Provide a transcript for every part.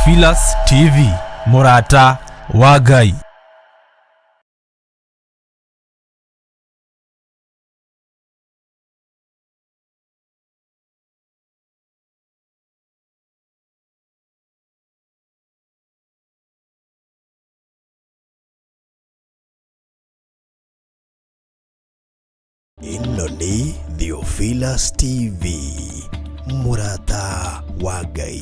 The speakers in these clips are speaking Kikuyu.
Theophilus TV, mũrata wa Ngai. Ĩno nĩ Theophilus TV, mũrata wa Ngai.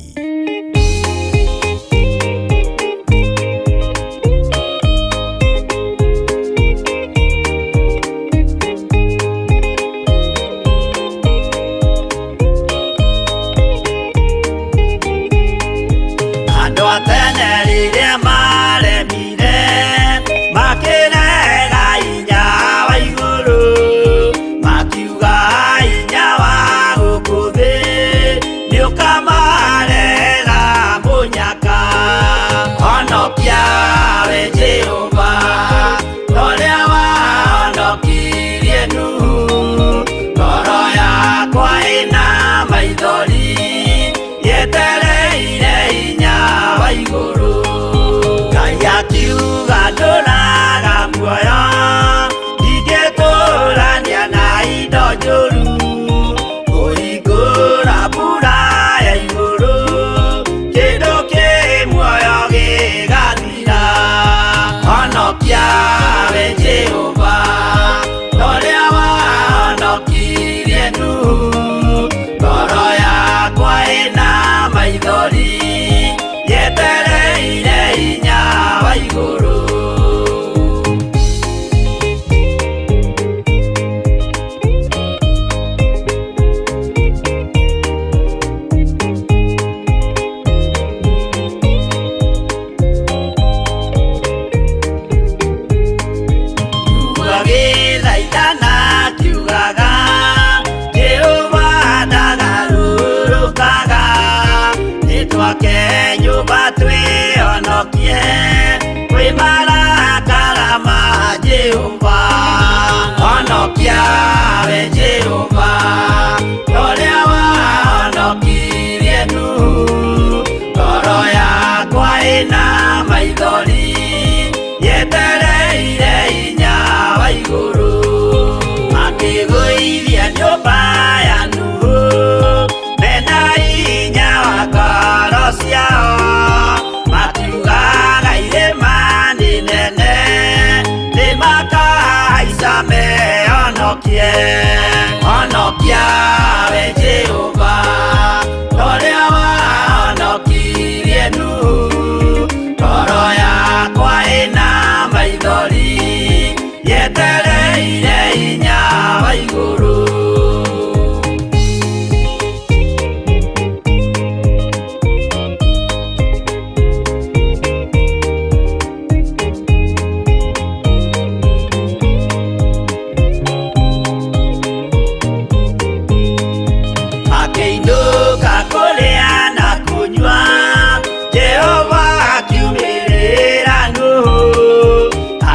Andũ a tene rĩrĩa maremire makĩrega hinya wa igũrũ, makiuga hinya wa gũkũ thĩ nĩũkamarehera mũnyaka. Honokia we Jehova, ũrĩa wahonokirie Nuhu, ngoro yakwa ĩna maithori yetereire hinya wa igũrũ. Ngai akiuga ndũraga muoyo, ndingĩtũrania na indo njũru, kũhingũra mbura ya igũrũ, kĩndũ kĩ muoyo gĩgathira. Honokia we Jehova, ũrĩa wahonokirie Nuhu, ngoro yakwa ĩna maithori yetereire hinya wa igũrũ. Agĩthaithana akiugaga, Jehova ndagarũrũkaga, nĩtwake nyũmba twĩhonokie kwĩ marakara ma Jehova. Honokia we Jehova, ũrĩa wahonokirie Nuhu, ngoro yakwa ĩna maithori yetereire hinya wa igũrũ. Makĩgũithia nyũmba ya Nuhu mena hinya wa ngoro ciao, makiugaga irĩma nĩ nene nĩmakahaica mehonokie. Honokia we Jehova, ũrĩa wahonokirie Nuhu, ngoro yakwa ĩna maithori yetereire hinya wa igũrũ. Makĩinũka kũrĩa na kũnyua, Jehova akiumĩrĩra Nuhu,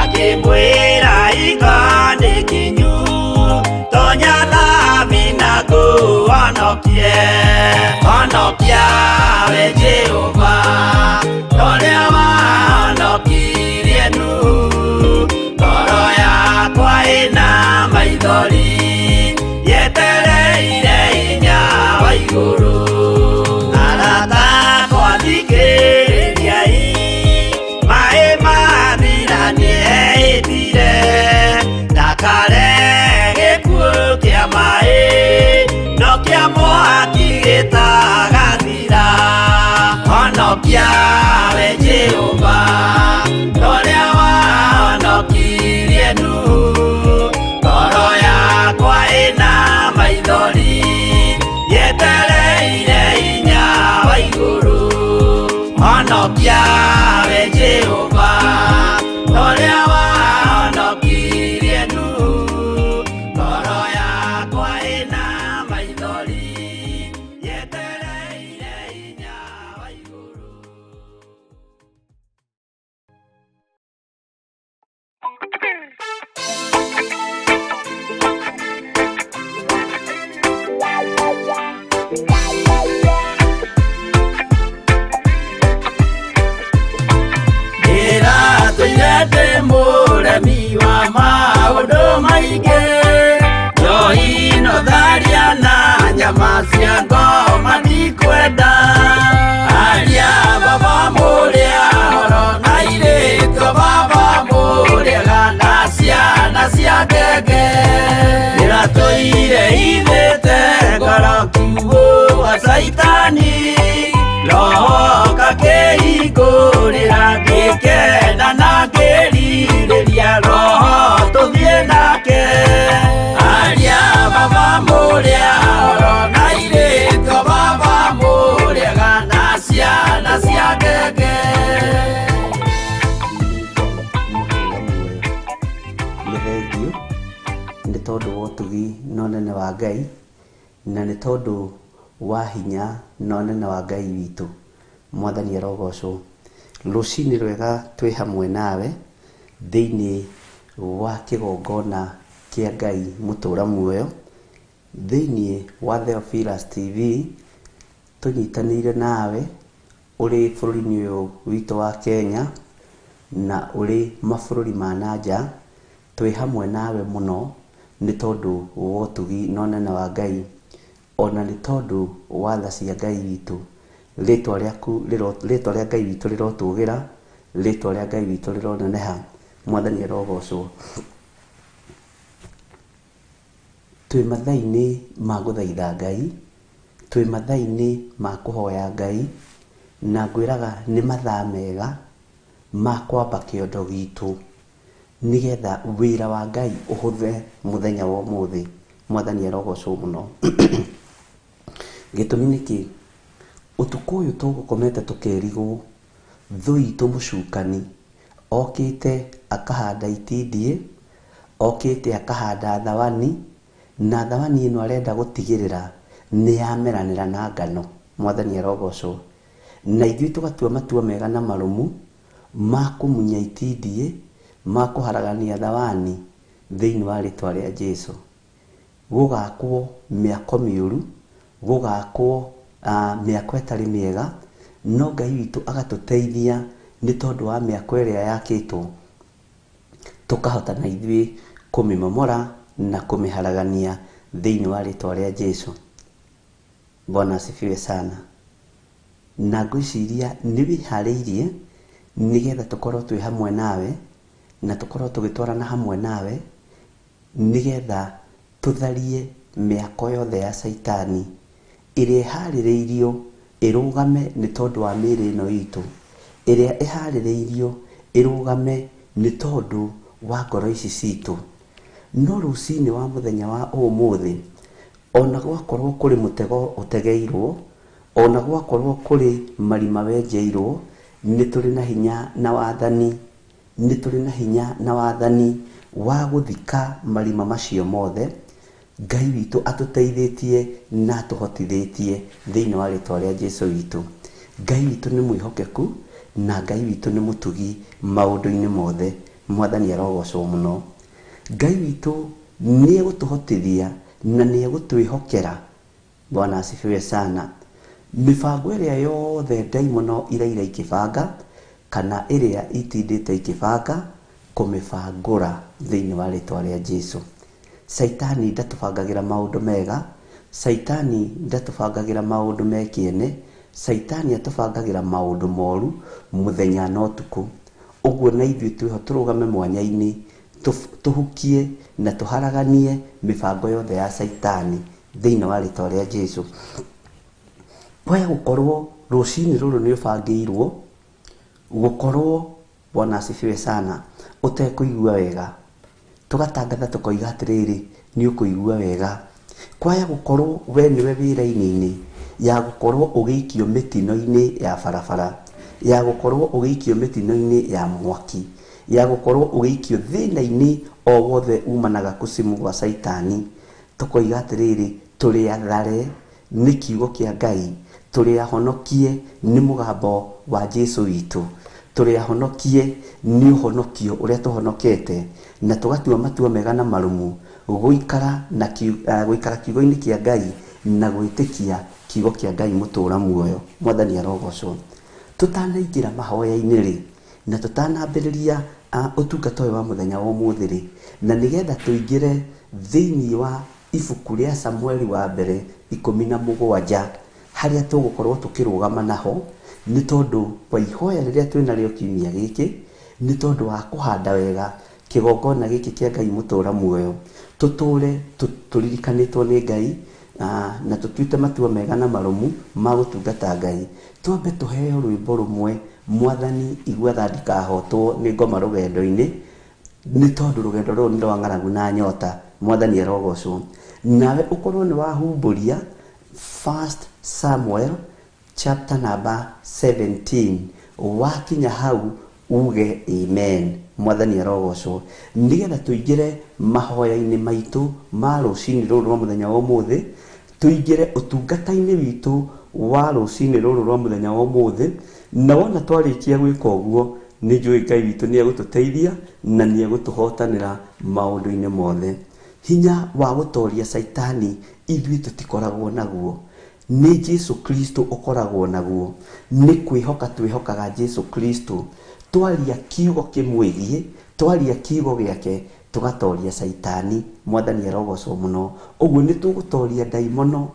akĩmwĩra hingo nĩ kinyu, tonya thabina ngũhonokie. Honokia we Jehova, ũrĩa wahonokirie Nuhu, ngoro yakwa ĩna maithori yetereire hinya wa igũrũ. Arata akwa thikĩrĩriai, maĩ mathira nĩehĩtire, ndakarehe gĩkuũ kĩa maĩ, no kĩa mwaki gĩtagathira. Honokia we Jehova, ũrĩa wahonokirie Nuhu, ngoro yakwa ĩna maithori yetereire hinya wa igũrũ. Honokia we Jehova, ũrĩa wahonokirie Nuhu, ngoro yakwa ĩna maithori yetereire hinya wa igũrũ. Ndũire ndĩ mũremi wa maũndũ maingĩ, njohi no tharia na nyama cia ngoma ndikwenda. Aria baba mũrĩa horo na airĩtu baba mũrĩega na ciana cia ngenge. Ndĩratũire ithĩte ngoro kiugũ wa caitani, roho kakĩhingũrĩra ngĩkena na ngĩrirĩria roho tũthiĩ nake. Aria baba mũrĩa horo na airĩtu baba mũrĩega na ciana cia ngenge. Nĩ thengiũ nĩ tondũ wa ũtugi na ũnene wa Ngai, na nĩ tondũ wa hinya na ũnene wa Ngai witũ. Mwathani arogocwo. Rũcinĩ rwega twĩ hamwe nawe thĩinĩ wa kĩgongona kĩa Ngai mũtũra muoyo, thĩinĩ wa Theophilus TV, tũnyitanĩire nawe ũrĩ bũrũri-inĩ ũyũ witũ wa Kenya na ũrĩ mabũrũri ma na nja. Twĩ hamwe nawe mũno nĩ tondũ wa ũtugi na ũnene wa Ngai, ona nĩ tondũ wa tha cia Ngai witũ. Rĩtwa rĩaku, rĩtwa rĩa Ngai witũ rĩrotũgĩra, rĩtwa rĩa Ngai witũ rĩroneneha. Mwathani arogocwo. Twĩ mathaa-inĩ ma gũthaitha Ngai, twĩ mathaa-inĩ ma kũhoya Ngai, na ngwĩraga nĩ mathaa mega ma kwamba kĩondo gitũ nĩgetha wĩra wa Ngai ũhũthe mũthenya wa ũmũthĩ. Mwathani arogocwo mũno. Gĩtũmi nĩ kĩ? Ũtukũ ũyũ tũgũkomete tũkĩrigwo, thũ itũ mũcukani okĩte akahanda itindiĩ, okĩte akahanda thawani, na thawani ĩno arenda gũtigĩrĩra nĩ yameranĩra na ngano. Mwathani arogocwo. Na ithuĩ tũgatua matua mega na marũmu ma kũmunya itindiĩ, ma kũharagania thawani thĩinĩ wa rĩtwa rĩa Jesu. Gũgakwo mĩako mĩũru, gũgakwo mĩako ĩtarĩ mĩega, no Ngai witũ agatũteithia nĩ tondũ wa mĩako ĩrĩa yakĩtwo, tũkahota na ithuĩ kũmĩmomora na kũmĩharagania thĩinĩ wa rĩtwa rĩa Jesu. Bwana asifiwe sana. Na ngwĩciria nĩ wĩharĩirie nĩgetha tũkorwo twĩ hamwe nawe na tũkorwo tũgĩtwarana hamwe nawe nĩgetha tũtharie mĩako yothe ya caitani ĩrĩa ĩharĩrĩirio ĩrũgame nĩ tondũ wa mĩĩrĩ ĩno itũ, ĩrĩa ĩharĩrĩirio ĩrũgame nĩ tondũ wa ngoro ici citũ. No rũcinĩ wa mũthenya wa ũmũthĩ, ona gwakorwo kũrĩ mũtego ũtegeirwo, ona gwakorwo kũrĩ marima wenjeirwo, nĩ tũrĩ na hinya na wathani, nĩ tũrĩ na hinya na wathani wa gũthika marima macio mothe. Ngai witũ atũteithĩtie na atũhotithĩtie thĩinĩ wa rĩtwa rĩa Jesu witũ. Ngai witũ nĩ mwĩhokeku na Ngai witũ nĩ mũtugi maũndũ-inĩ mothe. Mwathani arogocwo mũno. Ngai witũ nĩ egũtũhotithia na nĩ egũtwĩhokera. Bwana asifiwe sana. Mĩbango ĩrĩa yothe ndaimono iraira ikĩbanga kana ĩrĩa itindĩte ikĩbanga, kũmĩbangũra thĩinĩ wa rĩtwa rĩa Jesu. Caitani ndatũbangagĩra maũndũ mega, caitani ndatũbangagĩra maũndũ me kĩene, caitani atũbangagĩra maũndũ moru mũthenya na ũtukũ. Ũguo na ithuĩ twĩho tũrũgame mwanya-inĩ, tũhukie na tũharaganie mĩbango yothe ya caitani thĩinĩ wa rĩtwa rĩa Jesu. Kwaya gũkorwo rũcinĩ rũrũ nĩ ũbangĩirwo gũkorwo, Bwana asifiwe sana, ũtekũigua wega, tũgatangatha tũkoiga atĩrĩrĩ, nĩ ũkũigua wega. Kwaya gũkorwo we nĩwe wĩra-inĩ ya gũkorwo ũgĩikio mĩtino-inĩ ya barabara, ya gũkorwo ũgĩikio mĩtino-inĩ ya mwaki, ya gũkorwo ũgĩikio thĩna-inĩ o wothe umanaga kũcimu gwa caitani, tũkoiga atĩrĩrĩ, tũrĩ athare nĩ kiugo kĩa Ngai, tũrĩ ahonokie nĩ mũgambo wa Jesu witũ, tũrĩ ahonokie nĩ ũhonokio ũrĩa tũhonokete, na tũgatua matua mega na marũmu gũikara na gũikara kiugo-inĩ kĩa Ngai na gwĩtĩkia kiugo kĩa Ngai mũtũra muoyo. Mwathani arogocwo. Tũtanaingĩra mahoya-inĩ rĩ, Na tũtanambĩrĩria ũtungata ũyũ wa mũthenya wa ũmũthĩ rĩ, na nĩgetha tũingĩre thĩinĩ wa ibuku rĩa Samueli wa mbere 17 harĩa tũgũkorwo tũkĩrũgama naho, nĩ tondũ wa ihoya rĩrĩa twĩnarĩo kiumia gĩkĩ, nĩ tondũ wa kũhanda wega kĩgongona gĩkĩ kĩa Ngai mũtũra muoyo, tũtũre tũririkanĩtwo nĩ Ngai na tũtuĩte matua mega na marũmu ma gũtungata Ngai. Twambe tũheo rwĩmbo rũmwe, Mwathani igua tha ndikahotwo nĩ ngoma rũgendo-inĩ, nĩ tondũ rũgendo rũrũ nĩ rwa ng'aragu na nyota. Mwathani arogocwo. Nawe ũkorwo nĩ wahumbũria 1 Samuel chapter number 17, wakinya hau uge amen. Mwathani arogocwo. Nĩgetha tũingĩre mahoya-inĩ maitũ ma rũcinĩ rũrũ rwa mũthenya wa ũmũthĩ, tũingĩre ũtungata-inĩ witũ wa rũcinĩ rũrũ rwa mũthenya wa ũmũthĩ. Na wona twarĩkia gwĩka ũguo, nĩ njũĩ Ngai witũ nĩ egũtũteithia na nĩ egũtũhotanĩra maũndũ-inĩ mothe. Hinya wa gũtoria Caitani ithuĩ tũtikoragwo naguo, nĩ Jesu Kristo ũkoragwo naguo. Nĩ kwĩhoka twĩhokaga Jesu Kristo, twaria kiugo kĩmwĩgiĩ, twaria kiugo gĩake, tũgatoria Caitani. Mwathani arogocwo mũno. Ũguo nĩ tũgũtoria ndaimono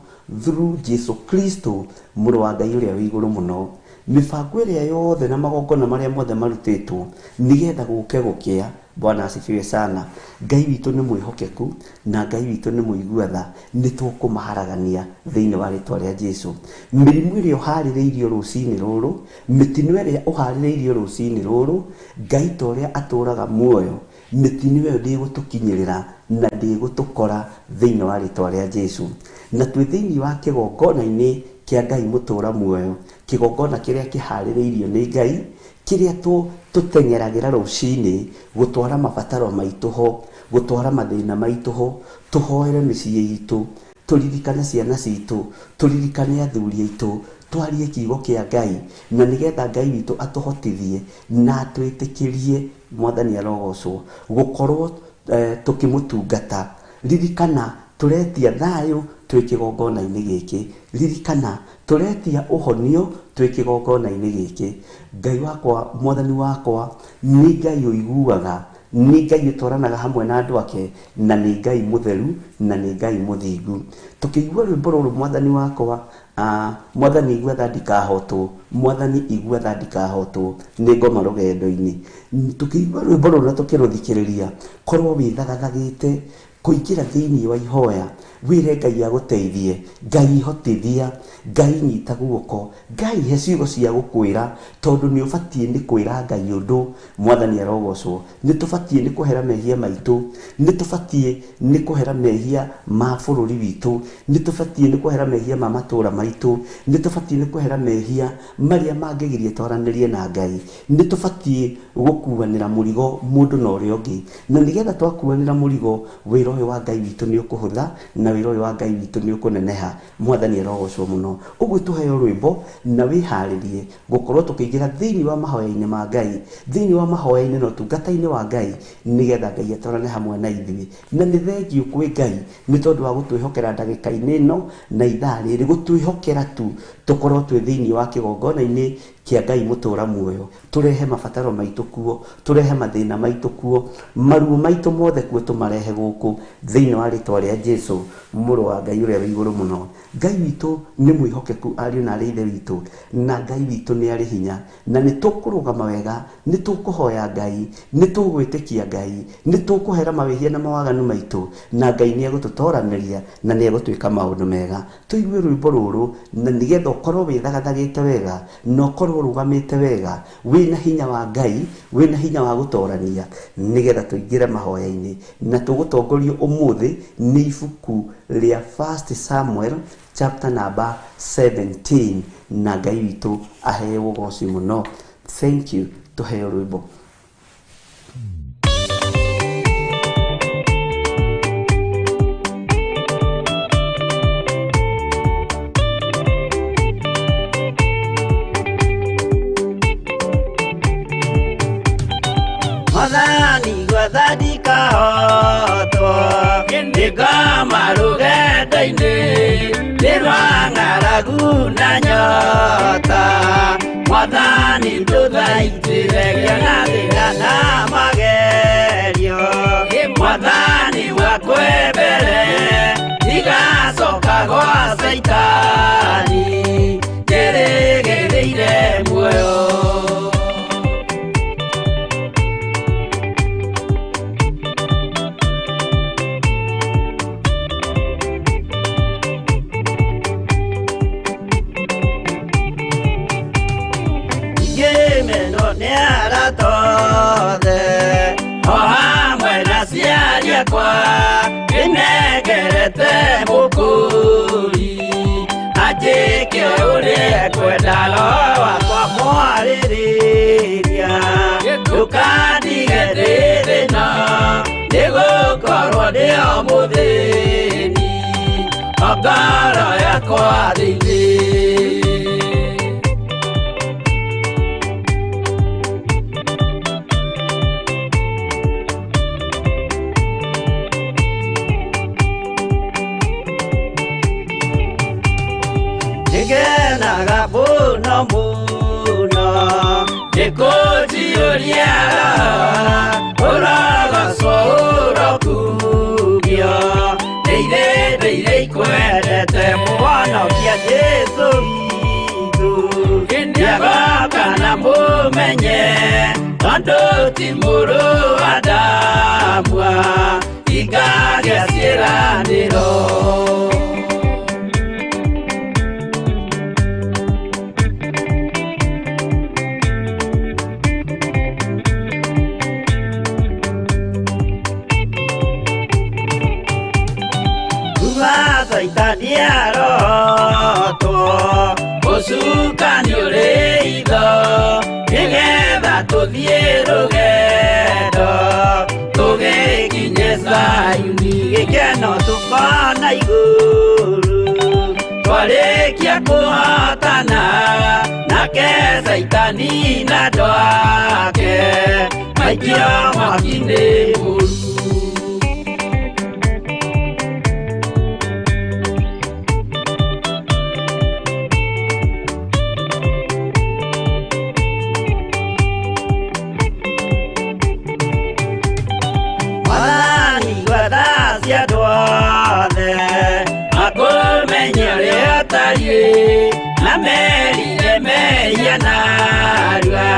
through Jesu Kristo, mũrũ wa Ngai ũrĩa wĩ igũrũ mũno. Mĩbango ĩrĩa yothe na magongona marĩa mothe marutĩtwo nĩgetha gũke gũkĩa. Bwana asifiwe sana. Ngai witũ nĩ mwĩhokeku na Ngai witũ nĩ mũigua tha, nĩ tũkũmaharagania thĩinĩ wa rĩtwa rĩa Jesu. Mĩrimũ ĩrĩa ũharĩrĩirio rũcinĩ rũrũ, mĩtino ĩrĩa ũharĩrĩirio rũcinĩ rũrũ, Ngai ta ũrĩa atũraga muoyo, mĩtino ĩyo ndĩgũtũkinyĩrĩra na ndĩgũtũkora thĩinĩ wa rĩtwa rĩa Jesu. Na twĩ thĩinĩ wa kĩgongona-inĩ kĩa Ngai mũtũra muoyo, kĩgongona kĩrĩa kĩharĩrĩirio nĩ Ngai, kĩrĩa tũteng'eragĩra rũcinĩ gũtwara mabataro maitũ ho, gũtwara mathĩna maitũ ho, tũhoere mĩciĩ itũ, tũririkane ciana citũ, tũririkane athuri aitũ, twarie kiugo kĩa Ngai, na nĩgetha Ngai witũ atũhotithie na atwĩtĩkĩrie. Mwathani arogocwo gũkorwo tũkĩmũtungata. Ririkana tũretia thayũ twĩ kĩgongona-inĩ gĩkĩ, ririkana tũretia ũhonio twĩ kĩgongona-inĩ gĩkĩ. Ngai wakwa, Mwathani wakwa, nĩ Ngai ũiguaga, nĩ Ngai ũtwaranaga hamwe na andũ ake, na nĩ Ngai mũtheru na nĩ Ngai mũthingu. Tũkĩigua rwĩmbo rũrũ, Mwathani wakwa, Mwathani igua tha ndikahotwo, Mwathani igua tha ndikahotwo nĩ ngoma rũgendo-inĩ. Tũkĩigua rwĩmbo rũrũ na tũkĩrũthikĩrĩria, korwo wĩthagathagĩte kũingĩra thĩinĩ wa ihoya, wĩre Ngai agũteithie, Ngai hotithia, Ngai nyita guoko, Ngai he ciugo cia gũkwĩra, tondũ nĩ ũbatiĩ nĩ kwĩra Ngai ũndũ. Mwathani arogocwo. Nĩ tũbatiĩ nĩ kũhera mehia maitũ, nĩ tũbatiĩ nĩ kũhera mehia ma bũrũri witũ, nĩ tũbatiĩ nĩ kũhera mehia ma matũũra maitũ, nĩ tũbatiĩ nĩ kũhera mehia marĩa mangĩgiria twaranĩrie na Ngai, nĩ tũbatiĩ gũkuanĩra mũrigo mũndũ na ũrĩa ũngĩ, na nĩgetha twakuanĩra mũrigo, wĩra ũyũ wa Ngai witũ nĩ ũkũhũtha na wĩra ũyũ wa Ngai witũ nĩ ũkũneneha. Mwathani arogocwo mũno. Ũguo tũheo rwĩmbo na wĩharĩrie gũkorwo tũkĩingĩra thĩinĩ wa mahoya-inĩ ma Ngai, thĩinĩ wa mahoya-inĩ na ũtungata-inĩ wa Ngai, nĩgetha Ngai atwarane hamwe na ithuĩ. Na nĩ thengiũ kwĩ Ngai nĩ tondũ wa gũtwĩhokera ndagĩka-inĩ ĩno na ithaa rĩrĩ, gũtwĩhokera tu tũkorwo twĩ thĩinĩ wa kĩgongona-inĩ kĩa Ngai mũtũra muoyo, tũrehe mabataro maitũ kuo, tũrehe mathĩna maitũ kuo, maruo maitũ mothe kuo, tũmarehe gũkũ thĩinĩ wa rĩtwa rĩa Jesu, mũrũ wa Ngai ũrĩa wĩ igũrũ mũno. Ngai witũ nĩ mwĩhokeku, ariũ na arĩ ithe witũ, na Ngai witũ nĩ arĩ hinya, na nĩ tũkũrũgama wega, nĩ tũkũhoya Ngai, nĩ tũgwĩtĩkia Ngai, nĩ tũkũhera mawĩhia na mawaganu maitũ, na Ngai nĩ egũtũtoranĩria na nĩ egũtwĩka maũndũ mega. Tũigue rwĩmbo rũrũ na nĩgetha ũkorwo wĩthagathagĩte wega na ũkorwo ũrũgamĩte wega, wĩna hinya wa Ngai, wĩna hinya wa gũtorania, nĩgetha tũingĩre mahoya-inĩ. Na tũgũtongorio ũmũthĩ nĩ ibuku rĩa 1 Samuel chapter number 17, na Ngai witũ aheo ũgoci mũno. Thank you. Tũheo rwĩmbo. Mwathani gwatha ndikahotwo nĩ ngoma rũgendo-inĩ, nĩ rwa ng'aragu na nyota. Mwathani ndũthaitĩre ngĩa na thĩna na magerio Mwathani wakwe mbere ndigacoka gwa Caitani njĩrĩgĩrĩire muoyo. Ngĩmenwo nĩ arata othe o hamwe na aciari akwa ndĩnengerete mũkũri anjĩke ũrĩa ekwenda roho wakwa mwarĩrĩria ndũkandige ndĩ thĩna nĩgũkorwo ndĩ o mũthĩni o ngoro yakwa thĩinĩ. Nĩngenaga mũno mũno nĩkũnjiyũria ũrogocwo ũrokugio ndĩire ndĩire ikwendete mũhonokia Jesũ witũ nĩagoka na mũmenye tondũ ti mũrũ wa Adamu ingagĩa ciĩranĩro. Caitani arotwo ũcukani ũrĩ itho nĩgetha tũthiĩ rũgendo tũgĩkinye Zayuni gĩkeno tũkona igũrũ twarĩkia kũhotana nake Caitani na andũ ake maikio mwaki-inĩ mũru. Andũ othe makũmenye ũrĩa ũtariĩ na merire mehia narua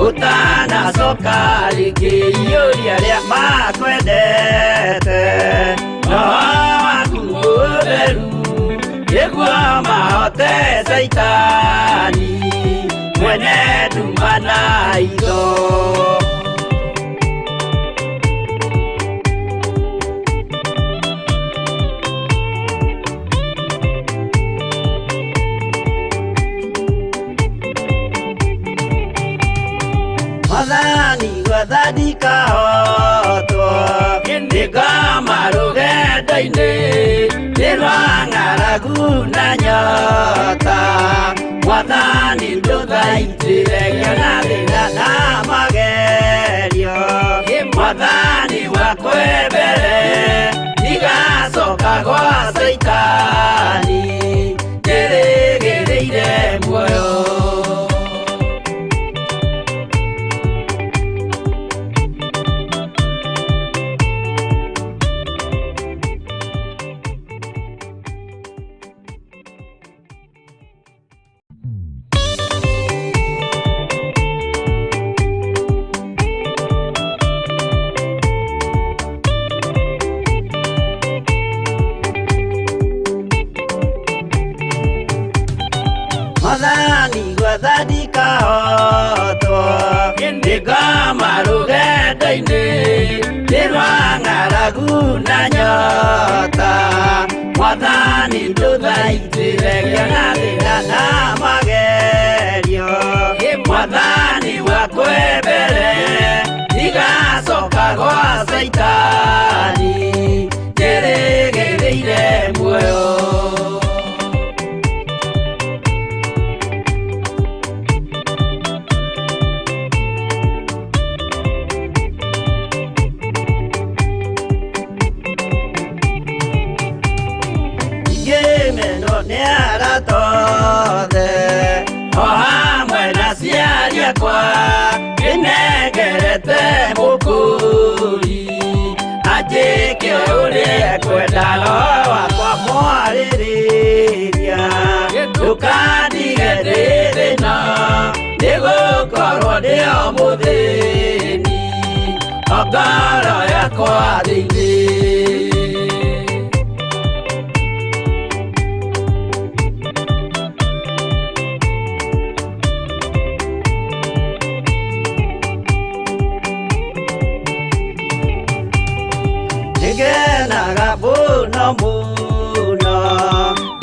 ũtanacoka rĩngĩ iyũria arĩa makwendete roho waku mũtheru nĩguo mahote Caitani mwene nduma na itho. Mwathani gwathani kahotwo nĩngoma rũgendo-inĩ nĩ rwa ng'aragu na nyota Mwathani ndũthaitĩre ngĩa na thĩna na magerio Mwathani wakwe mbere ndigacoka gwa Caitani njĩrĩgĩrĩire muoyo. Mwathani gwathani kahotwo nĩngoma rũgendo-inĩ nĩ rwa ng'aragu na nyota Mwathani ndũthaitĩre ngĩa na thĩna na magerio Mwathani wakwe mbere ndigacoka gwa Caitani njĩrĩgĩrĩire muoyo. Ngĩmenwo nĩ arata othe o hamwe na Nĩnjĩtĩte mũkũri anjĩke ũrĩa ekwenda roho wakwa mwarĩrĩria ndũkandige ndĩ thĩna nĩgũkorwo ndĩ o mũthĩni o ngoro yakwa thĩinĩ. Nĩngenaga mũno mũno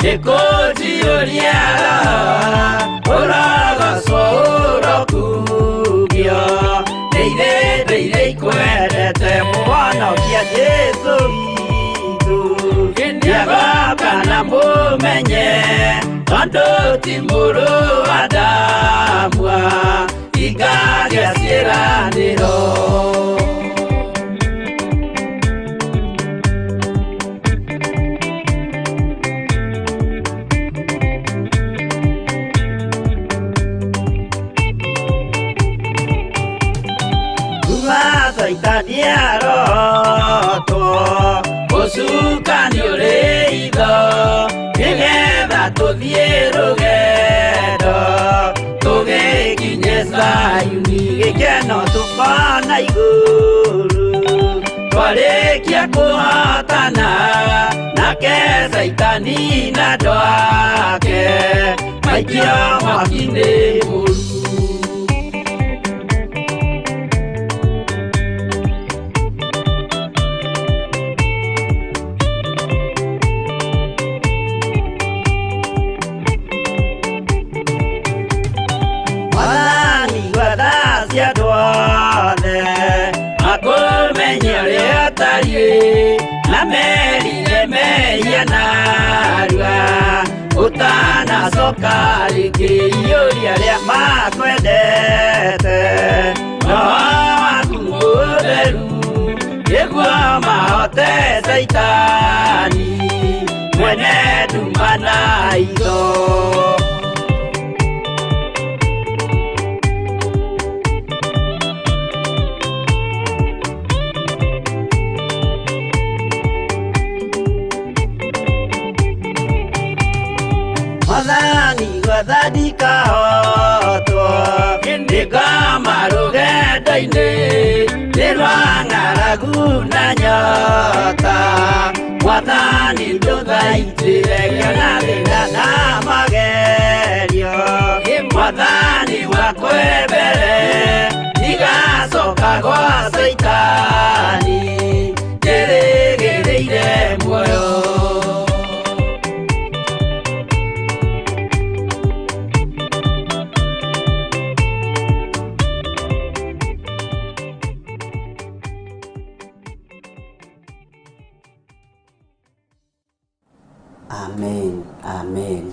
nĩkũnjiyũria roho ũrogocwo ũrokugio nĩ irĩndĩ iria ikwendete mũhonokia Jesũ witũ nĩagoka na mũmenye tondũ ti mũrũ wa Adamu ingagia ciĩranĩro. Saitani arotwo ũcukani ũrĩ itho nĩgetha tũthiĩ rũgendo tũgĩkinye Zayuni gĩkeno tũkona igũrũ twarĩkia kũhotana nake Saitani na andũ ake maikio mwaki-inĩ mũru. Makũmenye ũrĩa ũtariĩ na merire mehia narua ũtanacoka rĩngĩ iyũria arĩa makwendete roho waku mũtheru nĩguo mahote Saitani mwene nduma na itho. Mwathani gwetha ndikahotwo nĩngoma rũgendo-inĩ nĩ rwa ng'aragu na nyota Mwathani ndũthaitĩre ngĩona thĩna na magerio Mwathani wakwa e mbere ndigacoka gwa Saitani ndĩrĩgĩrĩire muoyo. Amen, amen.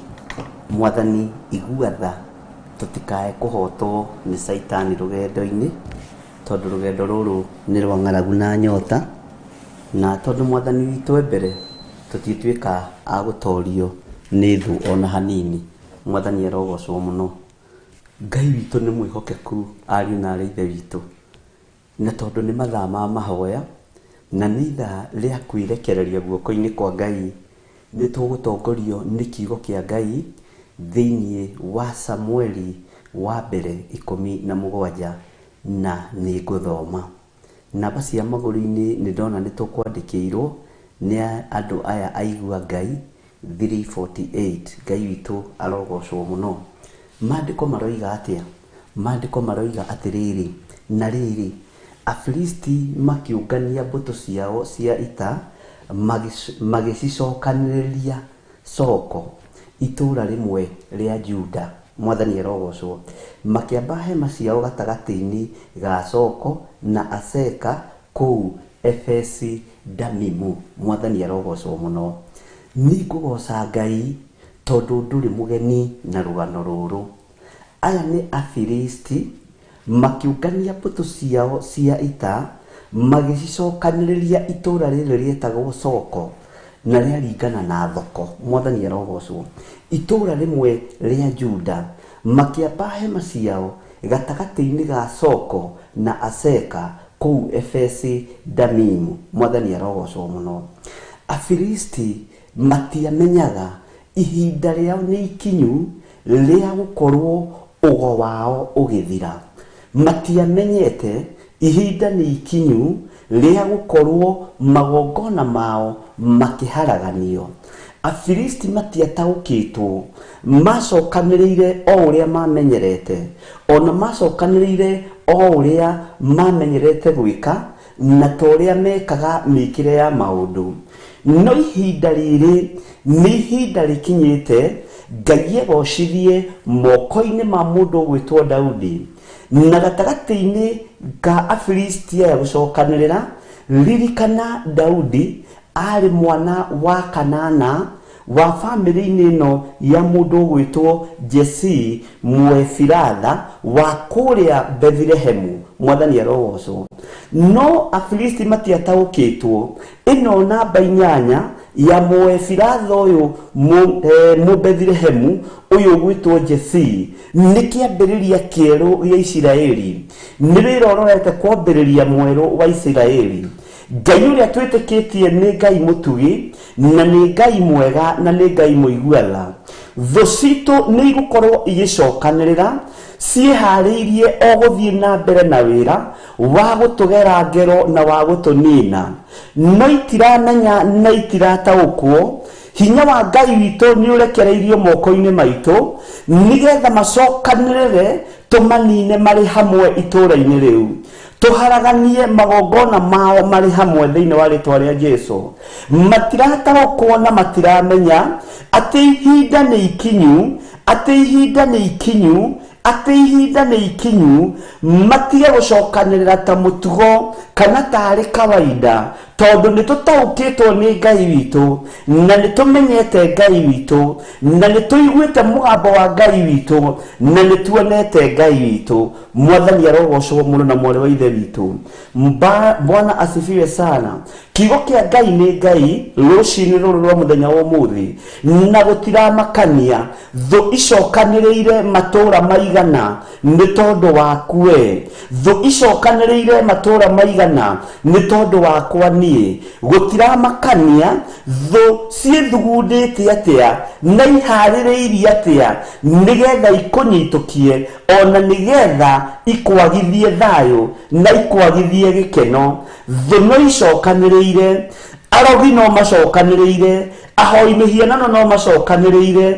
Mwathani igua tha tũtikae kũhotwo nĩ Saitani rũgendo-inĩ tondũ rũgendo rũrũ nĩ rwa ng'aragu na nyota na tondũ Mwathani witũ e mbere tũtituĩka a gũtorio nĩ thũ ona hanini. Mwathani arogocwo mũno. Ngai witũ nĩ mwĩhokeku ariũ na arĩ ithe witũ na tondũ nĩ mathaa ma mahoya na nĩ ithaa rĩa kwĩrekereria guoko-inĩ kwa Ngai nĩ tũgũtongorio nĩ kiugo kĩa Ngai thĩinĩ wa Samueli wa mbere 17 na nĩ ngũthoma. Namba cia magũrũ-inĩ nĩ ndona nĩ tũkwandĩkĩirwo nĩ andũ aya aigua Ngai 348. Ngai witũ arogocwo mũno. Maandĩko maroiga atĩa? Maandĩko maroiga atĩrĩrĩ, na rĩrĩ Afilisti makĩũngania mbũtũ ciao cia ita magĩcicokanĩrĩria Soko itũũra rĩmwe rĩa Juda. Mwathani arogocwo. Makĩamba hema ciao gatagatĩ-inĩ ga Soko na Aseka kũu Efesi Damimu. Mwathani arogocwo mũno. Nĩngũgoca Ngai tondũ ndũrĩ mũgeni na rũgano rũrũ. Aya nĩ Afilisti makĩũngania mbũtũ ciao cia ita magĩcicokanĩrĩria itũũra rĩrĩ rĩetagwo Soko na rĩaringana na thoko. Mwathani arogocwo. Itũũra rĩmwe rĩa Juda makĩamba hema ciao gatagatĩ-inĩ ga Soko na Aseka kũu Efesi Damimu. Mwathani arogocwo mũno. Afilisti matiamenyaga ihinda rĩao nĩ ikinyu rĩa gũkorwo ũgo wao ũgĩthira. Matiamenyete ihinda nĩ ikinyu rĩa gũkorwo magongona mao makĩharaganio. Afilisti matiataũkĩtwo, macokanĩrĩire o ũrĩa mamenyerete, ona macokanĩrĩire o ũrĩa mamenyerete gwĩka na ta ũrĩa mekaga mĩkĩre ya maũndũ. No ihinda rĩrĩ nĩ ihinda rĩkinyĩte Ngai egocithie moko-inĩ ma mũndũ ũgwĩtwo Daudi. Na gatagatĩ-inĩ ka Afilisti aya gũcokanĩrĩra, ririkana Daudi arĩ mwana wa kanana wa bamĩrĩ-inĩ ĩno ya mũndũ ũgwĩtwo Jesi Mũefiratha wa kũrĩa Bethilehemu. Mwathani arogocwo. No Afilisti matiataũkĩtwo ĩno namba 8 ya Mũefiratha ũyũ Mũbethilehemu ũyũ ũgwĩtwo Jesi nĩ kĩambĩrĩria kĩerũ gĩa Isiraeli, nĩ wĩra ũrorete kwambĩrĩria mwerũ wa Isiraeli. Ngai ũrĩa twĩtĩkĩtie nĩ Ngai mũtugi na nĩ Ngai mwega na nĩ Ngai mũiguatha. Thũ citũ nĩ igũkorwo igĩcokanĩrĩra ciĩharĩirie o gũthiĩ na mbere na wĩra wa gũtũgera ngero na wa gũtũnina, no itiramenya na itirataũkwo. Hinya wa Ngai witũ nĩ ũrekereirio moko-inĩ maitũ nĩgetha macokanĩrĩre tũmanine marĩ hamwe itũũra-inĩ rĩu, tũharaganie magongona mao marĩ hamwe thĩinĩ wa rĩtwa rĩa Jesu. Matirataũkwo na matiramenya atĩ ihinda nĩ ikinyu, atĩ ihinda nĩ ikinyu, atĩ ihinda nĩ ikinyu matige gũcokanĩrĩra ta mũtugo kana tarĩ kawaida, tondũ nĩ tũtaũkĩtwo nĩ Ngai witũ na nĩ tũmenyete Ngai witũ na nĩ tũiguĩte mũgambo wa Ngai witũ na nĩ tuonete Ngai witũ. Mwathani arogocwo mũno na mwarĩ wa ithe witũ. Bwana asifiwe sana. Kiugo kĩa Ngai nĩ Ngai rũcinĩ rũrũ rwa mũthenya wa ũmũthĩ, na gũtiramakania thũ icokanĩrĩire matũũra maigana nĩ tondũ waku we, thũ icokanĩrĩire matũũra maigana nĩ tondũ wakwa niĩ. Gũtiramakania thũ ciĩthugundĩte atĩa na iharĩrĩirie atĩa nĩgetha ikũnyitũkie ona nĩgetha ikwagithie thayũ na ikwagithie gĩkeno. Thũ no icokanĩrĩire, arogi no macokanĩrĩire, ahoi mĩhianano no macokanĩrĩire,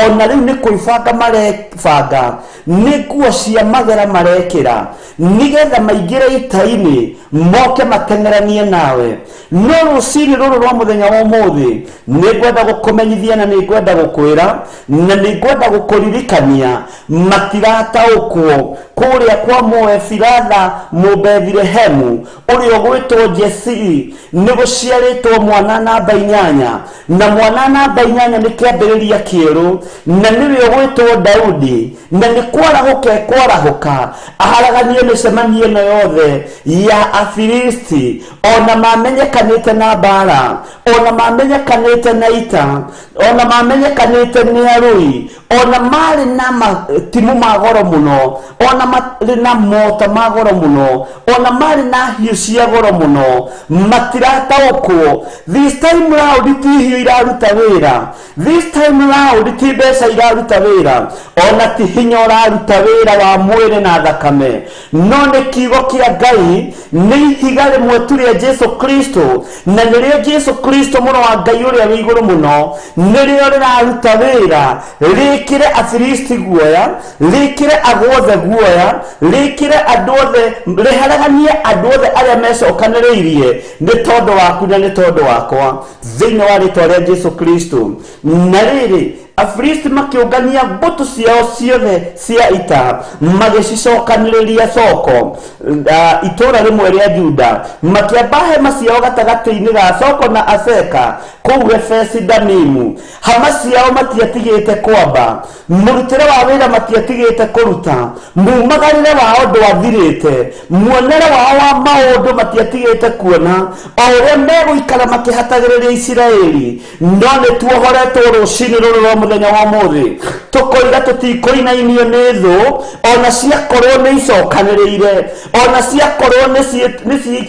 ona rĩu nĩ kwĩbanga marebanga, nĩ nguo cia magera marekĩra nĩgetha maingĩre ita-inĩ moke mateng'eranie nawe. No rũcinĩ rũrũ rwa mũthenya wa ũmũthĩ nĩ ngwenda gũkũmenyithia na nĩ ngwenda gũkwĩra na nĩ ngwenda gũkũririkania matirataũkwo kũrĩa kwa Mũefiratha Mũbethilehemu ũrĩa ũgwĩtwo Jesi nĩ gũciarĩtwo mwana namba 8, na mwana namba 8 nĩ kĩambĩrĩria kĩerũ na nĩwe ũgwĩtwo Daudi, na nĩ kwarahũka ekwarahũka aharaganie mĩcemanio ĩno yothe ya Afilisti, ona mamenyekanĩte na mbara, ona mamenyekanĩte na ita, ona mamenyekanĩte nĩ arũi, ona marĩ na matimũ ma goro mũno, ona marĩ na mota ma goro mũno, ona marĩ na hiũ cia goro mũno, matirataũkwo. This time round ti hiũ iraruta wĩra, this time round ti mbeca iraruta wĩra, ona ti hinya ũraruta wĩra wa mwĩrĩ na thakame, no nĩ kiugo kĩa Ngai, nĩ ihiga rĩmwe tu rĩa Jesu Kristo, na nĩrĩo Jesu Kristo mũno wa Ngai ũrĩa wĩ igũrũ mũno, nĩrĩo rĩraruta wĩra rĩkĩre Afilisti guoya, rĩkĩre agũ othe guoya, rĩkĩre andũ othe, rĩharaganie andũ othe arĩa mecokanĩrĩirie nĩ tondũ waku na nĩ tondũ wakwa thĩinĩ wa rĩtwa rĩa Jesu Kristo. Na rĩrĩ, Afilisti makĩũngania mbũtũ ciao ciothe cia ita magĩcicokanĩrĩria Soko, itũũra rĩmwe rĩa Juda, makĩamba hema ciao gatagatĩ-inĩ ga Soko na Aseka kũu Efesi Damimu. Hama ciao matiatigĩte kwamba, Mũrutĩre wa wĩra matiatigĩte kũruta, mumagarĩre wao ndwathirĩte, muonere wao wa maũndũ matiatigĩte kuona, o ũrĩa megũikara makĩhatagĩrĩria Isiraeli. No nĩ tuohoretwo rũcinĩ rũrũ rwa mũthenya wa ũmũthĩ, tũkoiga tũtikũinainio nĩ thũ, ona ciakorwo nĩ icokanĩrĩire, ona ciakorwo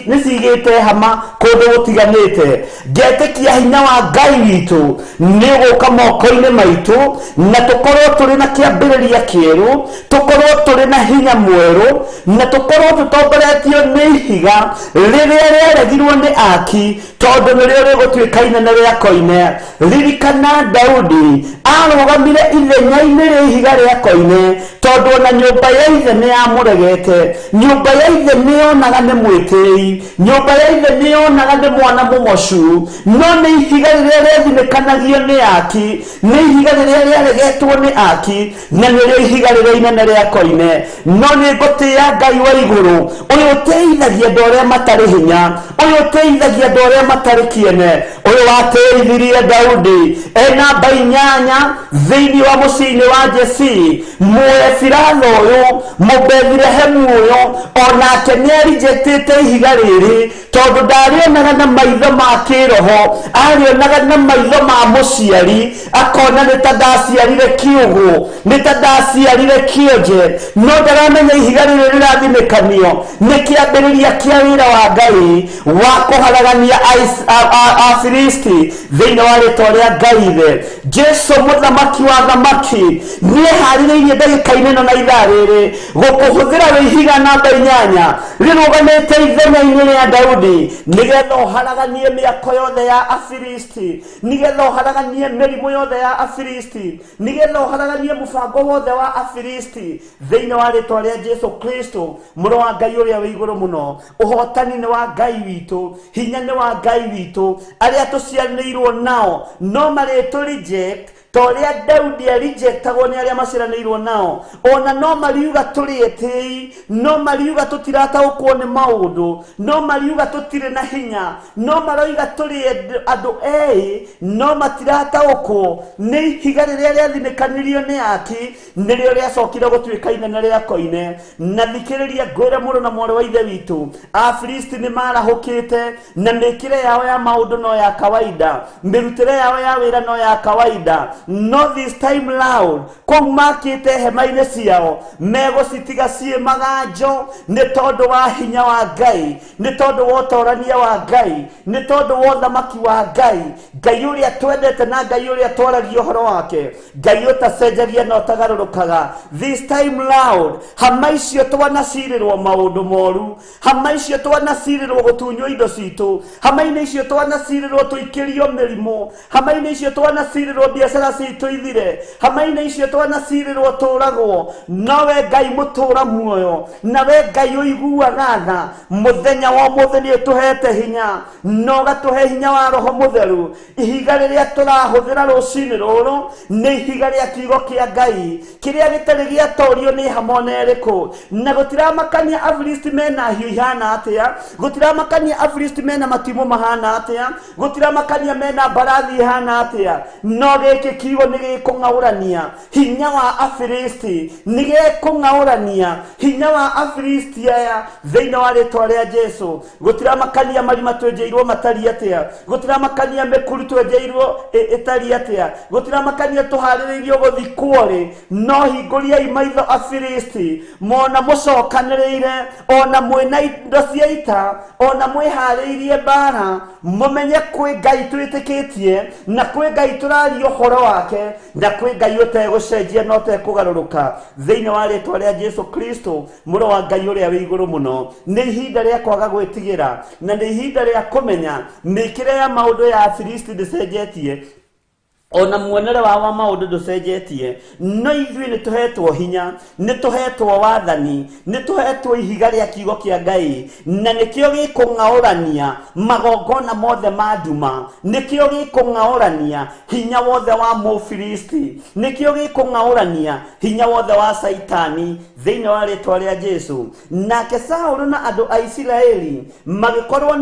nĩ cigĩte hama kũndũ gũtiganĩte. Ngetĩkia hinya wa Ngai witũ nĩ ũgũka moko-inĩ maitũ, na tũkorwo tũrĩ na kĩambĩrĩria kĩerũ, tũkorwo tũrĩ na hinya mwerũ, na tũkorwo tũtongoretio nĩ ihiga rĩrĩa rĩaregirwo nĩ aki, tondũ nĩrĩo rĩgũtuĩka inene rĩa koine. Ririkana Daudi arũgamire ithenya-inĩ rĩa ihiga rĩa koine, tondũ ona nyũmba ya ithe nĩ yamũregete, nyũmba ya ithe nĩ yonaga nĩ mwĩtĩi, nyũmba ya ithe nĩ yonaga nĩ mwana mũmocu, no nĩ ihiga rĩrĩa rĩathinĩkanagio nĩ aki, nĩ ihiga rĩrĩa rĩaregetwo nĩ aki, na nĩrĩo ihiga rĩrĩa inene rĩa koine. No nĩ ngũtĩĩa Ngai wa igũrũ, ũyũ ũteithagia andũ arĩa matarĩ hinya, ũyũ ũteithagia andũ arĩa matarĩ kĩene, ũyũ wateithirie Daudi ena namba 8 thĩinĩ wa mũciĩ-inĩ wa Jesii. Mũefiratha ũyũ, Mũbethilehemu ũyũ, onake nĩ arinjetĩte ihiga rĩrĩ, tondũ ndarĩonaga na maitho ma kĩroho, arĩonaga na maitho ma mũciari, akona nĩ ta ndaciarire kĩũgũ, nĩ ta ndaciarire kĩonje, no ndaramenya ihiga rĩrĩ rĩrathinĩkanio nĩ kĩambĩrĩria kĩa wĩra wa Ngai wa kũharagania Afilisti thĩinĩ wa rĩtwa rĩa Ngai Ithe. Jesu mũthamaki wa thamaki nĩeharĩrĩirie ndagĩka-inĩ ĩno na ithaa rĩrĩ gũkũhũthĩra wĩ ihiga namba 8 rĩrũgamĩte ithenya-inĩ rĩa Daudi, nĩgetha ũharaganie mĩako yothe ya Afilisti, nĩgetha ũharaganie mĩrimũ yothe ya Afilisti, nĩgetha ũharaganie mũbango wothe wa Afilisti thĩinĩ wa rĩtwa rĩa Jesu Kristo, mũrũ wa Ngai ũrĩa wĩ igũrũ mũno. Ũhotani nĩ wa Ngai witũ, hinya nĩ wa Ngai witũ. Arĩa tũciaranĩirwo nao no marĩtũ reject ta ũrĩa Daudi arejectagwo nĩ arĩa maciaranĩirwo nao. Ona no mariuga tũrĩ etĩi, no mariuga tũtirataũkwo nĩ maũndũ, no mariuga tũtirĩ na hinya, no maroiga tũrĩ andũ eĩ, no matirataũkwo nĩ ihiga rĩrĩa rĩathinĩkanirio nĩ aki, nĩrĩo rĩacokire gũtuĩka inene rĩa koine. Na thikĩrĩria ngwĩre mũrũ na mwarĩ wa ithe witũ, Afilisti nĩ marahũkĩte na mĩkĩre yao ya maũndũ no ya kawaida, mĩrutĩre yao ya wĩra no ya kawaida, no this time round kũu makĩte hema-inĩ ciao megũcitiga ciĩ maganjo, nĩ tondũ wa hinya wa Ngai, nĩ tondũ wa ũtorania wa Ngai, nĩ tondũ wa ũthamaki wa Ngai, Ngai ũrĩa twendete na Ngai ũrĩa twaragia ũhoro wake, Ngai ũtacenjagia na ũtagarũrũkaga. This time round hama icio twanacirĩrwo maũndũ moru, hama icio twanacirĩrwo gũtunywo indo citũ, hama-inĩ icio twanacirĩrwo tũikĩrio mĩrimũ, hama-inĩ icio twanacirĩrwo biacara citũ ithire, hama-inĩ icio twanacirĩrwo tũragwo, nowe Ngai mũtũra muoyo, nawe Ngai ũiguaga tha. Mũthenya wa ũmũthĩ nĩ ũtũhete hinya, na ũgatũhe hinya wa Roho Mũtheru. Ihiga rĩrĩa tũrahũthĩra rũcinĩ rũrũ nĩ ihiga rĩa kiugo kĩa Ngai kĩrĩa gĩtarĩ gĩatorio nĩ hama ona ĩrĩkũ. Na gũtiramakania Afilisti mena hiũ ihana atĩa, gũtiramakania Afilisti mena matimũ mahana atĩa, gũtiramakania mena mbarathi ihana atĩa, no gĩkĩ kiugo nĩ gĩkũng'aũrania hinya wa Afilisti, nĩ gĩkũng'aũrania hinya wa Afilisti aya thĩinĩ wa rĩtwa rĩa Jesu. Gũtiramakania marima twenjeirwo matariĩ atĩa, gũtiramakania mĩkuru twenjeirwo ĩtariĩ atĩa, gũtiramakania tũharĩrĩirio gũthikwo rĩ, no hingũriai maitho Afilisti, mona mũcokanĩrĩire, ona mwĩna indo cia ita, ona mwĩharĩirie mbara, mũmenye kwĩ Ngai twĩtĩkĩtie, na kwĩ Ngai tũraria ũhoro wake, na kwĩ Ngai ũtegũcenjia na ũtekũgarũrũka thĩinĩ wa rĩtwa rĩa Jesu Kristo, mũrũ wa Ngai ũrĩa wĩ igũrũ mũno. Nĩ ihinda rĩa kwaga gwĩtigĩra, na nĩ ihinda rĩa kũmenya mĩkĩre ya maũndũ ya Afilisti ndĩcenjetie, ona muonere wao wa maũndũ ndũcenjetie, no ithuĩ nĩ tũhetwo hinya, nĩ tũhetwo wathani, nĩ tũhetwo ihiga rĩa kiugo kĩa Ngai, na nĩkĩo gĩkũng'aũrania magongona mothe ma nduma, nĩkĩo gĩkũng'aũrania hinya wothe wa Mũfilisti, nĩkĩo gĩkũng'aũrania hinya wothe wa Saitani thĩinĩ wa rĩtwa rĩa Jesu. Nake Saũlũ na andũ a Isiraeli magĩkorwo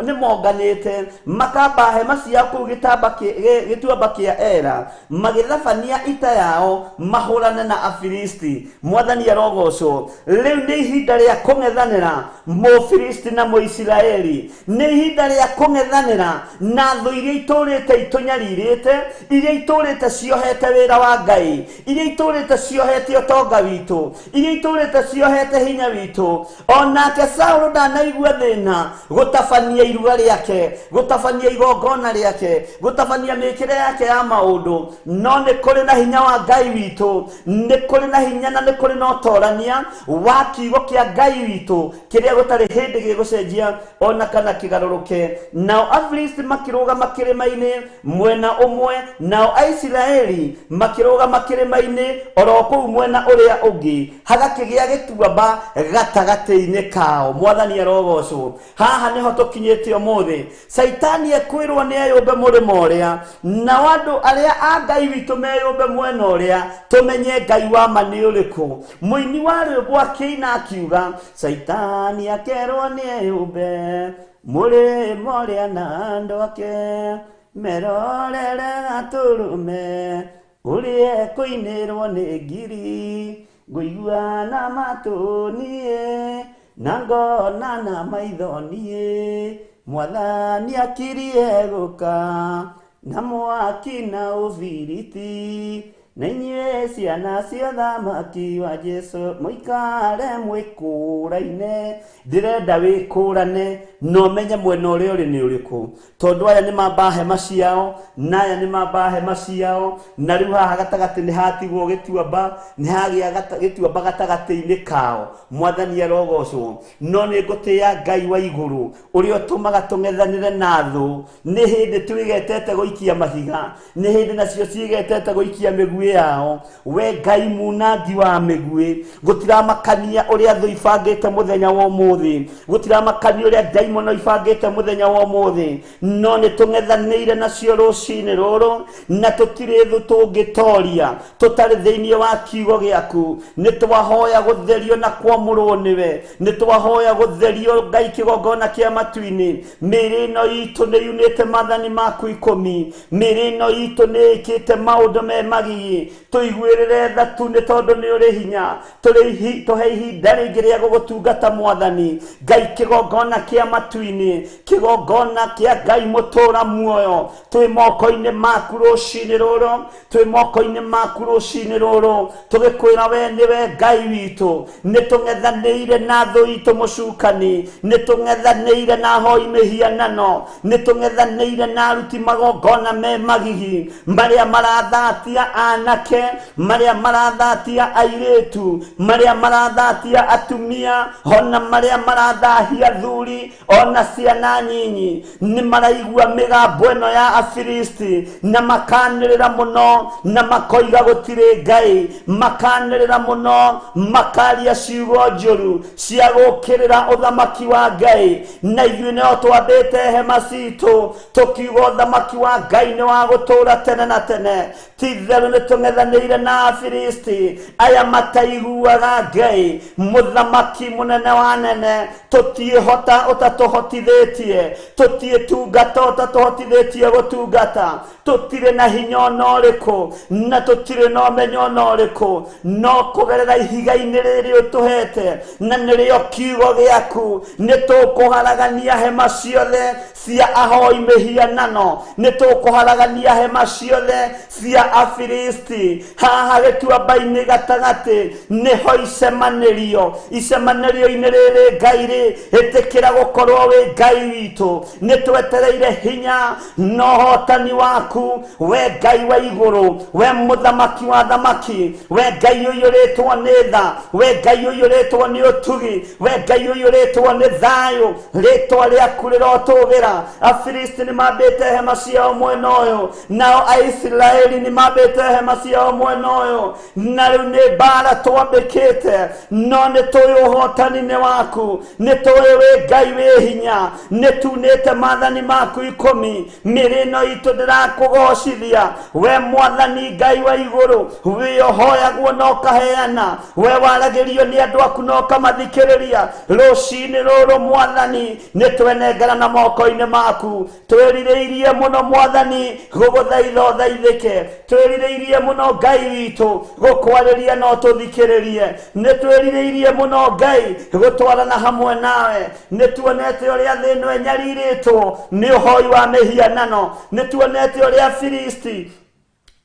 nĩ monganĩte makamba hema ciao kũu gĩtuamba kĩa kĩa Ela, magĩthabania ita yao mahũrane na Afilisti. Mwathani arogocwo. Rĩu nĩ ihinda rĩa kũng'ethanĩra Mũfilisti na Mũisiraeli, nĩ ihinda rĩa kũng'ethanĩra na thũ iria itũrĩte itũnyarirĩte, iria itũrĩte ciohete wĩra wa Ngai, iria itũrĩte ciohete ũtonga witũ, iria itũrĩte ciohete hinya witũ. Onake Saũlũ ndanaigua thĩna gũtabania iruga rĩake, gũtabania igongona rĩake, gũtabania mĩkĩre yake ya maũndũ. No nĩ kũrĩ na hinya wa Ngai witũ, nĩ kũrĩ na hinya na nĩ kũrĩ na ũtorania wa kiugo kĩa Ngai witũ kĩrĩa gũtarĩ hĩndĩ gĩgũcenjia ona kana kĩgarũrũke. Nao Afilisti makĩrũgama kĩrĩma-inĩ mwena ũmwe, nao Aisiraeli makĩrũgama kĩrĩma-inĩ oro kũu mwena ũrĩa ũngĩ, hagakĩgĩa gĩtuamba gatagatĩ-inĩ kao. Mwathani arogocwo. Haha nĩho tũkinyĩte ũmũthĩ. Caitani ekwĩrwo nĩ eyũmbe mũrĩmo ũrĩa, nao andũ arĩa a Ngai witũ meyũmbe mwena ũrĩa, tũmenye Ngai wa ma nĩ ũrĩkũ. Mũini wa rwĩmbo akĩina akiuga, Caitani akerwo nĩ eyũmbe mũrĩmo ũrĩa na andũ ake, merorere gatũrũme ũrĩa ekũinĩrwo nĩ ngiri, ngũigua na matũ niĩ na ngona na maitho niĩ, Mwathani akirie gũka na mwaki na ũbiriti, na inyuĩ ciana cia ũthamaki wa Jesũ mũikare mwĩkũraine. Ndĩrenda wĩkũrane na ũmenye mwena ũrĩa ũrĩ nĩ ũrĩkũ, tondũ aya nĩ mamba hema ciao na aya nĩ mamba hema ciao, na rĩu haha gatagatĩ nĩ hatigwo gĩtuamba, nĩ hagĩa gĩtuamba gatagatĩ-inĩ kao. Mwathani arogocwo. No nĩ ngũtĩĩa Ngai wa igũrũ ũrĩa ũtũmaga tũng'ethanĩre na thũ. Nĩ hĩndĩ twĩgetete gũikia mahiga, nĩ hĩndĩ nacio ciĩgetete gũikia mĩguĩ yao. We Ngai munangi wa mĩguĩ, gũtiramakania ũrĩa thũ ibangĩte mũthenya wa ũmũthĩ, gũtiramakania ũrĩa ndaimono ibangĩte mũthenya wa ũmũthĩ, no nĩ tũng'ethanĩire nacio rũcinĩ rũrũ, na tũtirĩ thũ tũngĩtoria tũtarĩ thĩinĩ wa kiugo gĩaku. Nĩ twahoya gũtherio na kwamũrwo nĩwe, nĩ twahoya gũtherio Ngai kĩgongona kĩa matu-inĩ. Mĩĩrĩ ĩno itũ nĩ yunĩte maathani maku ikũmi, mĩĩrĩ ĩno itũ nĩ ĩkĩte maũndũ me magigi. Tũiguĩrĩre tha tu nĩ tondũ nĩ ũrĩ hinya, tũhe ihinda rĩngĩ rĩa gũgũtungata Mwathani Ngai. Kĩgongona kĩa matu-inĩ, kĩgongona kĩa Ngai mũtũra muoyo, twĩ moko-inĩ maku rũcinĩ rũrũ, twĩ moko-inĩ maku rũcinĩ rũrũ, tũgĩkwĩra we nĩwe Ngai witũ. Nĩ tũng'ethanĩire na thũ itũ mũcukani, nĩ tũng'ethanĩire na ahoi mĩhianano, nĩ tũng'ethanĩire na aruti magongona me magigi, marĩa marathatia anake, marĩa marathatia airĩtu, marĩa marathatia atumia, ona marĩa marathahia athuri, ona ciana nyinyi. Nĩ maraigua mĩgambo ĩno ya Afilisti na makanĩrĩra mũno, na makoiga gũtirĩ Ngai, makanĩrĩra mũno, makaria ciugo njũru cia gũkĩrĩra ũthamaki wa Ngai. Na ithuĩ nĩo twambĩte hema citũ tũkiuga ũthamaki wa Ngai nĩ wa gũtũũra tene na tene. Ti-itherũ nĩ tũng'ethanĩire na Afilisti aya mataiguaga Ngai, mũthamaki mũnene wa nene. Tũtiĩhota ũtatũhotithĩtie, tũtiĩtungata ũtatũhotithĩtie gũtungata, tũtirĩ na hinya ona ũrĩkũ, na tũtirĩ na ũmenyo ona ũrĩkũ, no kũgerera ihiga-inĩ rĩrĩ ũtũhete, na nĩrĩo kiugo gĩaku, nĩ tũkũharagania hema ciothe cia ahoi mĩhianano, nĩ tũkũharagania hema ciothe cia Afilisti. Haha gĩtuamba-inĩ gatagatĩ nĩho icemanĩrio, icemanĩrio-inĩ rĩrĩ Ngai rĩ, ĩtĩkĩra gũkorwo wĩ Ngai witũ. Nĩ twetereire hinya na ũhotani waku, we Ngai wa igũrũ, we mũthamaki wa thamaki, we Ngai ũiyũrĩtwo nĩ tha, we Ngai ũiyũrĩtwo nĩ ũtugi, we Ngai ũiyũrĩtwo nĩ thayũ. Rĩtwa rĩaku rĩrotũgĩra. Afilisti nĩ mambĩte hema ciao mwena ũyũ, nao Aisiraeli nĩ mambĩte hema ciao mwena ũyũ, na rĩu nĩ mbara twambĩkĩte, no nĩ tũĩ ũhotani nĩ waku, nĩ tũĩ wĩ Ngai wĩ hinya, nĩ tunĩte maathani maku ikũmi. Mĩĩrĩ ĩno itũ ndĩrakũgocithia we Mwathani Ngai wa igũrũ, wĩ ũhoyagwo na ũkaheana, we waragĩrio nĩ andũ aku na ũkamathikĩrĩria. Rũcinĩ rũrũ Mwathani nĩ twenengera na moko-inĩ moko-inĩ maku. Twĩrirĩirie mũno Mwathani gũgũthaitha ũthaithĩke, twĩrirĩirie mũno Ngai witũ gũkwarĩria no tũthikĩrĩrie, nĩ twĩrirĩirie mũno Ngai gũtwarana hamwe nawe. Nĩ tuonete ũrĩa thĩ ĩno ĩnyarirĩtwo nĩ ũhoi wa mĩhianano, nĩ tuonete ũrĩa Filisti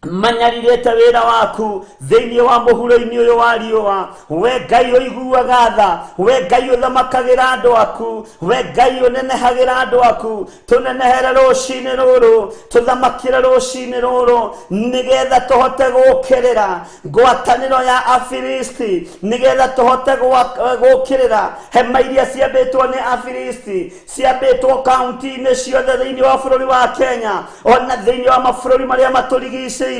manyarirĩte wĩra waku thĩinĩ wa mũhuro-inĩ ũyũ wa riũa. We Ngai ũiguaga tha, we Ngai ũthamakagĩra andũ aku, we Ngai ũnenehagĩra andũ aku, tũnenehere rũcinĩ rũrũ, tũthamakĩre rũcinĩ rũrũ, nĩgetha tũhote gũũkĩrĩra ngwatanĩro ya Afilisti, nĩgetha tũhote gũũkĩrĩra hema iria ciambĩtwo nĩ Afilisti, ciambĩtwo kaunti-inĩ ciothe thĩinĩ wa bũrũri wa Kenya, ona thĩinĩ wa mabũrũri marĩa matũrigicĩirie.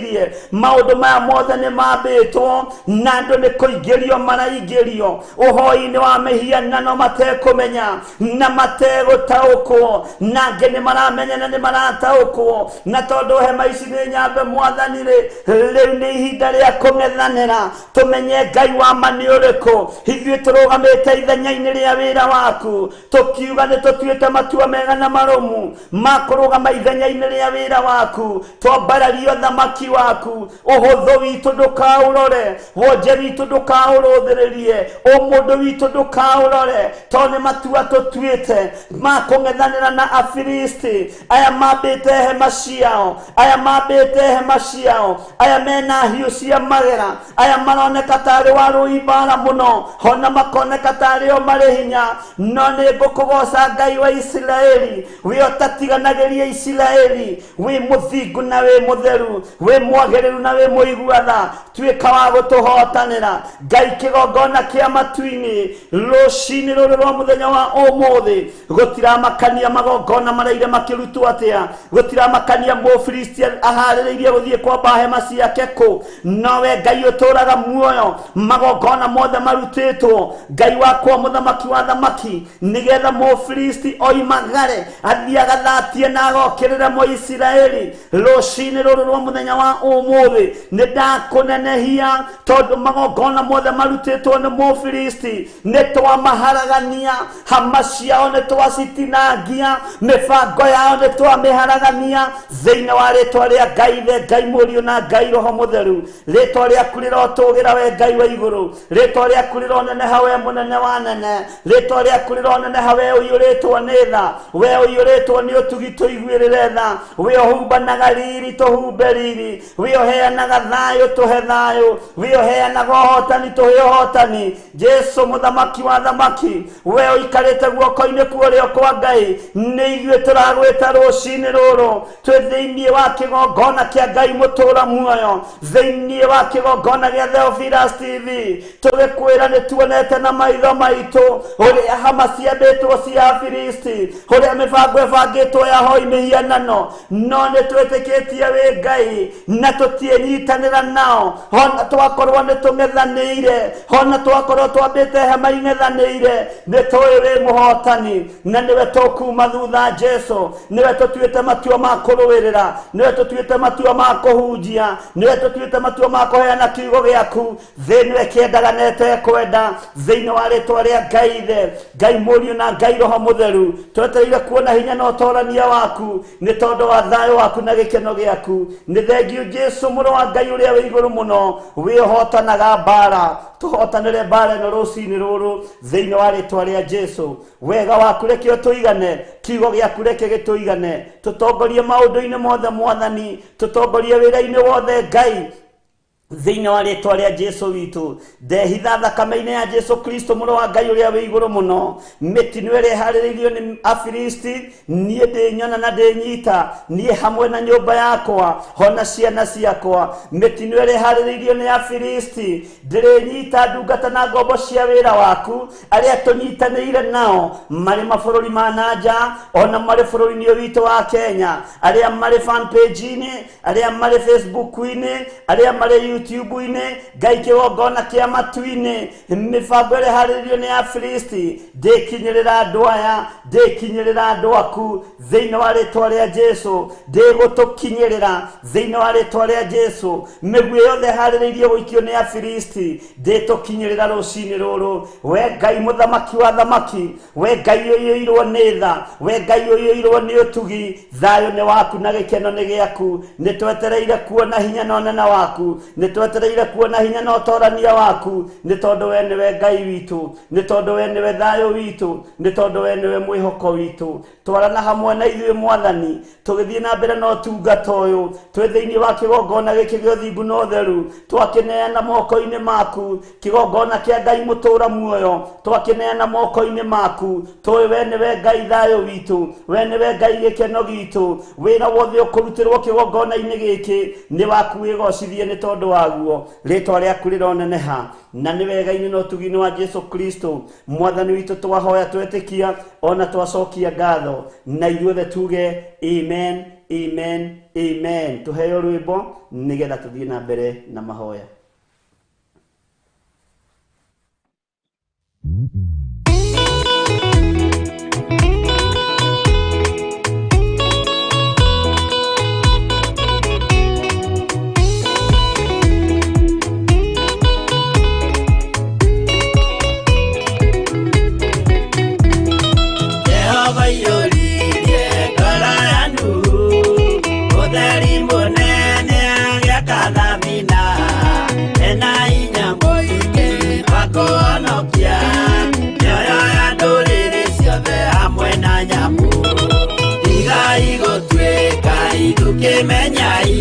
Maũndũ maya mothe nĩ mambĩtwo na andũ nĩ kũingĩrio maraingĩrio ũhoi-inĩ wa mĩhianano matekũmenya na mategũtaũkwo, na angĩ nĩ maramenya na nĩ marataũkwo. Na tondũ hema ici nĩ nyambe Mwathani rĩ, rĩu nĩ ihinda rĩa kũng'ethanĩra, tũmenye Ngai wa ma nĩ ũrĩkũ. Ithuĩ tũrũgamĩte ithenya-inĩ rĩa wĩra waku, tũkiuga nĩ tũtuĩte matua mega na marũmu ma kũrũgama ithenya-inĩ rĩa wĩra waku. Twambararie ũthamaki waku, ũhũthũ witũ ndũkaũrore, wonje witũ ndũkaũrũthĩrĩrie, ũmũndũ witũ ndũkaũrore, tondũ nĩ matua tũtuĩte ma kũng'ethanĩra na Afilisti aya mambĩte hema ciao, aya mambĩte hema ciao, aya mena hiũ cia magera, aya maroneka tarĩ warũi mbara mũno, ona makoneka tarĩ o marĩ hinya. No nĩ ngũkũgoca Ngai wa Isiraeli, wĩ ũtatiganagĩria Isiraeli, wĩ mũthingu na wĩ mũtheru, wĩ mwagĩrĩru na wĩ mũigua tha. Tuĩka wa gũtũhotanĩra Ngai kĩgongona kĩa matu-inĩ rũcinĩ rũrũ rwa mũthenya wa ũmũthĩ. Gũtiramakania magongona maraire makĩrutwo atĩa, gũtiramakania Mũfilisti aharĩrĩirie gũthiĩ kwamba hema ciake kũ, nowe Ngai ũtũraga muoyo, magongona mothe marutĩtwo Ngai wakwa mũthamaki wa thamaki, nĩgetha Mũfilisti oimagare athiĩ agathatie na agokĩrĩre Mũisiraeli. Rũcinĩ rũrũ rwa mũthenya wa ũmũthĩ nĩ ndakũnenehia, tondũ magongona mothe marutĩtwo nĩ Mũfilisti nĩ twamaharagania, hama ciao nĩ twacitinangia, mĩbango yao nĩ twamĩharagania thĩinĩ wa rĩtwa rĩa Ngai Ithe, Ngai Mũriũ na Ngai Roho Mũtheru. Rĩtwa rĩaku rĩrotũgĩra we Ngai wa igũrũ, rĩtwa rĩaku rĩroneneha we mũnene wa nene, rĩtwa rĩaku rĩroneneha we ũiyũrĩtwo nĩ tha, we ũiyũrĩtwo nĩ ũtugi tũiguĩrĩre tha, we ũhumbanaga riri tũhumbe riri, we ũheanaga thayũ tũhe thayũ, we ũheanaga ũhotani tũhe ũhotani. Jesu mũthamaki wa thamaki, we ũikarĩte guoko-inĩ kwa ũrĩo kwa Ngai, nĩ ithuĩ tũragwĩta rũcinĩ rũrũ twĩ thĩinĩ wa kĩgongona kĩa Ngai mũtũra muoyo, thĩinĩ wa kĩgongona gĩa Theophilus TV, tũgĩkwĩra nĩ tuonete na maitho maitũ ũrĩa hama ciambĩtwo cia Afilisti, ũrĩa mĩbango ĩbangĩtwo ya hoi mĩhianano, no nĩ twĩtĩkĩtie wĩ Ngai na tũtiĩnyitanĩra nao, ona twakorwo nĩ tũng'ethanĩire, ona twakorwo twambĩte hema ing'ethanĩire, nĩ tũĩ wĩ mũhotani na nĩwe tũkuma thutha. Jesu nĩwe tũtuĩte matua ma kũrũĩrĩra, nĩwe tũtuĩte matua ma kũhunjia, nĩwe tũtuĩte matua ma kũheana kiugo gĩaku. Thĩ nĩwe kĩendaga na ĩtekwenda, thĩinĩ wa rĩtwa rĩa Ngai Ithe, Ngai Mũriũ na Ngai Roho Mũtheru, twetereire kuona hinya na ũtorania waku nĩ tondũ wa thayũ waku na gĩkeno gĩaku. Nĩ thengiũ Jesu mũrũ wa Ngai ũrĩa wĩ igũrũ mũno, wĩ ũhotanaga mbara, tũhotanĩre mbara ĩno rũcinĩ rũrũ thĩinĩ wa rĩtwa rĩa Jesu. Wega waku reke ũtũigane, kiugo gĩaku reke gĩtũigane, tũtongorie maũndũ-inĩ mothe Mwathani, tũtongorie wĩra-inĩ wothe Ngai thĩinĩ wa rĩtwa rĩa Jesu witũ. Ndehitha thakame-inĩ ya Jesu Kristo mũrũ wa Ngai ũrĩa wĩ igũrũ mũno, mĩtino ĩrĩa ĩharĩrĩirio nĩ Afilisti niĩ ndĩnyona na ndĩnyita, niĩ hamwe na nyũmba yakwa hona ciana ciakwa. Mĩtino ĩrĩa ĩharĩrĩirio nĩ Afilisti ndĩrĩnyita ndungata na ngombo cia wĩra waku arĩa tũnyitanĩire nao marĩ mabũrũri ma na nja, ona marĩ bũrũri-inĩ ũyũ witũ wa Kenya, arĩa marĩ fan page-inĩ, arĩa marĩ Facebook-inĩ, arĩa marĩ YouTube-inĩ Ngai kĩgongona kĩa matu-inĩ mĩbango ĩrĩa ĩharĩrĩirio nĩ Afilisti ndĩkinyĩrĩra andũ aya ndĩkinyĩrĩra andũ aku thĩinĩ wa rĩtwa rĩa Jesu ndĩgũtũkinyĩrĩra thĩinĩ wa rĩtwa rĩa Jesu mĩguĩ yothe ĩharĩrĩirio gũikio nĩ Afilisti ndĩtũkinyĩrĩra rũcinĩ rũrũ we Ngai mũthamaki wa thamaki we Ngai ũiyũirwo nĩ tha we Ngai ũiyũirwo nĩ ũtugi thayũ nĩ waku na gĩkeno nĩ gĩaku nĩ twetereire kuona hinya na ũnene waku nĩ twetereire kuona hinya na ũtorania waku nĩ tondũ we nĩwe Ngai witũ nĩ tondũ we nĩwe thayũ witũ nĩ tondũ we nĩwe mwĩhoko witũ twarana hamwe na ithuĩ mwathani tũgĩthiĩ na mbere na ũtungata ũyũ twĩ thĩinĩ wa kĩgongona gĩkĩ gĩa ũthingu na ũtheru twakĩneana moko-inĩ maku kĩgongona kĩa Ngai mũtũũra muoyo twakĩneana moko-inĩ maku tũĩ we nĩwe Ngai thayũ witũ we nĩwe Ngai gĩkeno gitũ wĩra wothe ũkũrutĩrwo kĩgongona-inĩ gĩkĩ nĩ waku wĩgocithie nĩ tondũ waguo rĩtwa rĩaku rĩroneneha na nĩ wega-inĩ na ũtugi-inĩ wa Jesu Kristo mwathani witũ twahoya twetĩkia ona twacokia ngatho na ithuothe tuge amen amen amen tuheo rwĩmbo nĩgetha tũthiĩ na mbere na mahoya. Kimenyai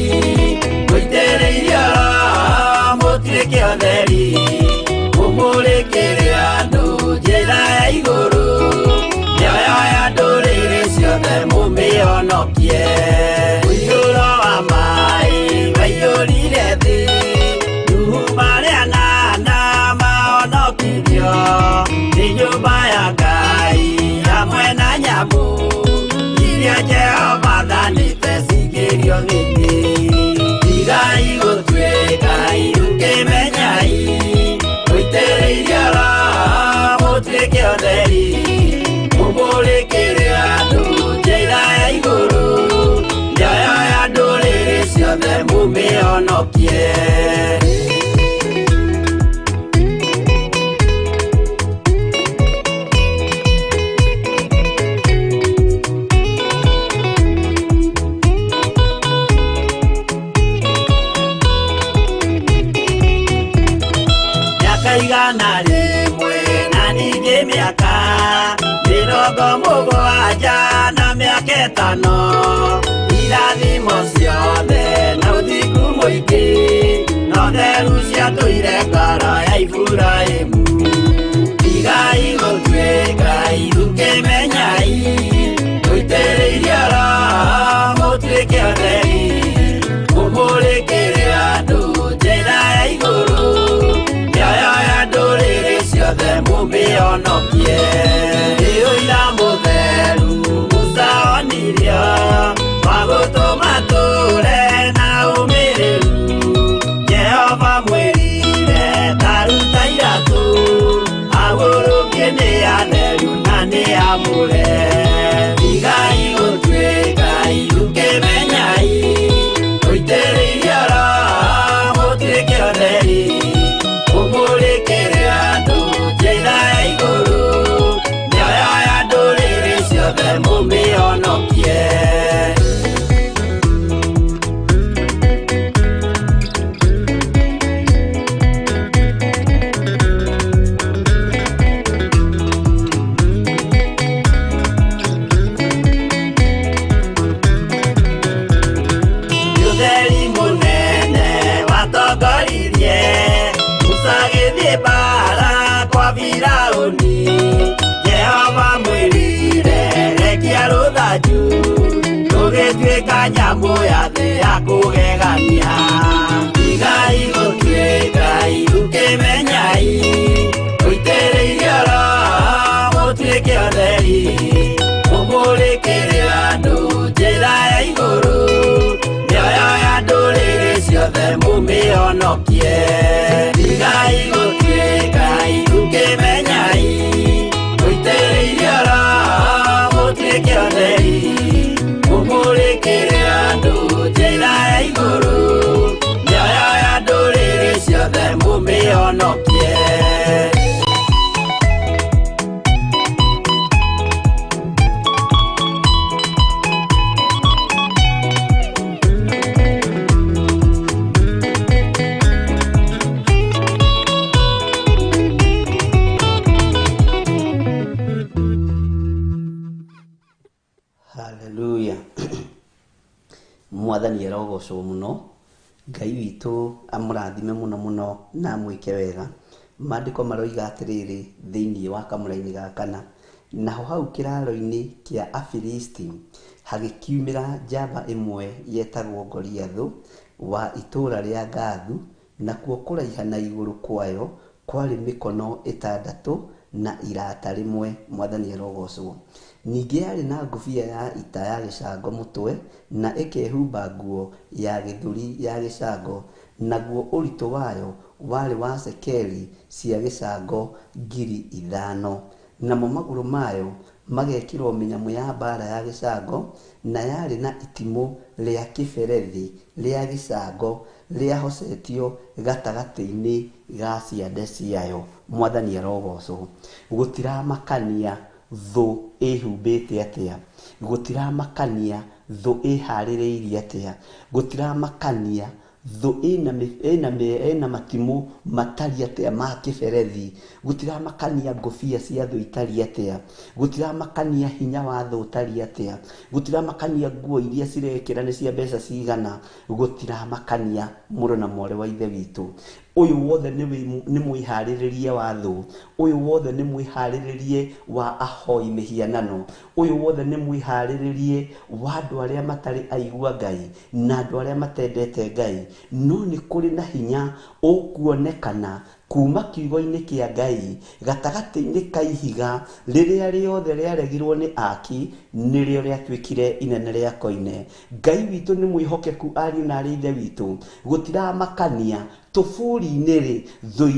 gũitĩrĩirio mũtuĩke ũtheri mũmũrĩkĩre andũ njĩra ya igũrũ mĩoyo ya ndũrĩrĩ ciothe mũmĩhonokie mũiyũro wa maĩ waiyũrire thĩ Nuhu marĩ anana mahonokirio nĩ nyũmba ya Ngai hamwe na nyamũ iria Jehova athanĩte cingĩrio thĩinĩ tigai gũtuĩka irũkĩmenyai gũitĩrĩirio Roho mũtuĩke ũtheri mũmũrĩkĩre andũ njĩra ya igũrũ mĩoyo ya ndũrĩrĩ ciothe mũmĩhonokie. Igana rĩmwe na ningĩ mĩaka mĩrongo mũgwanja na mĩaka ĩtano irathimo ciothe na ũthingu mũingĩ na ũtheru ciatũire ngoro ya Iburahĩmu tigai gũtuĩka irũkĩmenyai gũitĩrĩirio Roho mũtuĩke ũtheri mũmũrĩkĩre andũ njĩra ya igũrũ mĩoyo ya ndũrĩrĩ ciothe mũmĩhonokie ĩũira mũtheru Musa onirio wa gũtũma tũre na ũmĩrĩru Jehova mwĩrire ta ruta iratũ agũrũkie nĩ atheru na nĩ amũre tigai gũtuĩka irũkĩmenyai gũitĩrĩirio Roho mũtuĩke ũtheri mũmũrĩkĩre andũ njĩra ya igũrũ mĩoyo ya ndũrĩrĩ ciothe mũmĩhonokie. Ũtheri mũnene watongoririe Musa agĩthiĩ mbaara kwa Firaũni Jehova mwĩrire rekia rũthanju rũgĩtuĩka nyamũ ya thĩ ya kũgegania tigai gũtuĩka irũkĩmenyai gũitĩrĩirio Roho mũtuĩke ũtheri mũmũrĩkĩre andũ njĩra ya igũrũ mĩoyo ya ndũrĩrĩ ciothe mũmĩhonokie. mũmĩhonokie. Tigai gũtuĩka itũkĩmenyai, mũitĩrĩirio Roho mũtuĩke atheri, mũmũrĩkĩre andũ njĩra ya igũrũ, mĩoyo ya ndũrĩrĩ ciothe mũmĩhonokie. Haleluya. Mwathani arogocwo muno, Ngai witũ amũrathime muno muno na amwĩke wega. Maandĩko maroiga atĩrĩrĩ thĩinĩ wa kamũraini ga kana, naho hau kĩraro-inĩ kĩa Afilisti hagĩkiumĩra njamba ĩmwe yetagwo Goliathũ wa itũũra rĩa Gathu, nakuo kũraiha na igũrũ kwayo kwarĩ mĩkono 6 na irata rĩmwe. Mwathani arogocwo. Ningĩ yarĩ na ngũbia ya ita ya gĩcango mũtwe na ĩkehumba nguo ya gĩthũri ya gĩcango, naguo ũritũ wayo warĩ wa cekeri cia gĩcango 5,000. Namo magũrũ mayo magekĩrwo mĩnyamũ ya mbaara ya gĩcango, na yarĩ na itimũ rĩa kĩberethi rĩa gĩcango rĩahocetio gatagatĩ-inĩ ga ciande ciayo. Mwathani arogocwo. Gũtiramakania thũ ĩhumbĩte atĩa, gũtiramakania thũ ĩharĩrĩirie atĩa, gũtiramakania thũ ĩna matimũ matariĩ atĩa ma kĩberethi, gũtiramakania ngũbia cia thũ itariĩ atĩa, gũtiramakania hinya wa thũ ũtariĩ atĩa, gũtiramakania nguo iria cirekĩra nĩ cia mbeca cigana, gũtiramakania mũrũ na mwarĩ wa ithe witũ. Ũyũ wothe nĩ mwĩharĩrĩrie wa thũ, ũyũ wothe nĩ mwĩharĩrĩrie wa ahoi mĩhianano, ũyũ wothe nĩ mwĩharĩrĩrie wa andũ arĩa matarĩ aigua Ngai na andũ arĩa matendete Ngai. No nĩ kũrĩ na hinya ũkuonekana kuma kiugo-inĩ kĩa Ngai gatagatĩ-inĩ ka ihiga rĩrĩa rĩothe rĩaregirwo nĩ aki, nĩrĩo rĩatuĩkire inene rĩa koine. Ngai witũ nĩ mwĩhokeku ariũ na arĩ ithe witũ. Gũtiramakania tũburi-inĩ rĩ thũ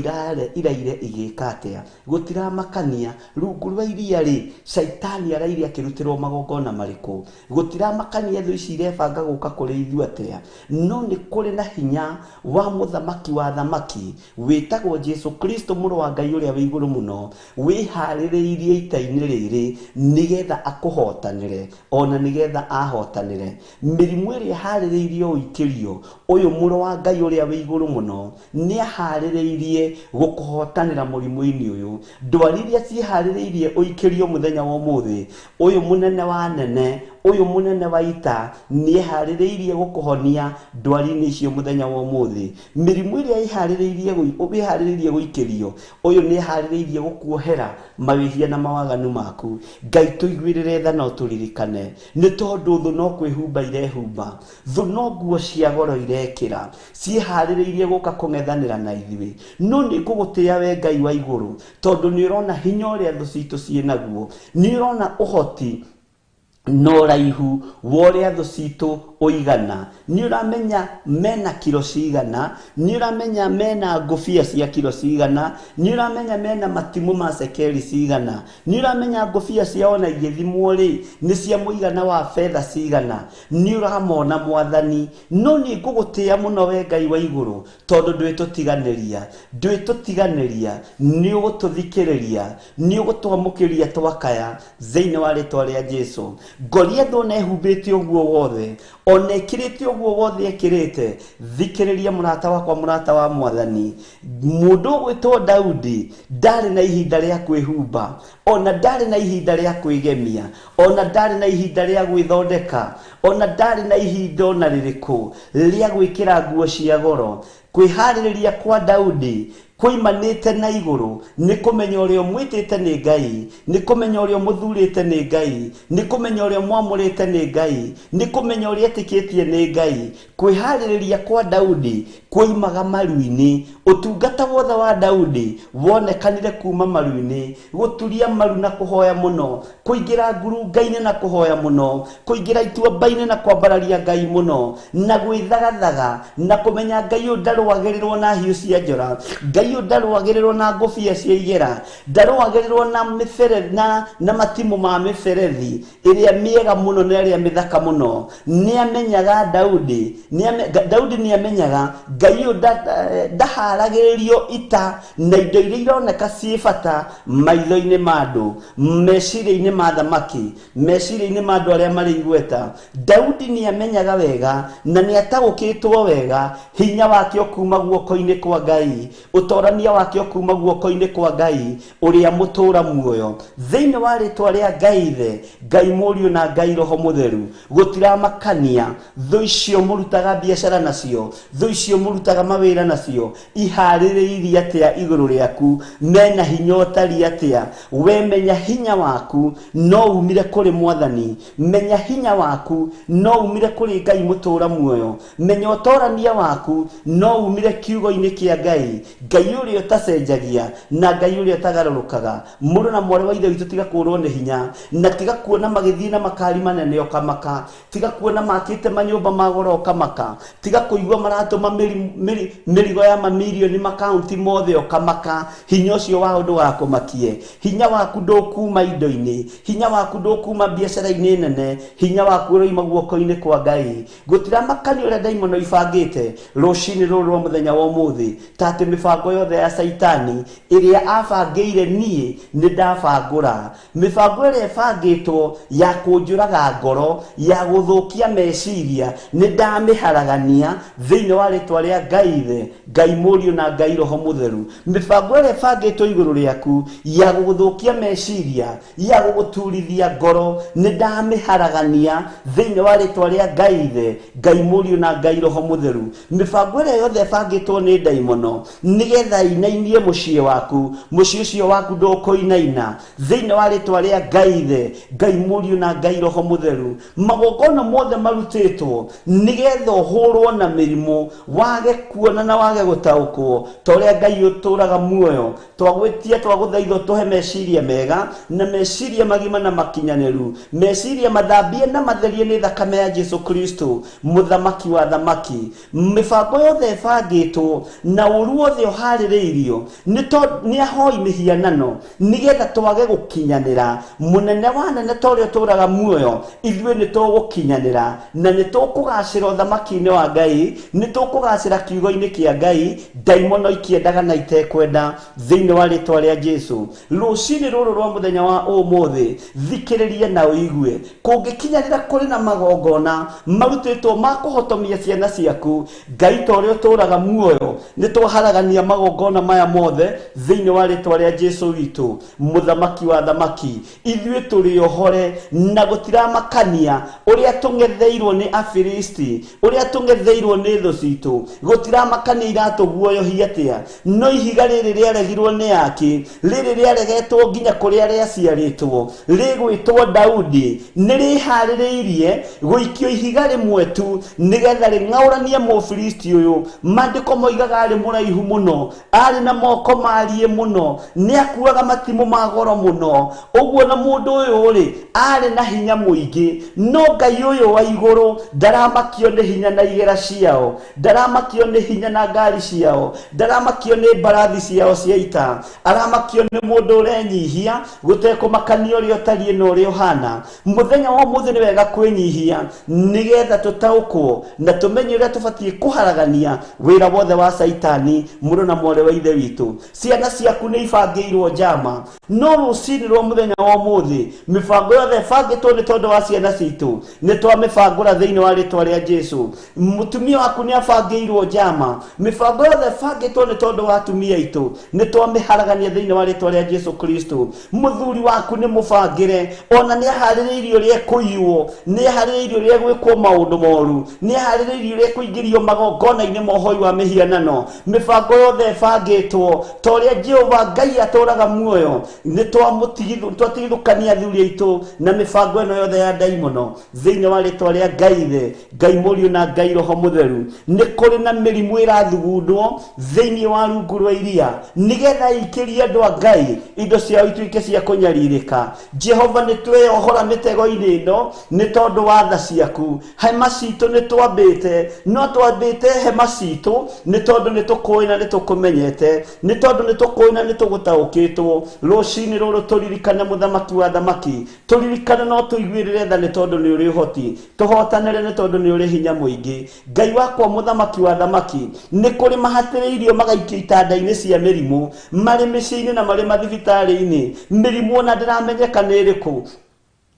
iraire igĩka atĩa, gũtiramakania rungu rwa iria rĩ caitani araire akĩrutĩrwo magongona marĩkũ, gũtiramakania thũ ici irebanga gũka kũrĩ ithuĩ atĩa. No nĩ kũrĩ na hinya wa mũthamaki wa thamaki wĩtagwo Jesu Kristo mũrũ wa Ngai ũrĩa wĩ igũrũ mũno, wĩharĩrĩirie ita-inĩ rĩrĩ nĩgetha akũhotanĩre ona nĩgetha ahotanĩre. Mĩrimũ ĩrĩa ĩharĩrĩirio ũikĩrio, ũyũ mũrũ wa Ngai ũrĩa wĩ igũrũ mũno nĩaharĩrĩirie gũkũhotanĩra mũrimũ-inĩ ũyũ. Ndwari iria ciĩharĩrĩirie ũikĩrio mũthenya wa ũmũthĩ, ũyũ mũnene wa nene, ũyũ mũnene wa ita nĩeharĩrĩirie gũkũhonia ndwari-inĩ icio mũthenya wa ũmũthĩ. Mĩrimũ ĩrĩa ĩharĩrĩirie gũikĩrio, ũyũ nĩeharĩrĩirie gũkuohera mawĩhia na mawaganu maku. Ngai tũiguĩrĩre tha na ũtũririkane, nĩ tondũ thũ no kwĩhumba irehumba, thũ no nguo cia goro irekĩra, ciĩharĩrĩirie gũka kũng'ethanĩra na ithuĩ. No nĩ ngũgũtĩĩa we Ngai wa igũrũ, tondũ nĩ ũrona hinya ũrĩa thũ citũ ciĩ naguo, nĩ ũrona ũhoti na ũraihu wa ũrĩa thũ citũ ũigana, nĩ ũramenya mena kiro cigana, nĩ ũramenya mena ngũbia cia kiro cigana, nĩ ũramenya mena matimũ ma cekeri cigana, nĩ ũramenya ngũbia ciao na igĩthimwo rĩ nĩ cia mũigana wa betha cigana, nĩ ũramona Mwathani. No nĩ ngũgũtĩĩa mũno we Ngai wa igũrũ, tondũ ndwĩtũtiganĩria, ndwĩtũtiganĩria, nĩ ũgũtũthikĩrĩria, nĩ ũgũtwamũkĩria twakaya thĩinĩ wa rĩtwa rĩa Jesu. Goliathũ ona ehumbĩte ũguo wothe, ona ekĩrĩte ũguo wothe ekĩrĩte, thikĩrĩria mũrata wakwa, mũrata wa Mwathani. Mũndũ ũgwĩtwo Daudi ndarĩ na ihinda rĩa kwĩhumba, ona ndarĩ na ihinda rĩa kwĩgemia, ona ndarĩ na ihinda rĩa gwĩthondeka, ona ndarĩ na ihinda ona rĩrĩkũ rĩa gwĩkĩra nguo cia goro. Kwĩharĩrĩria kwa Daudi kuimanĩte na igũrũ nĩ kũmenya ũrĩa ũmwĩtĩte nĩ Ngai, nĩ kũmenya ũrĩa ũmũthurĩte nĩ Ngai, nĩ kũmenya ũrĩa ũmwamũrĩte nĩ Ngai, nĩ kũmenya ũrĩa etĩkĩtie nĩ Ngai. Kwĩharĩrĩria kwa Daudi Kuimaga maru-inĩ. Ũtungata wothe wa Daudi wonekanire kuma maru-inĩ, gũturia maru na kũhoya mũno, kũingĩra ngurunga-inĩ na kũhoya mũno, kũingĩra ituamba-inĩ na kwambararia Ngai mũno, na gwĩthagathaga na kũmenya Ngai ũyũ ndarũagĩrĩrwo na hiũ cia njora, Ngai ũyũ ndarũagĩrĩrwo na ngũbia cia igera, ndarũagĩrĩrwo na mĩbere na matimũ ma mĩberethi ĩrĩa mĩega mũno na ĩrĩa mĩthaka mũno. Nĩamenyaga Daudi, Daudi nĩamenyaga Ngai ũyũ ndaharagĩrĩrio ita na indo iria ironeka ciĩ bata maitho-inĩ ma andũ, meciria-inĩ ma thamaki, meciria-inĩ ma andũ arĩa marĩ igweta. Daudi nĩamenyaga wega na nĩataũkĩtwo wega hinya wake ũkuma guoko-inĩ kwa Ngai, ũtorania wake ũkuma guoko-inĩ kwa Ngai ũrĩa mũtũra muoyo. Thĩinĩ wa rĩtwa rĩa Ngai Ithe, Ngai Mũriũ na Ngai Roho Mũtheru, gũtiramakania thũ icio mũrutaga biacara nacio, thũ icio mũrutaga mawĩra nacio, iharĩrĩirie atĩa igũrũ rĩaku, mena hinya ũtariĩ atĩa. We menya hinya waku no umire kũrĩ Mwathani, menya hinya waku no umire kũrĩ Ngai mũtũra muoyo, menya ũtorania waku no umire kiugo-inĩ kĩa Ngai, Ngai ũrĩa ũtacenjagia na Ngai ũrĩa ũtagarũrũkaga. Mũrũ na mwarĩ wa Ithe witũ, tiga kũrwo nĩ hinya na tiga kuona magĩthiĩ na makari manene ũkamaka, tiga kuona makĩte manyũmba ma goro ũkamaka, tiga kũigua maratũma mĩrigo ya mamirioni makaunti mothe ũkamaka. Hinya ũcio wao ndũgakũmakie. Hinya waku ndũkuma indo-inĩ, hinya waku ndũkuma biacara-inĩ nene, hinya waku ũroima guoko-inĩ kwa Ngai. Gũtiramakania ũrĩa ndaimono ibangĩte rũcinĩ rũrũ rwa mũthenya wa ũmũthĩ, ta atĩ mĩbango yothe ya Caitani ĩrĩa abangĩire niĩ nĩ ndabangũra. Mĩbango ĩrĩa ĩbangĩtwo ya kũnjũraga ngoro, ya gũthũkia meciria, nĩ ndamĩharagania thĩinĩ wa rĩtwa rĩa Ngai Ithe, Ngai Mũriũ na Ngai Roho Mũtheru. Mĩbango ĩrĩa ĩbangĩtwo igũrũ rĩaku ya gũgũthũkia meciria, ya gũgũturithia ngoro, nĩ ndamĩharagania thĩinĩ wa rĩtwa rĩa Ngai Ithe, Ngai Mũriũ na Ngai Roho Mũtheru. Mĩbango ĩrĩa yothe ĩbangĩtwo nĩ ndaimono nĩgetha inainie mũciĩ waku, mũciĩ ũcio waku ndũkũinaina thĩinĩ wa rĩtwa rĩa Ngai Ithe, Ngai Mũriũ na Ngai Roho Mũtheru. Magongona mothe marutĩtwo nĩgetha ũhũrwo na mĩrimũ, wage kuona na wage gũtaũkwo ta ũrĩa Ngai ũtũraga muoyo. Twagwĩtia twagũthaitha ũtũhe meciria mega na meciria magima na makinyanĩru, meciria mathambie na matherie nĩ thakame ya Jesu Kristo mũthamaki wa thamaki. Mĩbango yothe ĩbangĩtwo na ũru wothe ũharĩrĩirio nĩ ahoi mĩhianano nĩgetha twage gũkinyanĩra. Mũnene wa nene ta ũrĩa ũtũraga muoyo, ithuĩ nĩ tũgũkinyanĩra na nĩ tũkũgacĩra ũthamaki-inĩ wa Ngai, nĩ tũkũgacĩra kiugo-inĩ kĩa Ngai, ndaimono ikĩendaga na itekwenda thĩinĩ wa rĩtwa rĩa Jesu. Rũcinĩ rũrũ rwa mũthenya wa ũmũthĩ, thikĩrĩria na ũigue. Kũngĩkinyanĩra kũrĩ na magongona marutĩtwo ma kũhotomia ciana ciaku, Ngai ta ũrĩa ũtũraga muoyo, nĩ twaharagania magongona maya mothe thĩinĩ wa rĩtwa rĩa Jesu witũ mũthamaki wa thamaki. Ithuĩ tũrĩ ohore na gũtiramakania ũrĩa tũng'etheirwo nĩ Afilisti, ũrĩa tũng'etheirwo nĩ thũ citũ, gũtiramakania iratũguoyohia atĩa. No ihiga rĩrĩ rĩaregirwo nĩ aki, rĩrĩ rĩaregetwo nginya kũrĩa rĩaciarĩtwo, rĩgwĩtwo Daudi, nĩ rĩharĩrĩirie gũikio ihiga rĩmwe tu nĩgetha rĩng'aũranie Mũfilisti ũyũ. Maandĩko moigaga arĩ mũraihu mũno, arĩ na moko mariĩ mũno, nĩ akuaga matimũ ma goro mũno. Ũguo na mũndũ ũyũ rĩ, arĩ na hinya mũingĩ, no Ngai ũyũ wa igũrũ ndaramakio nĩ hinya na igera ciao, ndaramakio nĩ hinya na ngari ciao, ndaramakio nĩ mbarathi ciao cia ita, aramakio nĩ mũndũ ũrenyihia gũtekũmakania ũrĩa ũtariĩ na ũrĩa ũhana. Mũthenya wa ũmũthĩ nĩ wega kwĩnyihia nĩgetha tũtaũkwo na tũmenye ũrĩa tũbatiĩ kũharagania wĩra wothe wa Caitani. Mũrũ na mwarĩ wa Ithe witũ, ciana ciaku nĩ ibangĩirwo njama, no rũcinĩ rwa mũthenya wa ũmũthĩ mĩbango yothe ĩbangĩtwo nĩ tondũ wa ciana citũ nĩ twamĩbangũra thĩinĩ wa rĩtwa rĩa Jesu. Mũtumia waku nĩ abangĩirwo njama, mĩbango yothe ĩbangĩtwo nĩ tondũ wa atumia aitũ nĩ twamĩharagania thĩinĩ wa rĩtwa rĩa Jesu Kristo. Mũthuri waku nĩ mũbangĩre, ona nĩ aharĩrĩirio ũrĩa ekũiywo, nĩ aharĩrĩirio ũrĩa egwĩkwo maũndũ moru, nĩ aharĩrĩirio ũrĩa ekũingĩrio magongona-inĩ ma ũhoi wa mĩhianano. Mĩbango yothe ĩbangĩtwo ta ũrĩa Jehova Ngai atũraga muoyo, nĩ twatigithũkania athuri aitũ na mĩbango ĩno yothe ya ndaimono thĩinĩ wa rĩtwa rĩa Ngai Ithe, Ngai Mũriũ na Ngai Roho Mũtheru. Nĩ kũrĩ kũrĩ na mĩrimũ ĩrathugundwo thĩinĩ wa rungu rwa iria nĩgetha ikĩrie andũ a Ngai indo ciao ituĩke cia kũnyarirĩka. Jehova nĩ tweyohora mĩtego-inĩ ĩno nĩ tondũ wa tha ciaku. Hema citũ nĩ twambĩte, no twambĩte hema citũ nĩ tondũ nĩ tũkũĩ na nĩ tũkũmenyete, nĩ tondũ nĩ tũkũĩ na nĩ tũgũtaũkĩtwo. Rũcinĩ rũrũ tũririkane mũthamaki wa thamaki, tũririkane no tũiguĩrĩre tha nĩ tondũ nĩ ũrĩ ũhoti, tũhotanĩre nĩ tondũ nĩ ũrĩ hinya mũingĩ. Ngai wakwa mũthamaki wa thamaki, nĩ kũrĩ mahatĩrĩirio magaikio itanda-inĩ cia mĩrimũ, marĩ mĩciĩ-inĩ na marĩ mathibitarĩ-inĩ, mĩrimũ ona ndĩramenyeka nĩ ĩrĩkũ,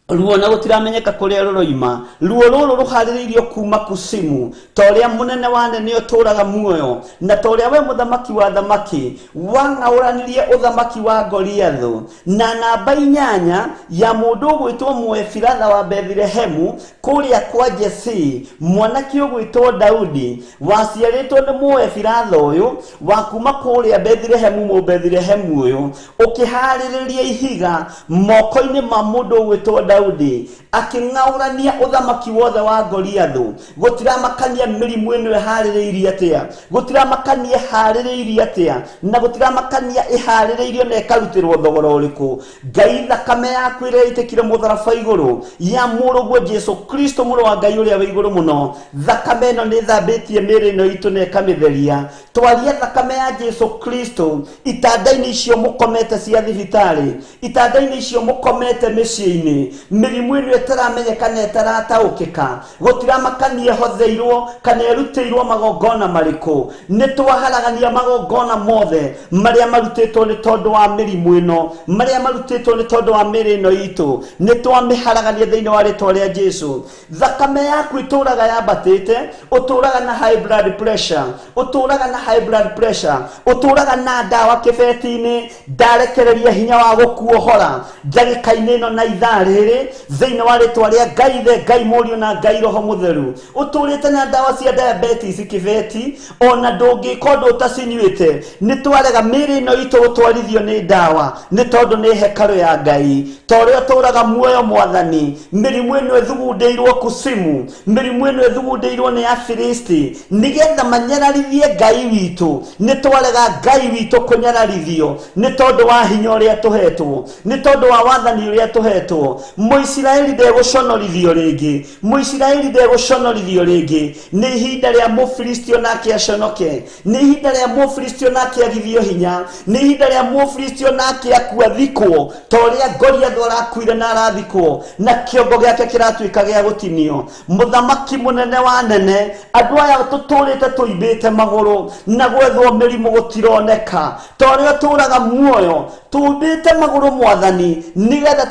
ruo na gũtiramenyeka kũrĩa rũroima. Ruo rũrũ rũharĩrĩirio kuma kusimu, ta ũrĩa mũnene wa nene ũtũũraga muoyo, na ta ũrĩa we mũthamaki wa thamaki wang'aũranirie ũthamaki wa Goliathũ na namba 8 ya mũndũ ũgwĩtwo Mũefiratha wa Bethilehemu kũrĩa kwa Jesii, mwanake ũgwĩtwo Daudi waciarĩtwo nĩ Mũefiratha ũyũ wa kuma kũrĩa Bethilehemu, Mũbethilehemu ũyũ ũkĩharĩrĩria ihiga moko-inĩ ma mũndũ ũgwĩtwo Daudi, akĩng'aũrania ũthamaki wothe wa Goliathũ. Gũtiramakania mĩrimũ ĩno ĩharĩrĩirie atĩa, gũtiramakania ĩharĩrĩirie atĩa, na gũtiramakania ĩharĩrĩirio na ĩkarutĩrwo thogora ũrĩkũ. Ngai, thakame yaku ĩrĩa ĩitĩkire mũtharaba igũrũ ya mũrũguo Jesu Kristo mũrũ wa Ngai ũrĩa wĩ igũrũ mũno, thakame ĩno nĩ ĩthambĩtie mĩĩrĩ ĩno itũ na ĩkamĩtheria. Twaria thakame ya Jesu Kristo itanda-inĩ icio mũkomete cia thibitarĩ, itanda-inĩ icio mũkomete mĩciĩ-inĩ, mĩrimũ ĩno ĩtaramenyeka na ĩtarataũkĩka, gũtiramakania ĩhotheirwo kana ĩrutĩirwo magongona marĩkũ. Nĩ twaharagania magongona mothe marĩa marutĩtwo nĩ tondũ wa mĩrimũ ĩno, marĩa marutĩtwo nĩ tondũ wa mĩĩrĩ ĩno itũ, nĩ twamĩharagania thĩinĩ wa rĩtwa rĩa Jesu. Thakame yaku ĩtũũraga yambatĩte, ũtũũraga na high blood pressure, ũtũũraga na high blood pressure, ũtũũraga na ndawa kĩbeti-inĩ, ndarekereria hinya wa gũkuohora ndagĩka-inĩ ĩno na ithaa rĩrĩ thĩinĩ wa rĩtwa rĩa Ngai Ithe, Ngai Mũriũ na Ngai Roho Mũtheru. Ũtũũrĩte na ndawa cia diabetes kĩbeti, ona ndũngĩka ũndũ ũtacinyuĩte. Nĩ twarega mĩĩrĩ ĩno itũ gũtwarithio nĩ ndawa, nĩ tondũ nĩ hekarũ ya Ngai. Ta ũrĩa ũtũũraga muoyo Mwathani, mĩrimũ ĩno ĩthugundĩirwo kusimu, mĩrimũ ĩno ĩthugundĩirwo nĩ Afilisti nĩgetha manyararithie Ngai witũ. Nĩ twarega Ngai witũ kũnyararithio nĩ tondũ wa hinya ũrĩa tũhetwo, nĩ tondũ wa wathani ũrĩa tũhetwo. Mũisiraeli ndegũconorithio rĩngĩ, Mũisiraeli ndegũconorithio rĩngĩ. Nĩ ihinda rĩa Mũfilisti onake aconoke, nĩ ihinda rĩa Mũfilisti onake agithio hinya, nĩ ihinda rĩa Mũfilisti onake akua thikwo ta ũrĩa Goliathũ arakuire na arathikwo, na kĩongo gĩake kĩratuĩka gĩa gũtinio. Mũthamaki mũnene wa nene, andũ aya tũtũũrĩte tũimbĩte magũrũ na gwethwo mĩrimũ gũtironeka, ta ũrĩa ũtũũraga muoyo tũmbĩte magũrũ Mwathani, nĩgetha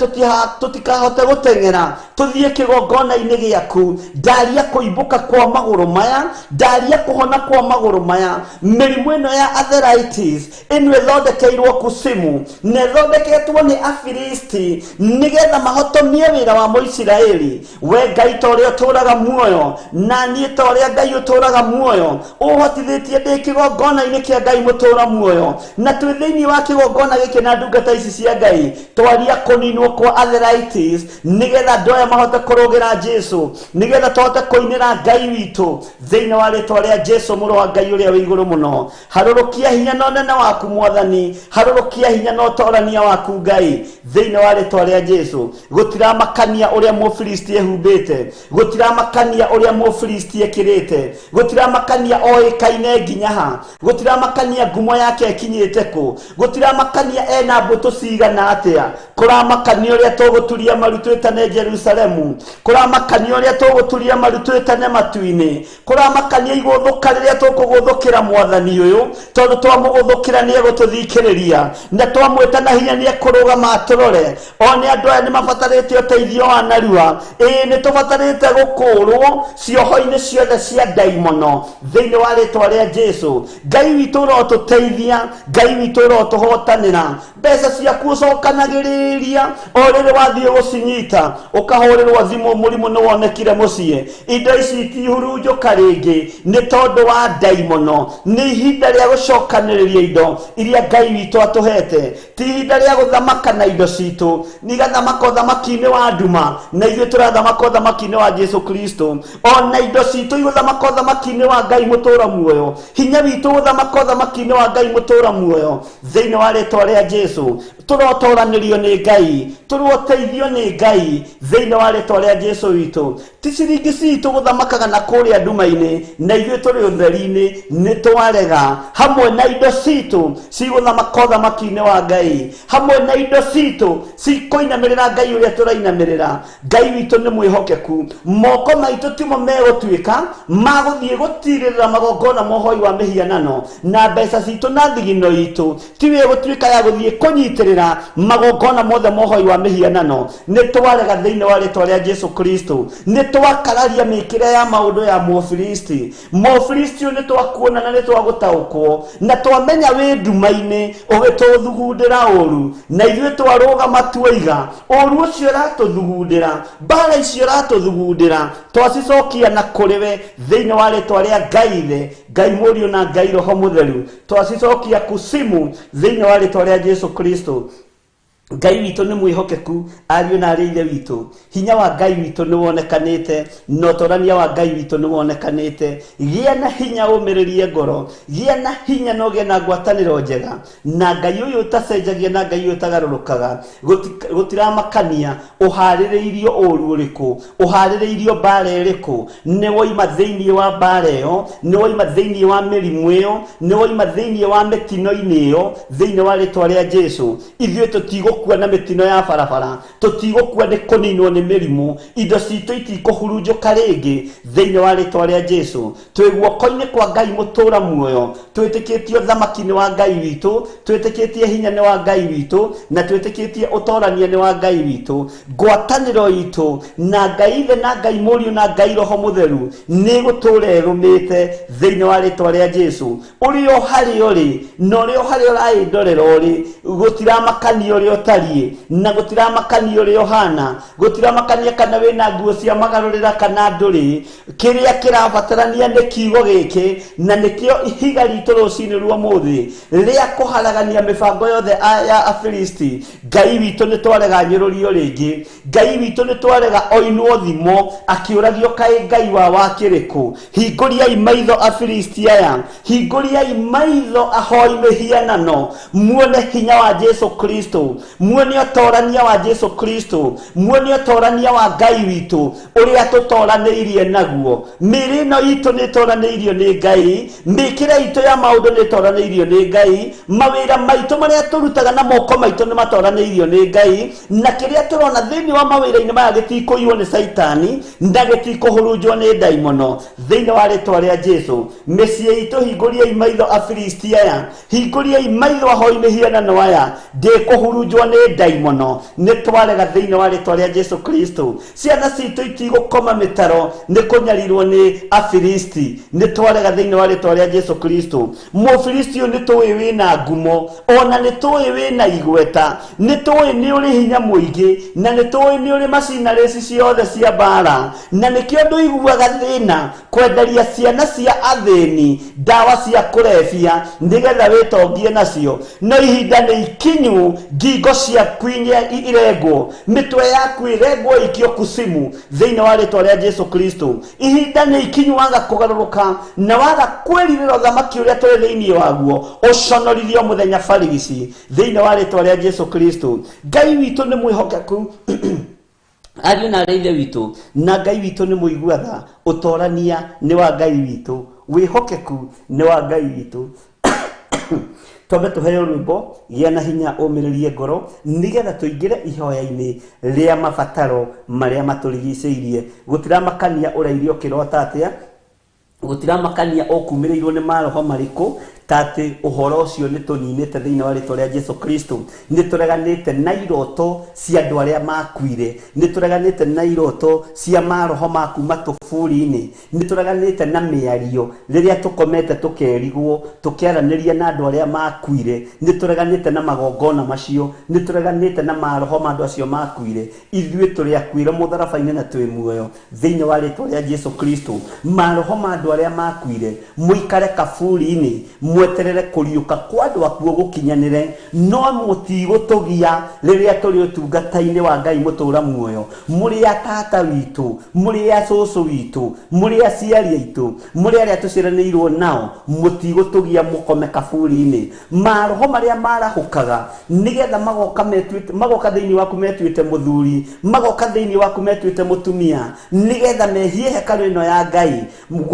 tũtikahote gũteng'era tũthiĩ kĩgongona-inĩ gĩaku. Ndaria kũimbũka kwa magũrũ maya, ndaria kũhona kwa magũrũ maya. Mĩrimũ ĩno ya arthritis ĩno ĩthondekeirwo kusimu na ĩthondeketwo nĩ Afilisti nĩgetha mahotomie wĩra wa Mũisiraeli. We Ngai, ta ũrĩa ũtũũraga muoyo, na niĩ ta ũrĩa Ngai ũtũũraga muoyo, ũhotithĩtie ndĩ kĩgongona-inĩ kĩa Ngai mũtũũra muoyo, na twĩ thĩinĩ wa kĩgongona gĩkĩ na ndungata ici cia Ngai, twaria kũninwo kwa arthritis nĩgetha andũ aya mahote kũrũgĩra Jesu, nĩgetha tũhote kũinĩra Ngai witũ thĩinĩ wa rĩtwa rĩa Jesu mũrũ wa Ngai ũrĩa wĩ igũrũ mũno. Harũrũkia hinya na ũnene waku Mwathani, harũrũkia hinya na ũtorania waku Ngai thĩinĩ wa rĩtwa rĩa Jesu. Gũtiramakania ũrĩa Mũfilisti ehumbĩte, gũtiramakania ũrĩa Mũfilisti ekĩrĩte, gũtiramakania oĩkaine nginya ha, gũtiramakania ngumo yake ĩkinyĩte kũ, gũtiramakania ena mbũtũ cigana atĩa. Kũramakania ũrĩa tũgũturia maru twĩtane Jerusalemu, kũramakania ũrĩa tũgũturia maru twĩtane matu-inĩ, kũramakania igũthũka rĩrĩa tũkũgũthũkĩra Mwathani ũyũ, tondũ twamũgũthũkĩra nĩ egũtũthikĩrĩria, na twamwĩta na hinya nĩ ekũrũgama atũrore. One andũ aya nĩ mabatarĩte ũteithio wa narua, ĩĩ nĩ tũbatarĩte gũkũũrwo cioho-inĩ ciothe cia ndaimono thĩinĩ wa rĩtwa rĩa Jesu. Ngai witũ ũrotũteithia, Ngai witũ ũrotũhotanĩra. Mbeca ciaku ũcokanagĩrĩria o rĩrĩ wathiĩ gũcinyita ũkahũrĩrwo thimũ mũrimũ nĩ wonekire mũciĩ. Indo ici itihurunjũka rĩngĩ nĩ tondũ wa ndaimono. Nĩ ihinda rĩa gũcokanĩrĩria indo iria Ngai witũ atũhete, ti ihinda rĩa gũthamaka na indo citũ. Nigathamaka ũthamaki-inĩ wa nduma, na ithuĩ tũrathamaka ũthamaki-inĩ wa Jesu Kristo. Ona indo citũ igũthamaka ũthamaki-inĩ wa Ngai mũtũra muoyo, hinya witũ gũthamaka ũthamaki-inĩ wa Ngai mũtũra muoyo. Thĩinĩ wa rĩtwa rĩa Jesu tũrotoranĩrio nĩ Ngai, tũroteithio nĩ Ngai thĩinĩ wa rĩtwa rĩa Jesu witũ. Ti ciringi citũ gũthamakaga na kũrĩa nduma-inĩ, na ithuĩ tũrĩ ũtheri-inĩ. Nĩ twarega hamwe na indo citũ cigũthamaka ũthamaki-inĩ wa Ngai, hamwe na indo citũ cikũinamĩrĩra Ngai ũrĩa tũrainamĩrĩra. Ngai witũ nĩ mwĩhokeku. Moko maitũ timo megũtuĩka magũthiĩ gũtirĩrĩra magongona mohoi wa mĩhianano, na mbeca citũ na thigino itũ tiwe gũtuĩka ya gũthiĩ kũnyitĩrĩra magongona mothe mohoi wa mĩhianano. Nĩ twarega thĩinĩ wa rĩtwa rĩa Jesu Kristo. Nĩ twakararia mĩkĩre ya maũndũ ya Mũfilisti. Mũfilisti ũyũ nĩ twakuona na nĩ twagũtaũkwo, na twamenya wĩ nduma-inĩ ũgĩtũthugundĩra ũru, na ithuĩ twarũgama tuoiga ũru ũcio ũratũthugundĩra, mbara icio ũratũthugundĩra, twacicokia na kũrĩ we thĩinĩ wa rĩtwa rĩa Ngai Ithe, Ngai Mũriũ na Ngai Roho Mũtheru. Twacicokia kusimu thĩinĩ wa rĩtwa rĩa Jesu Kristo. Ngai witũ nĩ mwĩhokeku, ariũ na arĩ ithe witũ. Hinya wa Ngai witũ nĩ wonekanĩte, na ũtorania wa Ngai witũ nĩ wonekanĩte. Gĩa na hinya ũmĩrĩrie ngoro, gĩa na hinya na ũgĩe na ngwatanĩro njega na Ngai ũyũ ũtacenjagia na Ngai ũyũ ũtagarũrũkaga. Gũtiramakania ũharĩrĩirio ũru ũrĩkũ, ũharĩrĩirio mbara ĩrĩkũ, nĩ woima thĩinĩ wa mbara ĩyo, nĩ woima thĩinĩ wa mĩrimũ ĩyo, nĩ woima thĩinĩ wa mĩtino-inĩ ĩyo, thĩinĩ wa rĩtwa rĩa Jesu. Ithuĩ tũtigũkua na mĩtino ya barabara, tũtigũkua nĩ kũninwo nĩ mĩrimũ, indo citũ itikũhurunjũka rĩngĩ thĩinĩ wa rĩtwa rĩa Jesu. Twĩ guoko-inĩ kwa Ngai mũtũra muoyo, twĩtĩkĩtie ũthamaki nĩ wa Ngai witũ, twĩtĩkĩtie hinya nĩ wa Ngai witũ, na twĩtĩkĩtie ũtorania nĩ wa Ngai witũ. Ngwatanĩro itũ na Ngai Ithe na Ngai Mũriũ na Ngai Roho Mũtheru nĩ gũtũra ĩrũmĩte thĩinĩ wa rĩtwa rĩa Jesu. Ũrĩa harĩa ũrĩ na ũrĩa harĩa ũraĩndorera ũrĩ, gũtiramakania ũrĩa ũtariĩ na gũtiramakania ũrĩa ũhana, gũtiramakania kana wĩna nguo cia magarũrĩra kana ndũrĩ. Kĩrĩa kĩrabatarania nĩ kiugo gĩkĩ, na nĩkĩo ihiga ritũ rũcinĩ rwa ũmũthĩ rĩa kũharagania mĩbango yothe ya Afilisti. Ngai witũ nĩ twarega nyũrũrio rĩngĩ, Ngai witũ nĩ twarega oinwo thimo akĩũragio kaĩ Ngai wa wakĩrĩkũ. Hingũriai maitho Afilisti aya, hingũriai maitho ahoi mĩhianano, muone hinya wa Jesu Kristo, muone ũtorania wa Jesu Kristo, muone ũtorania wa Ngai witũ ũrĩa tũtoranĩirie naguo. Mĩĩrĩ ĩno itũ nĩ ĩtoranĩirio nĩ Ngai, mĩkĩre itũ ya maũndũ nĩ ĩtoranĩirio nĩ Ngai, mawĩra maitũ marĩa tũrutaga na moko maitũ nĩ matoranĩirio nĩ Ngai, na kĩrĩa tũrona thĩinĩ wa mawĩra-inĩ maya gĩtikũiywo nĩ Caitani na gĩtikũhurunjwo nĩ ndaimono thĩinĩ wa rĩtwa rĩa Jesu. Mĩciĩ itũ hingũriai maitho Afilisti aya, hingũriai maitho ahoi mĩhianano aya, ndĩkũhurunjwo nĩ ndaimono. Nĩ twarega thĩinĩ wa rĩtwa rĩa Jesu Kristo. Ciana citũ itigũkoma mĩtaro nĩ kũnyarirwo nĩ Afilisti, nĩ twarega thĩinĩ wa rĩtwa rĩa Jesu Kristo. Mũfilisti ũyũ nĩ tũĩ wĩna ngumo, ona nĩ tũĩ wĩna igweta, nĩ tũĩ nĩ ũrĩ hinya mũingĩ, na nĩ tũĩ nĩ ũrĩ macinarĩci ciothe cia mbara, na nĩkĩo ndũiguaga thĩna kwenderia ciana cia athĩni ndawa cia kũrebia nĩgetha wĩtongie nacio. No ihinda nĩ ikinyu ngingo ciaku irengwo, mĩtwe yaku ĩrengwo ikio kusimu thĩinĩ wa rĩtwa rĩa Jesu Kristo. Ihinda nĩ ikinyu waga kũgarũrũka na waga kwĩrirĩra ũthamaki ũrĩa tũrĩ thĩinĩ waguo, ũconorithio mũthenya barigici thĩinĩ wa rĩtwa rĩa Jesu Kristo. Ngai witũ nĩ mwĩhokeku, ariũ na arĩ ithe witũ, na Ngai witũ nĩ mũigua tha. Ũtorania nĩ wa Ngai witũ, wĩhokeku nĩ wa Ngai witũ. Twambe tũheo rwĩmbo gĩa na hinya ũmĩrĩrie ngoro, nĩgetha tũingĩre ihoya-inĩ rĩa mabataro marĩa matũrigicĩirie. Gũtiramakania ũrairio ũkĩrota atĩa, gũtiramakania ũkumĩrĩirwo nĩ maroho marĩkũ, Ta atĩ ũhoro ũcio nĩ tũninĩte thĩinĩ wa rĩtwa rĩa Jesu Kristo. Nĩ tũreganĩte na iroto cia andũ arĩa makuire, nĩ tũreganĩte na iroto cia maroho ma kuma tũburi-inĩ, nĩ tũreganĩte na mĩario rĩrĩa tũkomete tũkerigwo tũkĩaranĩria na andũ arĩa makuire, nĩ tũreganĩte na magongona macio, nĩ tũreganĩte na maroho ma andũ acio makuire. Ithuĩ tũrĩ akuire mũtharaba-inĩ na twĩ muoyo thĩinĩ wa rĩtwa rĩa Jesu Kristo. Maroho ma andũ arĩa makuire, mũikare kaburi-inĩ mweterere kũriũka kwa andũ akuo gũkinyanĩre, no mũtigũtũgia rĩrĩa tũrĩ ũtungata-inĩ wa Ngai mũtũra muoyo. Mũrĩ a tata witũ, mũrĩ a cũcũ witũ, mũrĩ aciari aitũ, mũrĩ arĩa tũciaranĩirwo nao, mũtigũtũgia mũkome kaburi-inĩ. Maroho marĩa marahũkaga nĩgetha magoka metuĩte, magoka thĩinĩ waku metuĩte mũthuri, magoka thĩinĩ waku metuĩte mũtumia, nĩgetha mehie hekarũ ĩno ya Ngai,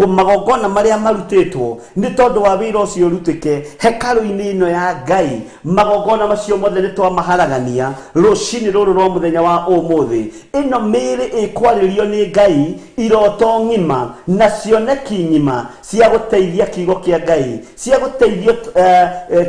magongona marĩa marutĩtwo nĩ tondũ wa wĩra ũcio ũrutĩke hekarũ-inĩ ĩno ya Ngai, magongona macio mothe nĩ twamaharagania rũcinĩ rũrũ rwa mũthenya wa ũmũthĩ. Ĩno mĩĩrĩ ĩkwarĩrio nĩ Ngai iroto ng'ima na cioneki ng'ima cia gũteithia kiugo kĩa Ngai, cia gũteithia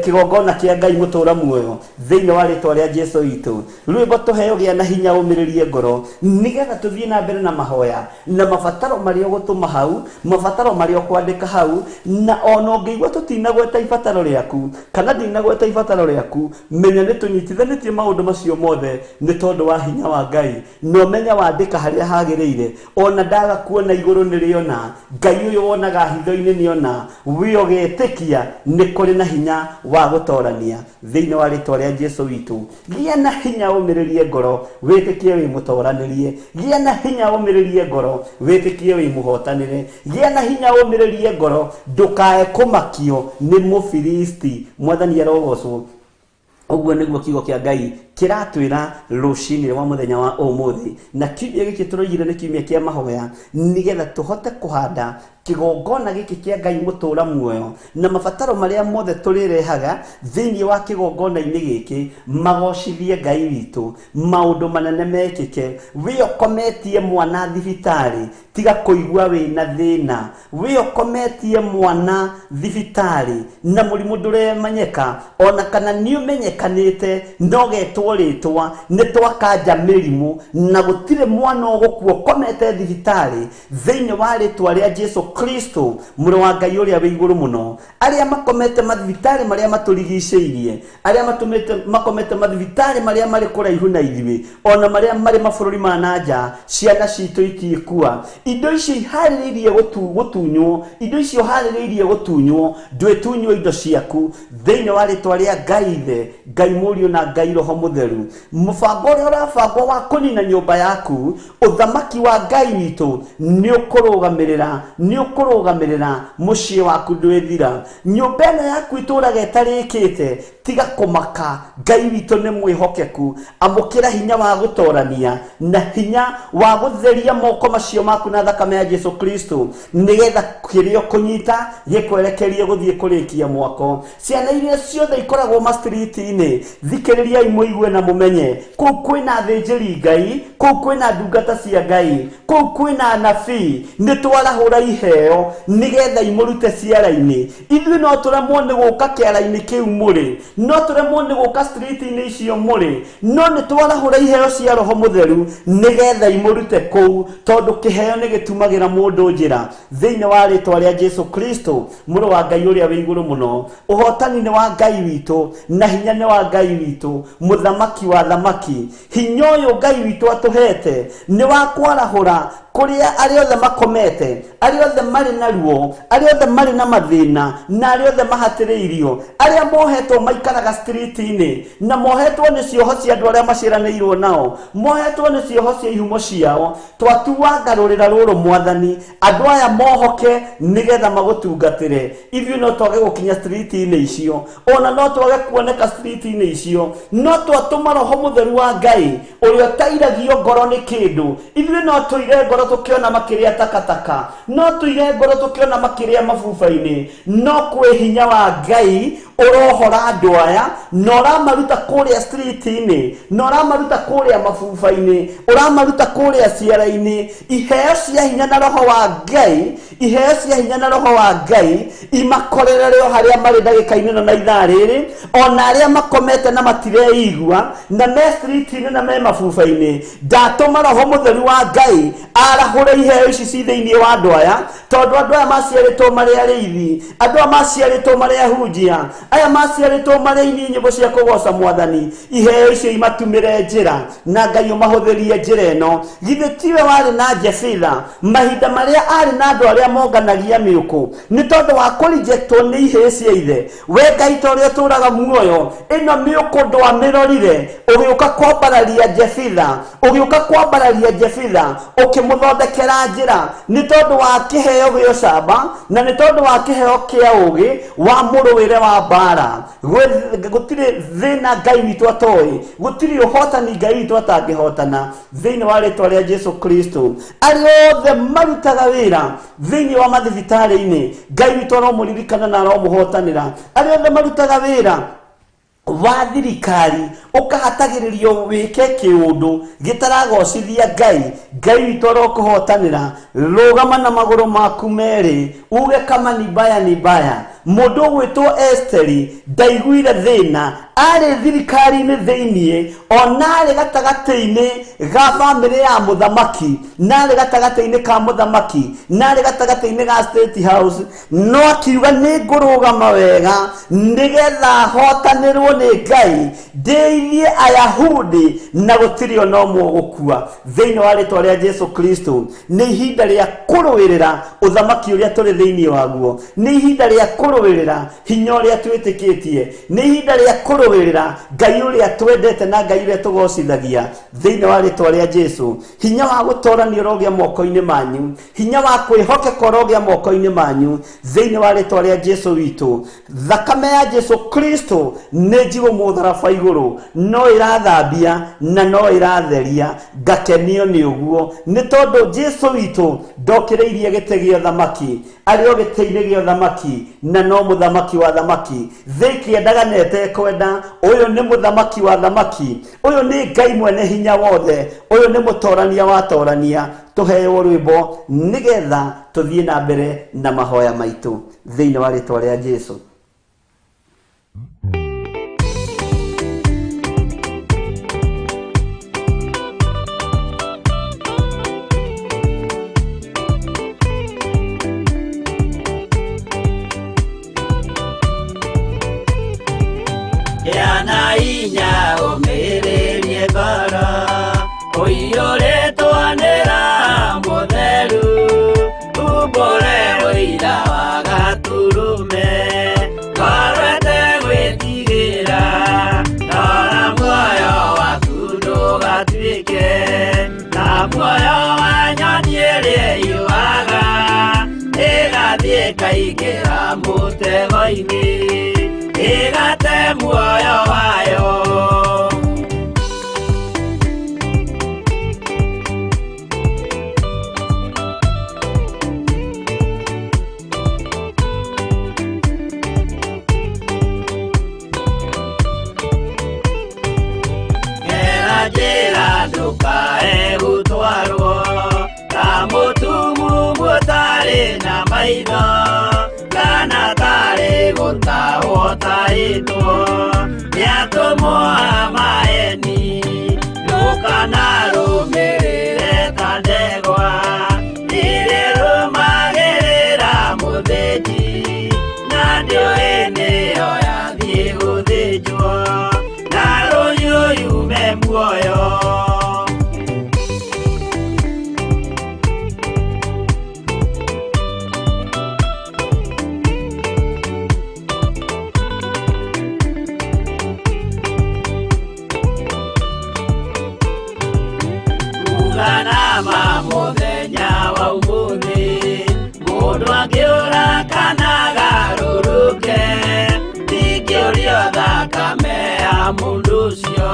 kĩgongona kĩa Ngai mũtũra muoyo thĩinĩ wa rĩtwa rĩa Jesu witũ. Rwĩmbo tũheo gĩa na hinya ũmĩrĩrie ngoro nĩgetha tũthiĩ na mbere na mahoya na mabataro marĩa ũgũtũma hau, mabataro marĩa ũkwandĩka hau. Na ona ũngĩigua tũtinagweta ibataro rĩaku kana ndinagweta ibataro rĩaku, menya nĩ tũnyitithanĩtie maũndũ macio mothe nĩ tondũ wa hinya wa Ngai. Na ũmenye wandĩka harĩa hagĩrĩire, ona ndaga kuona igũrũ nĩ rĩona, Ngai ũyũ wonaga hitho-inĩ nĩona. Wĩ ũgetĩkia nĩ kũrĩ na hinya wa gũtorania thĩinĩ wa rĩtwa rĩa Jesu witũ. Gĩa na hinya ũmĩrĩrie ngoro, wĩtĩkie wĩ mũtoranĩrie. Gĩa na hinya ũmĩrĩrie ngoro, wĩtĩkie wĩ mũhotanĩre. Gĩa na hinya ũmĩrĩrie ngoro, ndũkae kũmakio nĩ Mũfilisti. Mwathani arogocwo. Ũguo nĩguo kiugo kĩa Ngai kĩratwĩra rũcinĩ rwa mũthenya wa ũmũthĩ. Na kiumia gĩkĩ tũroigire nĩ kiumia kĩa mahoya, nĩgetha tũhote kũhanda kĩgongona gĩkĩ kĩa Ngai mũtũra muoyo, na mabataro marĩa mothe tũrĩrehaga thĩinĩ wa kĩgongona-inĩ gĩkĩ magocithie Ngai witũ, maũndũ manene mekĩke. Wĩ ũkometie mwana thibitarĩ, tiga kũigua wĩna thĩna. Wĩ ũkometie mwana thibitarĩ na mũrimũ ndũremenyeka, ona kana nĩ ũmenyekanĩte no getwo rĩtwa, nĩ twakanja mĩrimũ na gũtirĩ mwana ũgũkua ũkomete thibitarĩ thĩinĩ wa rĩtwa rĩa Jesu Kristo mũrũ wa Ngai ũrĩa wĩ igũrũ mũno. Arĩa makomete mathibitarĩ marĩa matũrigicĩirie, arĩa matũmĩte makomete mathibitarĩ marĩa marĩ kũraihu na ithuĩ, ona marĩa marĩ mabũrũri ma na nja, ciana citũ itikua. Indo icio iharĩrĩirie gũtunywo, indo icio harĩrĩirie gũtunywo, ndwĩtunywo indo ciaku thĩinĩ wa rĩtwa rĩa Ngai Ithe, Ngai Mũriũ na Ngai Roho Mũtheru. Mũbango ũrĩa ũrabangwo wa kũnina nyũmba yaku, ũthamaki wa Ngai witũ nĩ ũkũrũgamĩrĩra, nĩ ũkũrũgamĩrĩra mũciĩ waku ndwĩthira. Nyũmba ĩno yaku itũraga ĩtarĩkĩte, tiga kũmaka, Ngai witũ nĩ mwĩhokeku. Amũkĩra hinya wa gũtorania na hinya wa gũtheria moko macio maku na thakame ya Jesu Kristo, nĩgetha kĩrĩa ũkũnyita gĩkwerekerie gũthiĩ kũrĩkia mwako. Ciana iria ciothe ikoragwo mastriti-inĩ, thikĩrĩriai mũigue na mũmenye, kũu kwĩna athĩnjĩri Ngai, kũu kwĩna ndungata cia Ngai, kũu kwĩna anabii. Nĩ twarahũra iheo nĩgetha imũrute ciara-inĩ. Ithuĩ no tũremwo nĩ gũka kĩara-inĩ kĩu mũrĩ, no tũremwo nĩ gũka street-inĩ icio mũrĩ, no nĩ twarahũra iheo cia Roho Mũtheru nĩgetha imũrute kũu, tondũ kĩheo nĩ gĩtumagĩra mũndũ njĩra thĩinĩ wa rĩtwa rĩa Jesu Kristo mũrũ wa Ngai ũrĩa wĩ igũrũ mũno. Ũhotani nĩ wa Ngai witũ na hinya nĩ wa Ngai witũ, mũthamaki wa thamaki. Hinya ũyũ Ngai witũ atũhete nĩ wa kwarahũra kũrĩa arĩa othe makomete, arĩa othe marĩ na ruo, arĩa othe marĩ na mathĩna, na arĩa othe mahatĩrĩirio, arĩa mohetwo maikaraga street-inĩ na mohetwo nĩ cioho cia andũ arĩa maciaranĩirwo nao, mohetwo nĩ cioho cia ihumo ciao. Twatuanga rũrĩra rũrũ Mwathani, andũ aya mohoke nĩgetha magũtungatĩre. Ithuĩ no twage gũkinya street-inĩ icio, ona no twage kuoneka street-inĩ icio, no twatũma Roho Mũtheru wa Ngai ũrĩa ũtairagio ngoro nĩ kĩndũ. Ithuĩ no tũire ngoro tũkĩona makĩrĩa takataka, no tũire ngoro tũkĩona makĩrĩa mabuba-inĩ, no kwĩ hinya wa Ngai Ũrohora andũ aya na ũramaruta kũrĩa street-inĩ, na ũramaruta kũrĩa mabuba-inĩ, ũramaruta kũrĩa ciara-inĩ. Iheo cia hinya na roho wa Ngai, iheo cia hinya na roho wa Ngai imakorerere o harĩa marĩ ndagĩka-inĩ ĩno na ithaa rĩrĩ, ona arĩa makomete na matireigua na me street-inĩ na me mabuba-inĩ. Ndatũma roho mũtheru wa Ngai arahũre iheo ici ci thĩinĩ wa andũ aya, tondũ andũ aya maciarĩtwo marĩ arĩithi, andũ aya maciarĩtwo marĩ ahunjia, aya maciarĩtwo marĩ aini nyĩmbo cia kũgoca mwathani. Iheo icio imatumĩre njĩra na Ngai ũmahũthĩrie njĩra ĩno. Githĩ tiwe warĩ na Jefitha mahinda marĩa arĩ na andũ arĩa monganagia mĩũkũ nĩ tondũ wa kũrejectwo nĩ ihĩĩ cia ithe? We Ngai ta ũrĩa ũtũũraga muoyo, ĩno mĩũkũ ndwamĩrorire, ũgĩũka kwambararia Jefitha, ũgĩũka kwambararia Jefitha, ũkĩmũthondekera njĩra nĩ tondũ wa kĩheo gĩa ũcamba na nĩ tondũ wa kĩheo kĩa ũgĩ wa mũrũĩre wa mbara. Gũtirĩ thĩna Ngai witũ atoĩ, gũtirĩ ũhotani Ngai witũ atangĩhotana thĩinĩ wa rĩtwa rĩa Jesu Kristo. Arĩa othe marutaga wĩra thĩinĩ wa mathibitarĩ-inĩ, Ngai witũ aromũririkana na aromũhotanĩra. Arĩa othe marutaga wĩra wa thirikari ũkahatagĩrĩrio wĩke kĩũndũ gĩtaragocithia Ngai, Ngai witũ arokũhotanĩra. Rũgama na magũrũ maku merĩ uge kama ni baya ni baya. Mũndũ ũgwĩtwo Esteri ndaiguire thĩna, arĩ thirikari-inĩ thĩiniĩ, ona arĩ gatagatĩ-inĩ ga bamĩrĩ ya mũthamaki, na arĩ gatagatĩ-inĩ ka mũthamaki, na arĩ gatagatĩ-inĩ ga State House, no akiuga nĩ ngũrũgama wega nĩgetha hotanĩrwo nĩ Ngai, ndeithie Ayahudi na gũtirĩ ona ũmwe ũgũkua. Thĩinĩ wa rĩtwa rĩa Jesu Kristo, nĩ ihinda rĩa kũrũĩrĩra ũthamaki ũrĩa tũrĩ thĩinĩ waguo, nĩ ihinda rĩa kũrũĩrĩra hinya ũrĩa twĩtĩkĩtie, nĩ ihinda rĩa kũrũĩrĩra Ngai ũrĩa twendete na Ngai ũrĩa tũgocithagia. Thĩinĩ wa rĩtwa rĩa Jesu, hinya wa gũtorania ũrogĩa moko-inĩ manyu, hinya wa kwĩhokeka ũrogĩa moko-inĩ manyu. Thĩinĩ wa rĩtwa rĩa Jesu witũ, thakame ya Jesu Kristo nĩ njigũ mũtharaba igũrũ, no ĩrathambia na no ĩratheria. Ngakenio nĩ ũguo nĩ tondũ Jesu witũ ndokĩrĩirie gĩtĩ gĩa ũthamaki, arĩ o gĩtĩ-inĩ gĩa ũthamaki na no mũthamaki wa thamaki. Thĩ ĩkĩendaga na ĩtekwenda, ũyũ nĩ mũthamaki wa thamaki, ũyũ nĩ Ngai mwene hinya wothe, ũyũ nĩ mũtorania wa torania. Tũheo rwĩmbo nĩgetha tũthiĩ na mbere na mahoya maitũ thĩinĩ wa rĩtwa rĩa Jesu. Yana inya ũmĩrĩrie ngoro, ũiyũrĩtwo nĩ Roho Mũtheru, umbũre ũira wa Gatũrũme, ngoro ĩtegwĩtigĩra, rora muoyo waku ndũgatuĩke ta muoyo wa nyoni ĩrĩa ĩyũaga, ĩgathiĩ ĩkaingĩra mũtego-inĩ, ĩgate muoyo wayo. Gera njĩra ndũkae gũtwarwo ta mũtumumu ũtarĩ na maitho, kana tarĩ gũtahwo tahĩtwo nĩ atũmwo a maeni. Ndũkanarũmĩrĩre ta ndegwa irĩrũmagĩrĩra mũthĩnji, na ndĩũĩ nĩyo yathiĩ gũthĩnjwo, na rũhiũ yume muoyo. Uganama mũthenya wa ũmũthĩ, mũndũ angĩũra kana agarũrũke, ndingĩũrio thakame ya mũndũ ũcio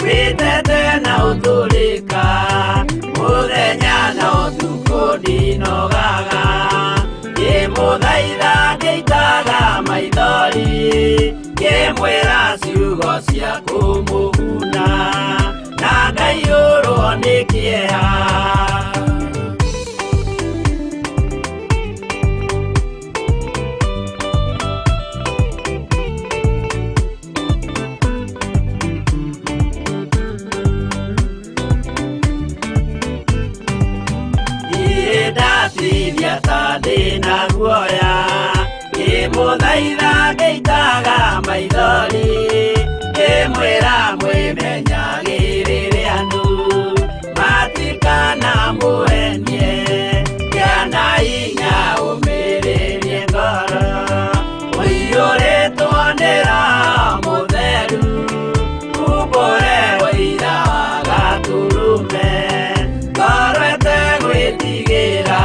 wĩtete na ũtũrĩka, mũthenya na ũtukũ ndinogaga, ngĩmũthaitha ngĩitaga maithori. Ngĩmwĩra ciugo cia kũmũguna na ngaiyũrwo nĩ kĩeha. Ndatinia ta ndĩna guoya ngĩmũthaitha ngĩitaga maithori ngĩmwĩra mwĩmenyagĩrĩre andũ matikanamũhenie kĩana hinya ũmĩrĩrie ngoro ũiyũrĩtwo nĩ Roho Mũtheru umbũre ũira wa Gatũrũme ngoro ĩtegwĩtigĩra.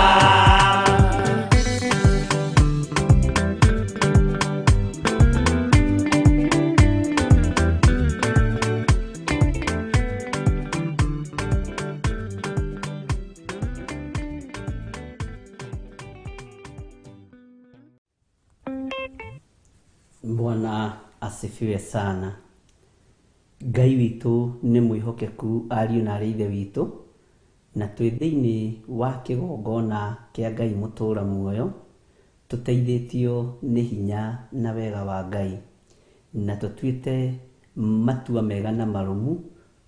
Bwana asifiwe sana. Ngai witũ nĩ mwĩhokeku ariũ na arĩ ithe witũ, na twĩ thĩinĩ wa kĩgongona kĩa Ngai mũtũra muoyo, tũteithĩtio nĩ hinya na wega wa Ngai, na tũtuĩte matua mega na marũmu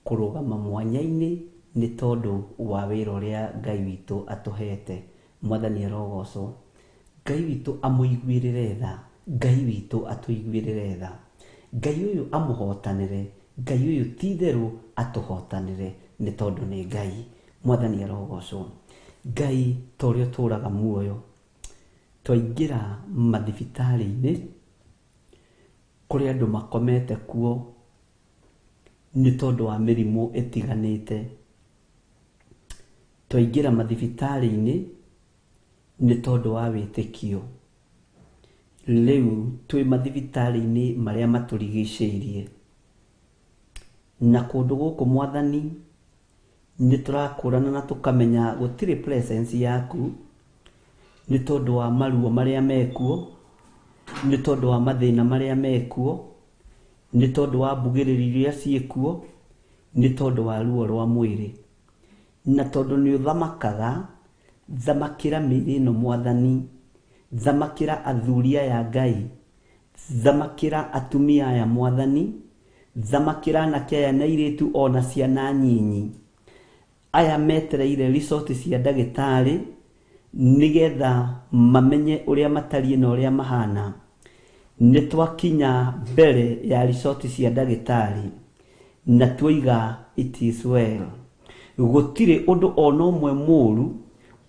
kũrũgama mwanya-inĩ nĩ tondũ wa wĩra ũrĩa Ngai witũ atũhete. Mwathani arogocwo. Ngai witũ amũiguĩrĩre tha, Ngai witũ atũiguĩrĩre tha, Ngai ũyũ amũhotanĩre, Ngai ũyũ ti itherũ atũhotanĩre nĩ tondũ nĩ Ngai. Mwathani arogocwo. Ngai ta ũrĩa ũtũraga muoyo, twaingĩra mathibitarĩ-inĩ kũrĩ andũ makomete kuo nĩ tondũ wa mĩrimũ ĩtiganĩte. Twaingĩra mathibitarĩ-inĩ nĩ tondũ wa wĩtĩkio. Rĩu twĩ mathibitarĩ-inĩ marĩa matũrigicĩirie, na kũndũ gũkũ Mwathani nĩ tũrakũrana na tũkamenya gũtirĩ presence yaku nĩ tondũ wa maruo marĩa mekuo, nĩ tondũ wa mathĩna marĩa mekuo, nĩ tondũ wa mbugĩrĩrio iria ciĩkuo, nĩ tondũ wa ruo rwa mwĩrĩ. Na tondũ nĩ ũthamakaga, thamakĩra mĩĩrĩ ĩno Mwathani, thamakĩra athuri aya Ngai, thamakĩra atumia aya Mwathani, thamakĩra anake aya na airĩtu ona ciana nyinyi aya metereire resort cia ndagĩtarĩ nĩgetha mamenye ũrĩa matariĩ na ũrĩa mahana. Nĩ twakinya mbere ya resort cia ndagĩtarĩ na tuoiga it is well. Gũtirĩ ũndũ ona ũmwe mũũru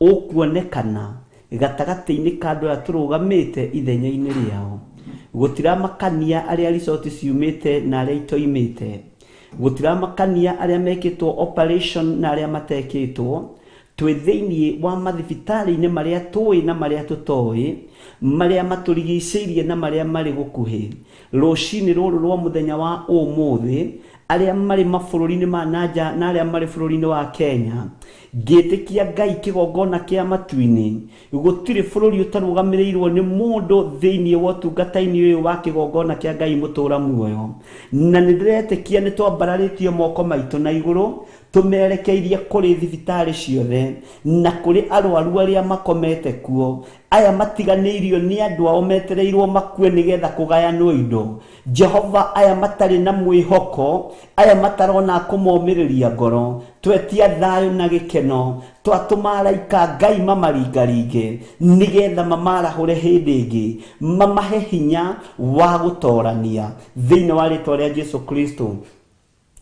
ũkuonekana gatagatĩ-inĩ ka andũ aya tũrũgamĩte ithenya-inĩ rĩao. Gũtiramakania arĩa resort ciumĩte na arĩa itoimĩte, gũtiramakania arĩa mekĩtwo operation na arĩa matekĩtwo. Twĩ thĩinĩ wa mathibitarĩ-inĩ marĩa tũĩ na marĩa tũtoĩ, marĩa matũrigicĩirie na marĩa marĩ gũkuhĩ. Rũcinĩ rũrũ rwa mũthenya wa ũmũthĩ, arĩa marĩ mabũrũri-inĩ ma nanja na arĩa marĩ bũrũri-inĩ wa Kenya, ngĩtĩkia Ngai kĩgongona kĩa matu-inĩ, gũtirĩ bũrũri ũtarũgamĩrĩirwo nĩ mũndũ thĩinĩ wa ũtungata-inĩ ũyũ wa kĩgongona kĩa Ngai mũtũra muoyo. Na nĩ ndĩretĩkia nĩ twambararĩtie moko maitũ na igũrũ tũmerekeirie kũrĩ thibitarĩ ciothe na kũrĩ arwaru arĩa makomete kuo, aya matiganĩirio nĩ andũ ao metereirwo makue nĩgetha kũgayanwo indo. Jehova, aya matarĩ na mwĩhoko, aya matarona kũmomĩrĩria ngoro, twetia thayũ na gĩkeno, twatũma araika Ngai mamaringaringe nĩgetha mamarahũre hĩndĩ ĩngĩ, mamahe hinya wa gũtorania thĩinĩ wa rĩtwa rĩa Jesu Kristo.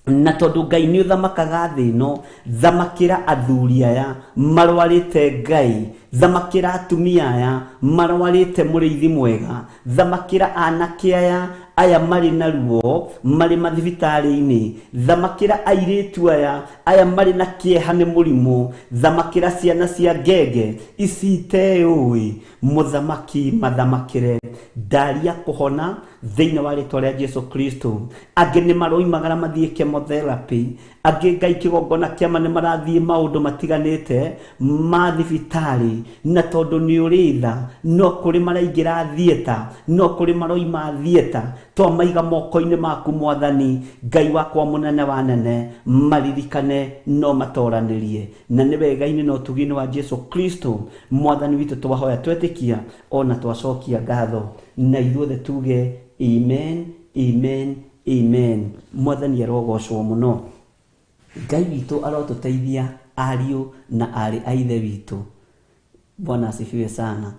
Na tondũ Ngai nĩ ũthamakaga thĩ ĩno, thamakĩra athuri aya marwarĩte Ngai, thamakĩra atumia aya marwarĩte mũrĩithi mwega, thamakĩra anake aya aya marĩ na ruo marĩ mathibitarĩ-inĩ, thamakĩra airĩtu aya aya marĩ na kĩeha nĩ mũrimũ, thamakĩra ciana cia ngenge ici iteũĩ. Mũthamaki mathamakĩre, ndaria kũhona, Thĩinĩ wa rĩtwa rĩa Jesu Kristo. Angĩ nĩ maroimagara mathiĩ chemotherapy, angĩ Ngai kĩgongona kĩama nĩ marathiĩ maũndũ matiganĩte ma thibitarĩ, na tondũ nĩ ũrĩ tha, no kũrĩ maraingĩra theatre, no kũrĩ maroima theatre. Twamaiga moko-inĩ maku Mwathani Ngai wakwa mũnene wa nene, maririkane no matoranĩrie, na nĩ wega-inĩ na ũtugi-inĩ wa Jesu Kristo Mwathani witũ twahoya twetĩkia ona twacokia ngatho, na ithuothe tuge amen, amen, amen. Mwathani arogocwo mũno. Ngai witũ arotũteithia ariũ na arĩ a ithe witũ. Bwana asifiwe sana.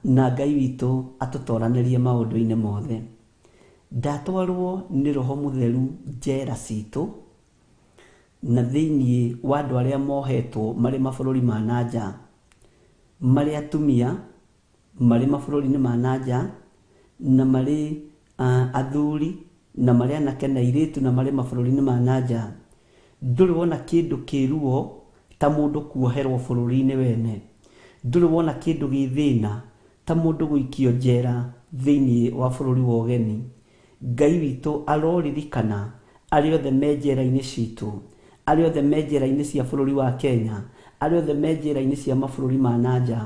Na Ngai witũ atũtoranĩrie maũndũ-inĩ mothe. Ndatwarwo nĩ Roho Mũtheru njera citũ na thĩiniĩ wa andũ arĩa mohetwo marĩ mabũrũri ma na nja, marĩ atumia marĩ mabũrũri-inĩ ma na nja, na marĩ athuri na marĩ anake na airĩtu na marĩ mabũrũri-inĩ ma na nja. Ndũrĩ wona kĩndũ kĩruo ta mũndũ kuoherwo bũrũri-inĩ wene. Ndũrĩ wona kĩndũ gĩ thĩna ta mũndũ gũikio njera thĩiniĩ wa bũrũri wa ũgeni. Ngai witũ aroririkana arĩa othe me njera-inĩ citũ, arĩa othe me njera-inĩ cia bũrũri wa Kenya, arĩa othe me njera-inĩ cia mabũrũri ma na nja.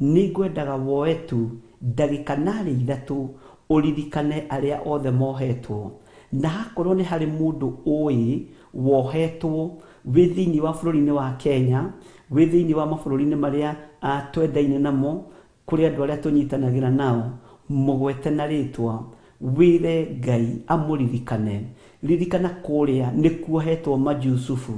Nĩ ngwendaga woe tu ndagĩka narĩ ithatũ ũririkane arĩa othe mohetwo, na hakorwo nĩ harĩ mũndũ ũĩ wohetwo wĩ thĩiniĩ wa bũrũri-inĩ wa Kenya, wĩ thĩiniĩ wa mabũrũri-inĩ marĩa twendaine namo, kũrĩ andũ arĩa tũnyitanagĩra nao, mũgwete na rĩtwa, wĩre Ngai amũririkane. Ririkana kũrĩa nĩ kuohetwo Majusufu,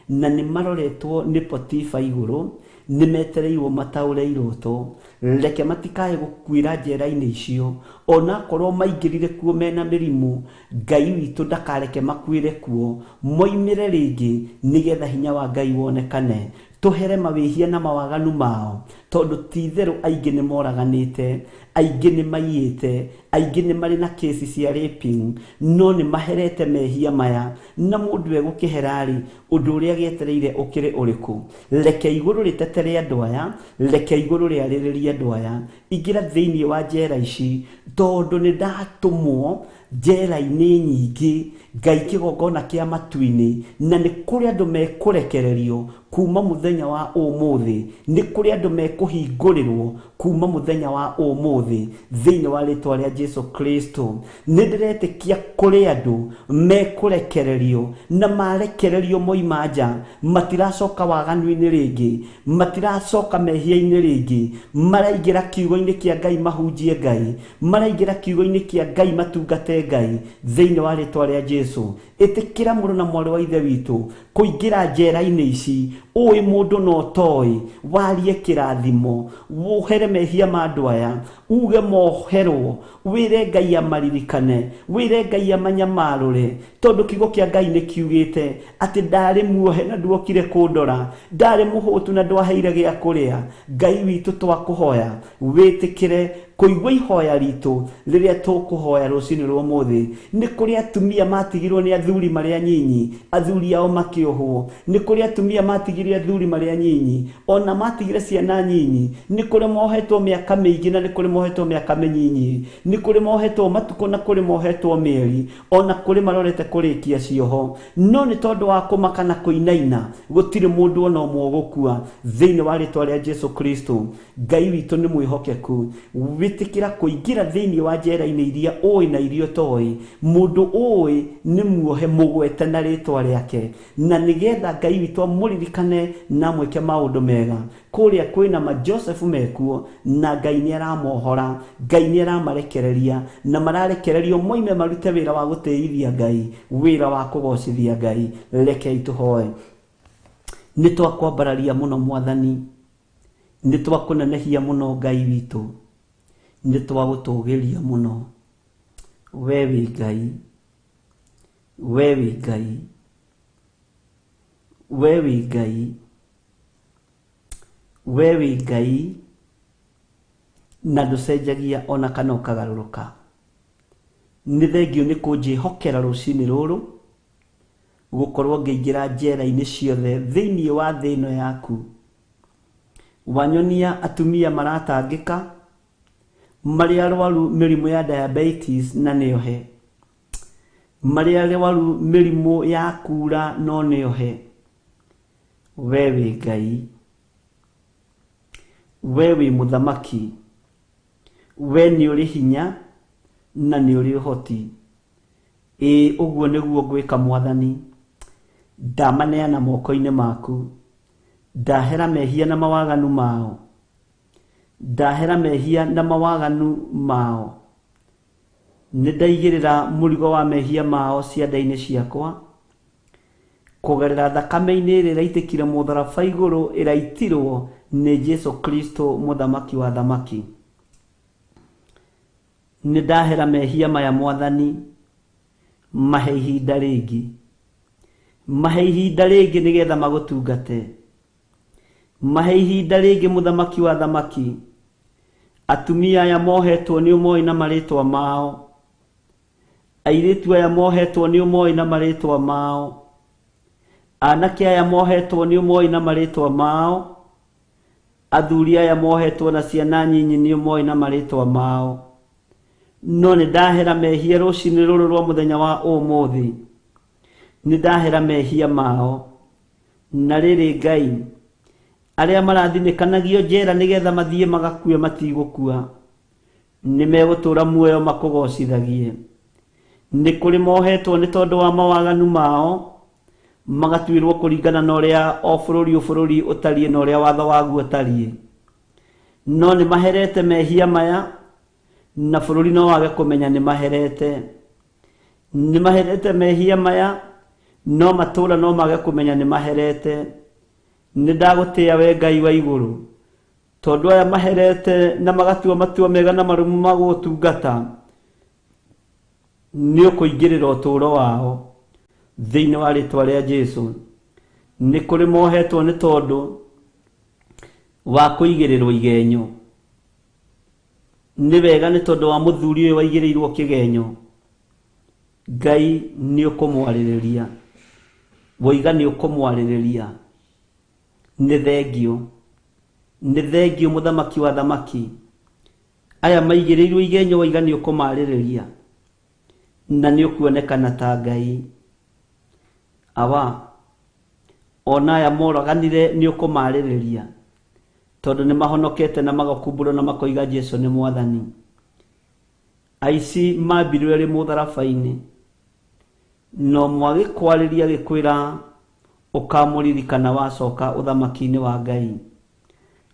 na nĩ maroretwo nĩ Potifa igũrũ, nĩ metereirwo mataũre iroto. Reke matikae gũkuĩra njera-inĩ icio, onakorwo maingĩrire kuo mena mĩrimũ, Ngai witũ ndakareke makuĩre kuo, moimĩre rĩngĩ nĩgetha hinya wa Ngai wonekane. Tũhere mawĩhia na mawaganu mao, tondũ ti itherũ aingĩ nĩ moraganĩte, aingĩ nĩ maiyĩte, aingĩ nĩ marĩ na kesi cia raping, no nĩ maherete mehia maya, na mũndũ egũkĩhera-rĩ, ũndũ ũrĩa gĩetereire ũkĩrĩ ũrĩkũ? Reke igũrũ rĩtetere andũ aya, reke igũrũ rĩarĩrĩrie andũ aya. Ingĩra thĩiniĩ wa njera ici, tondũ nĩ ndatũmwo njera-inĩ nyingĩ, Ngai kĩgongona kĩa matu-inĩ, na nĩ kũrĩ andũ mekũrekererio kuma mũthenya wa ũmũthĩ, nĩ kũrĩ andũ mekũhingũrĩrwo kuma mũthenya wa ũmũthĩ thĩinĩ wa rĩtwa rĩa Jesu Kristo. Nĩ ndĩretĩkia kũrĩ andũ mekũrekererio, na marekererio moima nja matiracoka waganu-inĩ rĩngĩ, matiracoka mehia-inĩ rĩngĩ, maraingĩra kiugo-inĩ kĩa Ngai mahunjie Ngai, maraingĩra kiugo-inĩ kĩa Ngai matungate Ngai thĩinĩ wa rĩtwa rĩa Jesu. Ĩtĩkĩra mũrũ na mwarĩ wa ithe witũ kũingĩra njera-inĩ ici, ũĩ mũndũ no ũtoĩ, warie kĩrathimo, wohere mehia ma andũ aya, uge moherwo, wĩre Ngai amaririkane, wĩre Ngai amanyamarũre, tondũ kiugo kĩa Ngai nĩ kiugĩte atĩ ndarĩ muohe na nduokire kũndora, ndarĩ mũhũtu na ndwaheire gĩa kũrĩa. Ngai witũ twakũhoya wĩtĩkĩre kũigua ihoya ritũ rĩrĩa tũkũhoya rũcinĩ rwa ũmũthĩ. Nĩ kũrĩ atumia matigirwo nĩ athuri marĩ anyinyi, athuri ao makĩohwo. Nĩ kũrĩ atumia matigire athuri marĩ anyinyi, ona matigire ciana nyinyi. Nĩ kũrĩ mohetwo mĩaka mĩingĩ na nĩ kũrĩ mohetwo mĩaka mĩnyinyi. Nĩ kũrĩ mohetwo matukũ na kũrĩ mohetwo mĩeri, ona kũrĩ marorete kũrĩkia cioho. No nĩ tondũ wa kũmaka na kũinaina, gũtirĩ mũndũ ona ũmwe ũgũkua thĩinĩ wa rĩtwa rĩa Jesu Kristo. Ngai witũ nĩ mwĩhokeku. Wĩtĩkĩra kũingĩra thĩinĩ wa njera-inĩ iria ũĩ na iria ũtoĩ. Mũndũ ũĩ nĩ muohe, mũgwete na rĩtwa rĩake, na nĩgetha Ngai witũ amũririkane na amwĩke maũndũ mega. Kũrĩa kwĩna ma Joseph mekuo, na Ngai nĩ aramohora, Ngai nĩ aramarekereria, na mararekererio moime marute wĩra wa gũtĩithia Ngai, wĩra wa kũgocithia Ngai. Rekei tũhoe. Nĩ twakwambararia mũno Mwathani, nĩ twakũnenehia mũno Ngai witũ, nĩ twagũtũgĩria mũno. We wĩ Ngai, we wĩ Ngai, we wĩ Ngai, we wĩ Ngai, na ndũcenjagia ona kana ũkagarũrũka. Nĩ thengio nĩ kũnjĩhokera rũcinĩ rũrũ, gũkorwo ngĩingĩra njera-inĩ ciothe thĩinĩ wa thĩ ĩno yaku. Wanyonia atumia maratangĩka, Marĩ arwaru mĩrimũ ya diabetes na nĩohe, marĩ arwaru mĩrimũ ya kura no nĩohe. We wĩ Ngai, we wĩ mũthamaki, we nĩ ũrĩ hinya na nĩ ũrĩ ũhoti. Ĩĩ ũguo nĩguo ngwĩka Mwathani, ndamaneana moko-inĩ maku, ndahera mehia na mawaganu mao, ndahera mehia na mawaganu mao. Nĩ ndaigĩrĩra mũrigo wa mehia mao cianda-inĩ ciakwa, kũgerera thakame-inĩ ĩrĩa ĩraitĩkire mũtharaba igũrũ ĩraitirwo nĩ Jesu Kristo mũthamaki wa thamaki. Nĩ ndahera mehia maya Mwathani, mahe ihinda rĩngĩ, mahe ihinda rĩngĩ nĩgetha magũtungate, mahe ihinda rĩngĩ mũthamaki wa thamaki. Atumia aya mohetwo nĩ ũmoĩ na marĩtwa mao, airĩtu aya mohetwo nĩ ũmoĩ na marĩtwa mao, anake aya mohetwo nĩ ũmoĩ na marĩtwa mao, athuri aya mohetwo na ciana nyinyi nĩ ũmoĩ na marĩtwa mao. No nĩ ndahera mehia rũcinĩ rũrũ rwa mũthenya wa ũmũthĩ, nĩ ndahera mehia mao. Na rĩrĩ Ngai, arĩa marathinĩkanagio njera nĩgetha mathiĩ magakue matigũkua, nĩ megũtũũra muoyo makũgocithagie. Nĩ kũrĩ mohetwo nĩ tondũ wa mawaganu mao, magatuĩrwo kũringana na ũrĩa o bũrũri ũbũrũri ũtariĩ na ũrĩa watho waguo ũtariĩ. No nĩ maherete mehia maya, na bũrũri no wage kũmenya nĩ maherete. Nĩ maherete mehia maya, no matũũra no mage kũmenya nĩ maherete. Nĩ ndagũtĩĩa we Ngai wa igũrũ, tondũ aya maherete na magatua matua mega na marũmu ma gũgũtungata, nĩ ũkũingĩrĩra ũtũũro wao thĩinĩ wa rĩtwa rĩa Jesu. Nĩ kũrĩ mohetwo nĩ tondũ wa kũigĩrĩrwo igenyo. Nĩ wega nĩ tondũ wa mũthuri ũyũ waigĩrĩirwo kĩgenyo, Ngai nĩ ũkũmwarĩrĩria, woiga nĩ ũkũmwarĩrĩria. Nĩ thengio, nĩ thengio mũthamaki wa thamaki. Aya maigĩrĩirwo igenyo woiga nĩ ũkũmarĩrĩria, na nĩ ũkuonekana ta Ngai. Awa, ona aya moraganire nĩ ũkũmarĩrĩria, tondũ nĩ mahonokete na magakumbũra na makoiga Jesu nĩ Mwathani. Aici mambirwo erĩ mũtharaba-inĩ, no mwagĩkwarĩria gĩkwĩra ũkamũririkana wacoka ũthamaki-inĩ wa Ngai.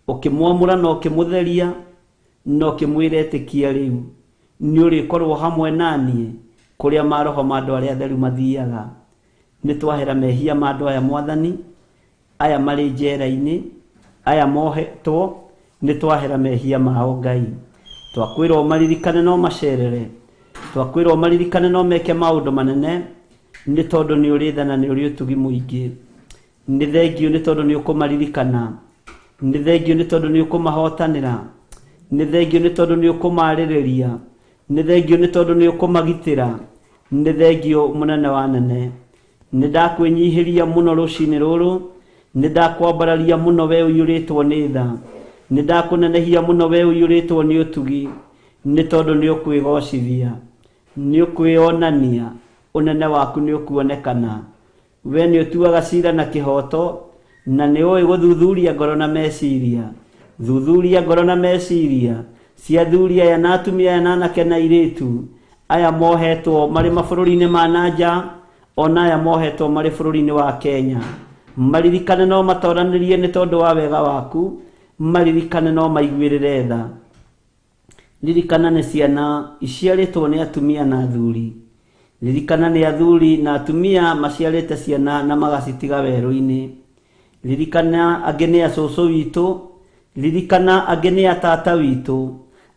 Ũkĩmwamũra na ũkĩmũtheria na ũkĩmwĩra ĩtĩkia rĩu nĩ ũrĩkorwo hamwe naniĩ kũrĩa maroho ma andũ arĩa atheru mathiaga. Nĩ twahera mehia ma andũ aya Mwathani, aya marĩ njera-inĩ, aya mohetwo, nĩ twahera mehia mao Ngai. Twakwĩrwo maririkane no macerere, twakwĩrwo maririkane no meke maũndũ manene, nĩ tondũ nĩ ũrĩ tha na nĩ ũrĩ ũtugi mũingĩ. Nĩ thengio nĩ tondũ nĩ ũkũmaririkana, nĩ thengio nĩ tondũ nĩ ũkũmahotanĩra, nĩ thengio nĩ tondũ nĩ ũkũmarĩrĩria, nĩ thengio nĩ tondũ nĩ ũkũmagitĩra, nĩ thengio mũnene wa nene. Nĩ ndakwĩnyihĩria mũno rũcinĩ rũrũ, nĩ ndakwambararia mũno we ũiyũrĩtwo nĩ tha, nĩ ndakũnenehia mũno we ũiyũrĩtwo nĩ ũtugi, nĩ tondũ nĩ ũkwĩgocithia, nĩ ũkwĩonania, ũnene waku nĩ ũkuonekana. We nĩ ũtuaga cira na kĩhooto, na nĩ ũĩ gũthuthuria ngoro na meciria. Thuthuria ngoro na meciria cia athuri aya na atumia aya na anake na airĩtu aya mohetwo marĩ mabũrũri-inĩ ma na nja, ona aya mohetwo marĩ bũrũri-inĩ wa Kenya. Maririkane no matoranĩrie nĩ tondũ wa wega waku, maririkane no maiguĩrĩre tha. Ririkana nĩ ciana iciarĩtwo nĩ atumia na athuri, ririkana nĩ athuri na atumia maciarĩte ciana na magacitiga werũ-inĩ. Ririkana angĩ nĩ acũcũ witũ, ririkana angĩ nĩ atata witũ,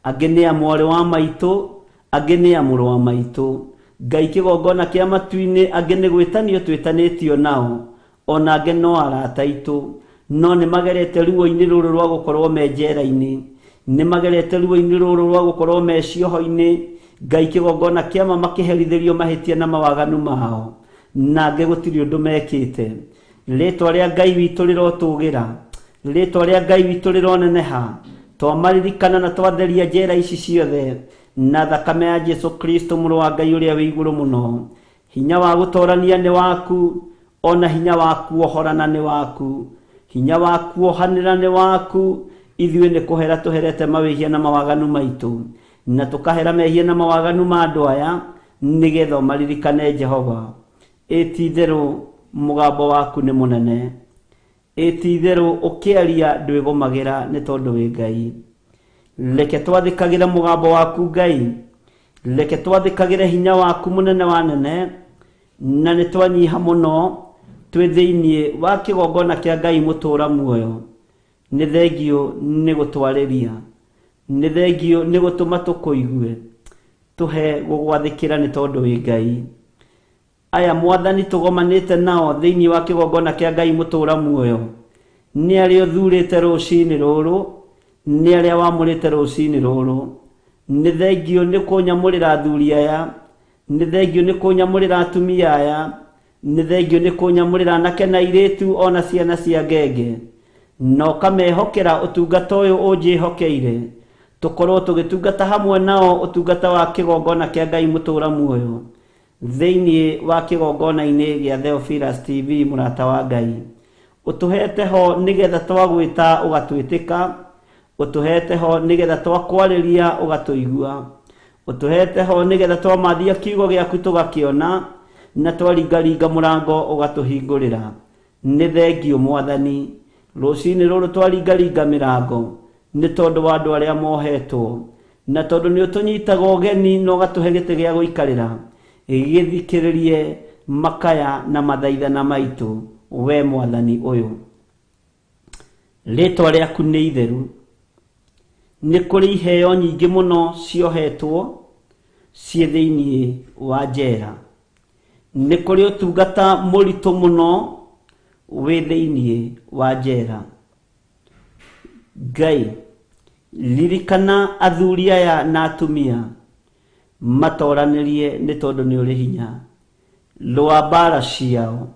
angĩ nĩ a mwarĩ wa maitũ, angĩ nĩ a mũrũ wa maitũ. Ngai kĩgongona kĩa matu-inĩ, angĩ nĩ gwĩtanio twĩtanĩtio nao, ona angĩ no arata aitũ, no nĩ magerete ruo-inĩ rũrũ rwa gũkorwo me njera-inĩ, nĩ magerete ruo-inĩ rũrũ rwa gũkorwo me cioho-inĩ. Ngai kĩgongona kĩa ma makĩherithĩrio mahĩtia na mawaganu mao, na angĩ gũtirĩ ũndũ mekĩte. Rĩtwa rĩa Ngai witũ rĩrotũgĩra, rĩtwa rĩa Ngai witũ rĩroneneha, Twamaririkana na twatheria njera ici ciothe na thakame ya Jesu Kristo mũrũ wa Ngai ũrĩa wĩ igũrũ mũno. Hinya wa gũtorania nĩ waku, ona hinya wa kuohorana nĩ waku, hinya wa kuohanĩra nĩ waku. Ithuĩ nĩ kũhera tũherete mawĩhia na mawaganu maitũ, na tũkahera mehia na mawaganu ma andũ aya, nĩgetha ũmaririkane Jehova. Ĩ ti-itherũ mũgambo waku nĩ mũnene, ĩ ti-itherũ ũkĩaria ndwĩgũmagĩra nĩ tondũ wĩ Ngai. Reke twathĩkagĩre mũgambo waku Ngai, reke twathĩkagĩre hinya waku mũnene wa nene, na nĩ twanyiha mũno twĩ thĩinĩ wa kĩgongona kĩa Ngai mũtũũra muoyo. Nĩ thengio nĩ gũtwarĩria, nĩ thengio nĩ gũtũma tũkũigue, tũhe gũgwathĩkĩra nĩ tondũ wĩ Ngai. Aya Mwathani tũgomanĩte nao thĩinĩ wa kĩgongona kĩa Ngai mũtũũra muoyo, nĩ arĩa ũthurĩte rũcinĩ rũrũ, nĩ arĩa wamũrĩte rũcinĩ rũrũ. Nĩ thengio nĩ kũnyamũrĩra athuri aya, nĩ thengio nĩ kũnyamũrĩra atumia aya, nĩ thengio nĩ kũnyamũrĩra anake na airĩtu ona ciana cia ngenge, na ũkamehokera ũtungata ũyũ ũnjĩhokeire, tũkorwo tũgĩtungata hamwe nao ũtungata wa kĩgongona kĩa Ngai mũtũũra muoyo thĩinĩ wa kĩgongona-inĩ gĩa Theophilus TV. Mũrata wa Ngai, ũtũhete ho nĩgetha twagwĩta ũgatwĩtĩka, ũtũhete ho nĩgetha twakwarĩria ũgatũigua, ũtũhete ho nĩgetha twamathia kiugo gĩaku tũgakĩona, na twaringaringa mũrango ũgatũhingũrĩra. Nĩ thengio Mwathani, rũcinĩ rũrũ twaringaringa mĩrango nĩ tondũ wa andũ arĩa mohetwo, na tondũ nĩ ũtũnyitaga ũgeni na ũgatũhe gĩtĩ gĩa gũikarĩra, gĩthikĩrĩrie makaya na mathaithana maitũ, we Mwathani ũyũ. Rĩtwa rĩaku nĩ itheru. Nĩ kũrĩ iheo nyingĩ mũno ciohetwo ciĩ thĩinĩ wa njera, nĩ kũrĩ ũtungata mũritũ mũno wĩ thĩinĩ wa njera. Ngai, ririkana athuri aya na atumia, matoranĩrie nĩ tondũ nĩ ũrĩ hinya. Rũa mbara ciao,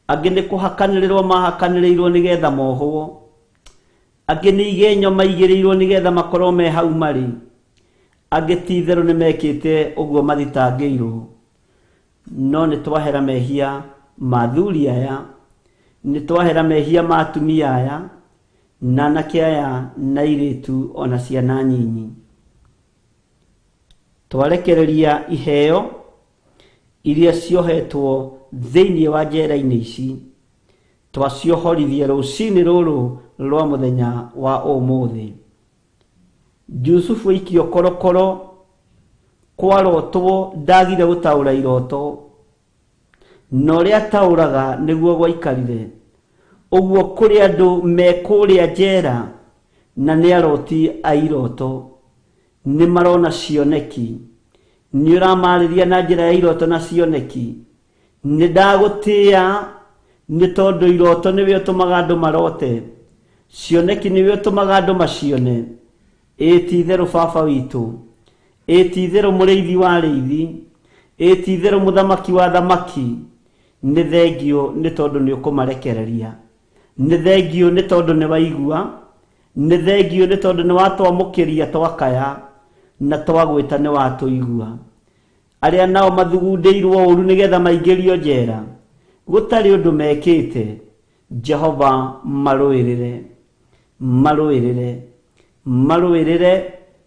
angĩ nĩ kũhakanĩrĩrwo mahakanĩrĩirwo nĩgetha mohwo, angĩ nĩ igenyo maigĩrĩirwo nĩgetha makorwo me hau marĩ, angĩ ti itherũ nĩ mekĩte ũguo mathitangĩirwo. No nĩ twahera mehia ma athuri aya, nĩ twahera mehia ma atumia aya, na anake aya na airĩtu ona ciana nyinyi. Twarekereria iheo iria ciohetwo thĩinĩ wa njera-inĩ ici, twaciohorithia rũcinĩ rũrũ rwa mũthenya wa ũmũthĩ. Jusufu aikio korokoro, kwarotwo ndagire gũtaũra iroto, na ũrĩa ataũraga nĩguo gwaikarire. Ũguo kũrĩ andũ me kũrĩa njera na nĩ aroti a iroto, nĩ marona cioneki, nĩ ũramarĩria na njĩra ya iroto na cioneki. Nĩ ndagũtĩĩa nĩ tondũ iroto nĩwe ũtũmaga andũ marote, cioneki nĩwe ũtũmaga andũ macione. Ĩ ti-itherũ baba witũ, ĩ ti-itherũ mũrĩithi wa arĩithi, ĩ ti-itherũ mũthamaki wa athamaki, nĩ thengio nĩ tondũ nĩ ũkũmarekereria, nĩ thengio nĩ tondũ nĩ waigua, nĩ thengio nĩ tondũ nĩ watwamũkĩria twakaya na twagwĩta nĩ watũigua. Arĩa nao mathugundĩirwo ũru nĩgetha maingĩrio njera, gũtarĩ ũndũ mekĩte, Jehova marũĩrĩre, marũĩrĩre, marũĩrĩre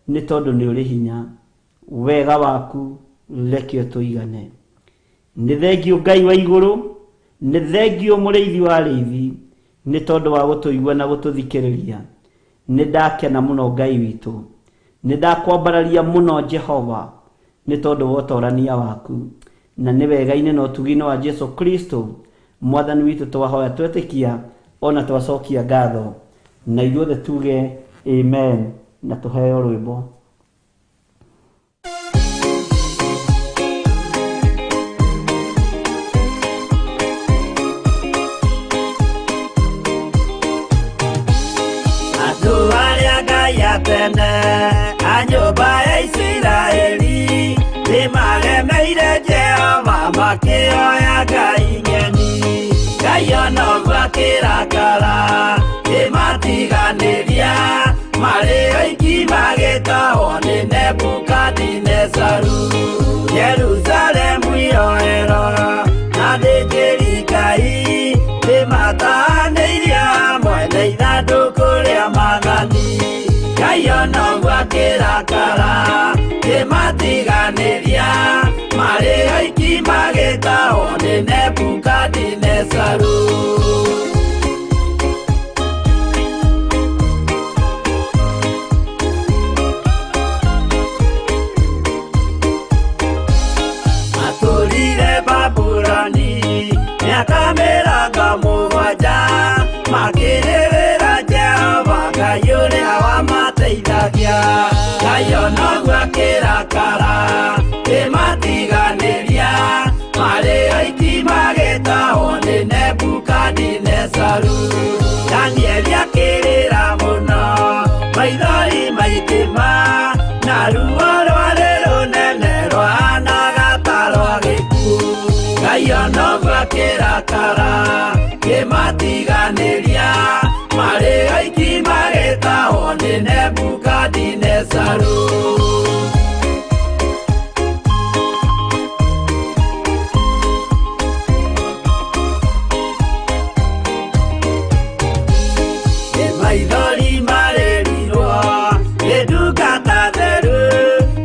nĩ tondũ nĩ ũrĩ hinya. Wega waku reke ũtũigane. Nĩ thengio Ngai wa igũrũ, nĩ thengio mũrĩithi wa arĩithi, nĩ tondũ wa gũtũigua na gũtũthikĩrĩria. Nĩ ndakena mũno Ngai witũ, nĩ ndakwambararia mũno Jehova, nĩ tondũ wa ũtorania waku, na nĩ wega-inĩ na ũtugi-inĩ wa Jesu Kristo Mwathani witũ twahoya twetĩkia ona twacokia ngatho, na ithuothe tuge amen na tũheo rwĩmbo. Andũ arĩa Ngai atene a nyũmba ya Isiraeli nĩmaremeire Jehova makĩoya Ngai ng'eni. Ngai ona ũguo akĩrakara kĩmatiganĩria Marĩ oiki magĩtahwo nĩ Nebukadinezaru. Jerusalemu iroero na thĩnjĩri Ngai nĩmatahanĩirie hamwe na ithandũkũ rĩa maathani. Ngai ona ũguo akĩrakara kĩmatiganĩria marĩ oiki magĩtahwo nĩ Nebukadinezaru. Matũrire Babuloni mĩaka 70 makĩrĩrĩra Jehova Ngai ũrĩa wamateithagia. Ngai ona ũguo akĩrakara kĩmatiganĩria marĩ oiki magĩtahwo nĩ Nebukadinezaru. Danieli akĩrĩra mũno maithori maingĩ na ruo rwarĩ rũnene rwahanaga ta rwa gĩkuũ. Ngai ona ũguo akĩrakara kĩmatiganĩria marĩ oiki magĩtahwo nĩ Nebukadinezaru. Maithori marĩrirwo nĩ ndungata theru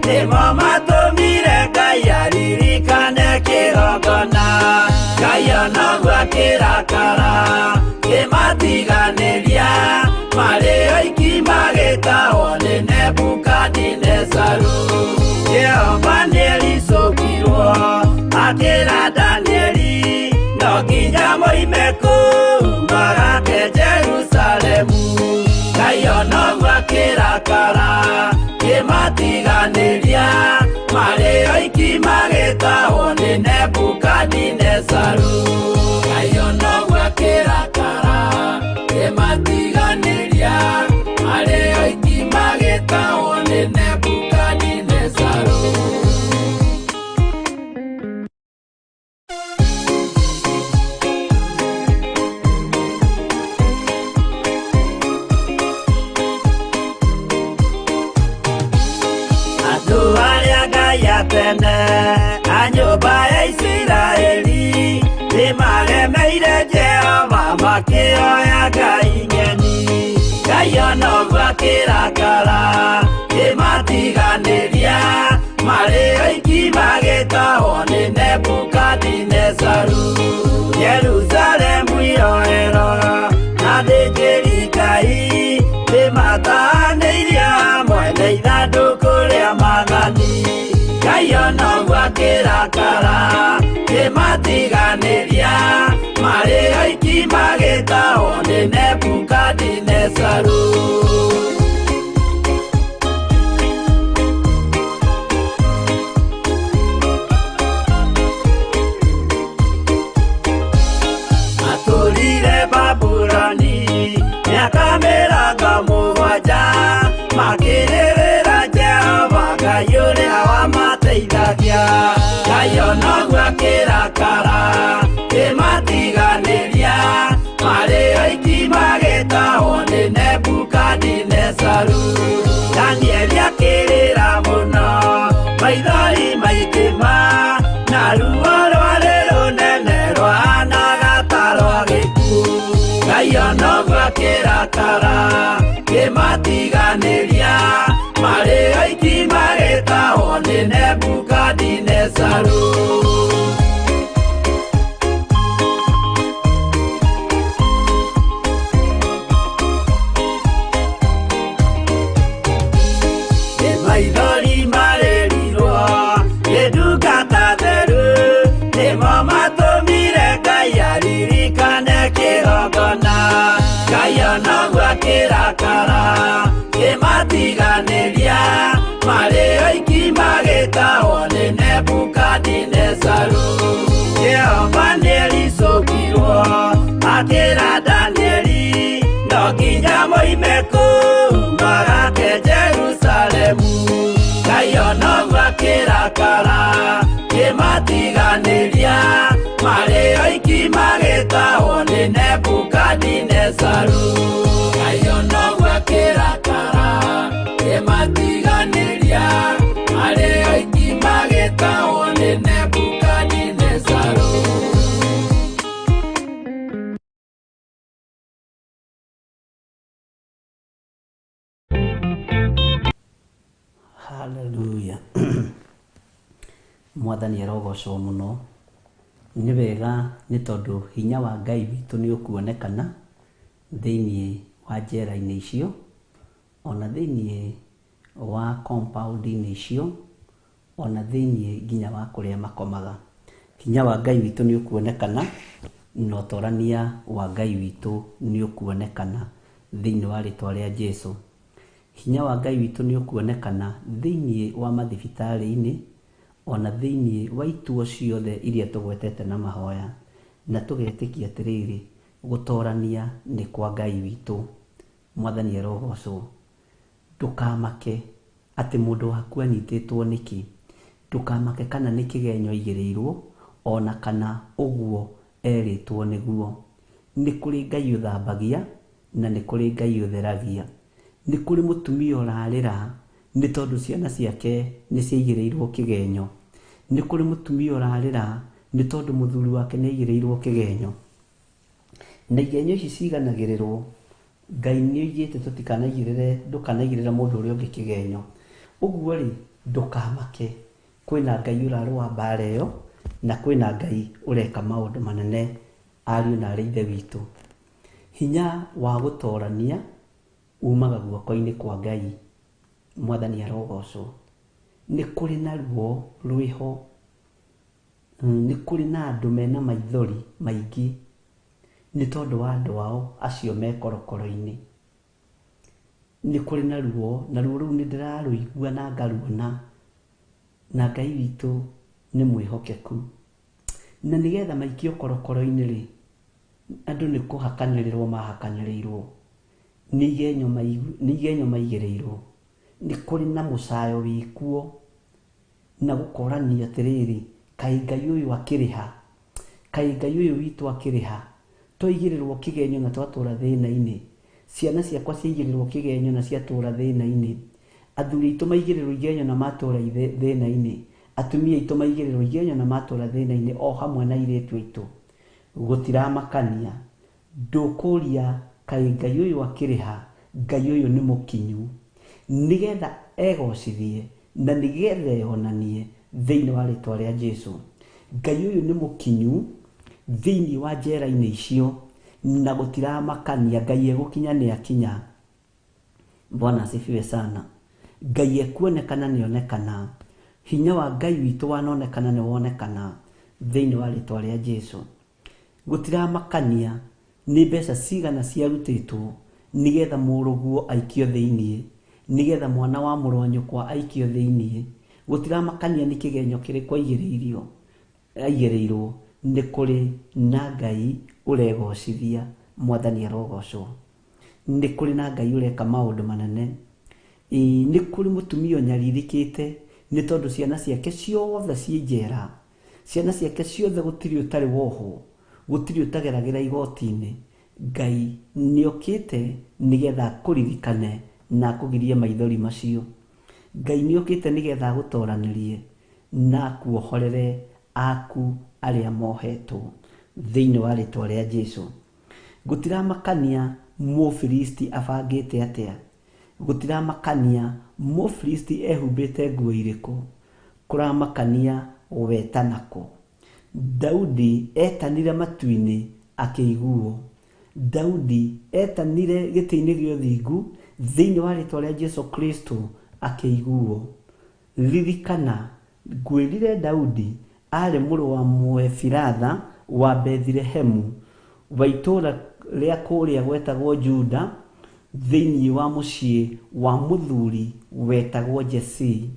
nĩmo matũmire Ngai aririkane kĩgongona. Ngai ona ũguo akĩrakara kĩmatiganĩria marĩ oiki magĩtahwo nĩ Nebukadinezaru. Jehova nĩericũkirwo akĩra Danieli no nginya moime kũu magake Jerusalemu. Ngai ona ũguo akĩrakara kĩmatiganĩria marĩ oiki magĩtahwo nĩ Nebukadinezaru. Ngai ona ũguo akĩrakara kĩmatiganĩria marĩ oiki magĩtahwo nĩ Nebukadinezaru. Andũ arĩa Ngai a tene a nyũmba ya Isiraeli nĩmaremeire Jehova makĩoya ngai ng'eni. Ngai ona ũguo akĩrakara kĩmatiganĩria marĩ oiki magĩtahwo nĩ Nebukadinezaru. Jerusalemu iroero na thĩnjĩri Ngai nĩmatahanĩirie hamwe na ithandũkũ rĩa maathani. Ngai ona ũguo akĩrakara kĩmatiganĩria marĩ oiki magĩtahwo nĩ Nebukadinezaru. Matũrire Babuloni mĩaka 70 makĩrĩrĩra Jehova Ngai ũrĩa wamateithagia. Ngai ona ũguo akĩrakara kĩmatiganĩria marĩ oiki magĩtahwo nĩ Nebukadinezaru. Danieli akĩrĩra mũno maithori maingĩ na ruo rwarĩ rũnene rwahanaga ta rwa gĩkuũ. Ngai ona ũguo akĩrakara kĩmatiganĩria marĩ oiki magĩtahwo nĩ Nebukadinezaru. Maithori marĩrirwo nĩ ndungata theru nĩmo matũmire Ngai aririkane kĩgongona. Ngai ona ũguo akĩrakara kĩmatiganĩria marĩ oiki magĩtahwo nĩ Nebukadinezaru. Jehova nĩericũkirwo akĩra Danieli no nginya moime kũu magake Jerusalemu. Ngai ona ũguo akĩrakara kĩmatiganĩria marĩ oiki magĩtahwo nĩ Nebukadinezaru. Ngai ona ũguo akĩrakara Haleluya. Mwathani arogocwo mũno. Nĩ wega nĩ tondũ hinya wa Ngai witũ nĩ ũkuonekana thĩinĩ wa njera-inĩ icio, ona thĩinĩ wa compound-inĩ icio, ona thĩinĩ nginya wa kũrĩa makomaga. Hinya wa Ngai witũ nĩ ũkuonekana na ũtorania wa Ngai witũ nĩ ũkuonekana thĩinĩ wa rĩtwa rĩa Jesu. Hinya wa Ngai witũ nĩ ũkuonekana thĩinĩ wa mathibitarĩ-inĩ, ona thĩinĩ wa ituo ciothe iria tũgwetete na mahoya, na tũgetĩkia atĩrĩrĩ, gũtorania nĩ kwa Ngai witũ. Mwathani arogocwo. Ndũkamake atĩ mũndũ waku anyitĩtwo nĩkĩ, ndũkamake kana nĩ kĩgenyo aigĩrĩirwo, ona kana ũguo erĩtwo nĩguo. Nĩ kũrĩ Ngai ũthambagia na nĩ kũrĩ Ngai ũtheragia. Nĩ kũrĩ mũtumia ũrarĩra nĩ tondũ ciana ciake nĩ ciaigĩrĩirwo kĩgenyo. Nĩ kũrĩ mũtumia ũrarĩra nĩ tondũ mũthuri wake nĩ aigĩrĩirwo kĩgenyo. Na igenyo ici ciganagĩrĩrwo, Ngai nĩ oigĩte tũtikanaigĩrĩre, ndũkanaigĩrĩre mũndũ ũrĩa ũngĩ kĩgenyo. Ũguo rĩ, ndũkamake, kwĩna Ngai ũrarũa mbara ĩyo, na kwĩna Ngai ũreka maũndũ manene, ariũ na arĩ ithe witũ. Hinya wa gũtorania umaga guoko-inĩ kwa Ngai. Mwathani arogocwo. Nĩ kũrĩ na ruo rwĩho, nĩ kũrĩ na andũ mena maithori maingĩ nĩ tondũ wa andũ ao acio me korokoro-inĩ. Nĩ kũrĩ na ruo, na ruo rũu nĩ ndĩrarũigua na ngaruona, na Ngai witũ nĩ mwĩhokeku. Na nĩgetha maikio korokoro-inĩ rĩ, andũ nĩ kũhakanĩrĩrwo mahakanĩrĩirwo, nĩ igenyo maigĩrĩirwo. Nĩ kũrĩ na mũcayo wĩkuo, na gũkorania atĩrĩrĩ, kaĩ Ngai ũyũ akĩrĩha, kaĩ Ngai ũyũ witũ akĩrĩha. Twaigĩrĩrwo kĩgenyo na twatũra thĩna-inĩ, ciana ciakwa ciaigĩrĩrwo kĩgenyo na ciatũra thĩna-inĩ, athuri aitũ maigĩrĩrwo igenyo na matũra thĩna-inĩ, atumia aitũ maigĩrĩrwo igenyo na matũra thĩna-inĩ, o hamwe na airĩtu aitũ. Gũtiramakania. Ndũkũria kaĩ Ngai ũyũ akĩrĩha, Ngai ũyũ nĩ mũkinyu, nĩgetha egocithie na nĩgetha eyonanie thĩinĩ wa rĩtwa rĩa Jesu. Ngai ũyũ nĩ mũkinyu thĩinĩ wa njera-inĩ icio, na gũtiramakania. Ngai egũkinya nĩ akinya. Bwana asifiwe sana. Ngai ekuonekana nĩ onekana. Hinya wa Ngai witũ wanonekana nĩ wonekana thĩinĩ wa rĩtwa rĩa Jesu. Gũtiramakania nĩ mbeca cigana ciarutĩtwo nĩgetha mũrũguo aikio thĩinĩ, nĩgetha mwana wa mũrũ wa nyũkwa aikio thĩinĩ. Gũtiramakania nĩ kĩgenyo kĩrĩkũ aigĩrĩirwo. Nĩ kũrĩ na Ngai ũregocithia. Mwathani arogocwo. Nĩ kũrĩ na Ngai ũreka maũndũ manene. Nĩ kũrĩ mũtumia ũnyarirĩkĩte nĩ tondũ ciana ciake ciothe ciĩ njera, ciana ciake ciothe gũtirĩ ũtarĩ wohwo, gũtirĩ ũtageragĩra igoti-inĩ. Ngai nĩ okĩte nĩgetha akũririkane na akũgirie maithori macio. Ngai nĩ okĩte nĩgetha agũtoranĩrie na akuohorere aku arĩa mohetwo thĩinĩ wa rĩtwa rĩa Jesu. Gũtiramakania Mũfilisti abangĩte atĩa, gũtiramakania Mũfilisti ehumbĩte nguo irĩkũ, kũramakania wetanako. Daudi etanire matu-inĩ akĩiguo. Daudi etanire gĩtĩ-inĩ gĩa ũthingu thĩinĩ wa rĩtwa rĩa Jesu Kristo akĩiguo. Ririkana ngwĩrire Daudi arĩ mũrũ wa Mũefiratha wa Bethilehemu, wa itũũra rĩa kũrĩa gwetagwo Juda, thĩinĩ wa mũciĩ wa mũthuri wetagwo Jesii.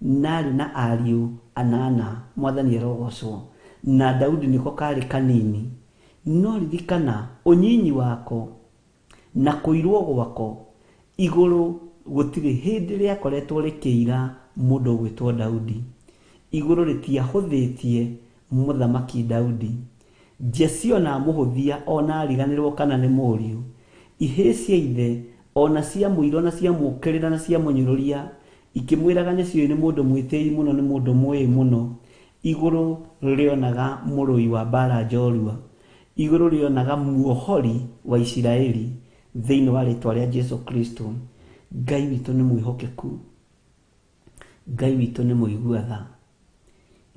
Na arĩ na ariũ anana. Mwathani arogocwo. Na Daudi nĩko karĩ kanini. No ririkana ũnyinyi wako na kũirwo gwako igũrũ gũtirĩ hĩndĩ rĩakoretwo rĩkĩira mũndũ ũgwĩtwo Daudi. Igũrũ rĩtiahũthĩtie mũthamaki Daudi. Jesii ona amũhũthia ona ariganĩrwo kana nĩ mũriũ. Ihĩĩ cia ithe ona ciamũira na ciamũkĩrĩra na ciamũnyũrũria, ikĩmwĩraga nĩ ciũĩ nĩ mũndũ mwĩtĩi mũno, nĩ mũndũ mũĩ mũno. Igũrũ rĩonaga mũrũi wa mbara njorua. Igũrũ rĩonaga muohori wa Isiraeli thĩinĩ wa rĩtwa rĩa Jesu Kristo. Ngai witũ nĩ mwĩhokeku. Ngai witũ nĩ mũigua tha.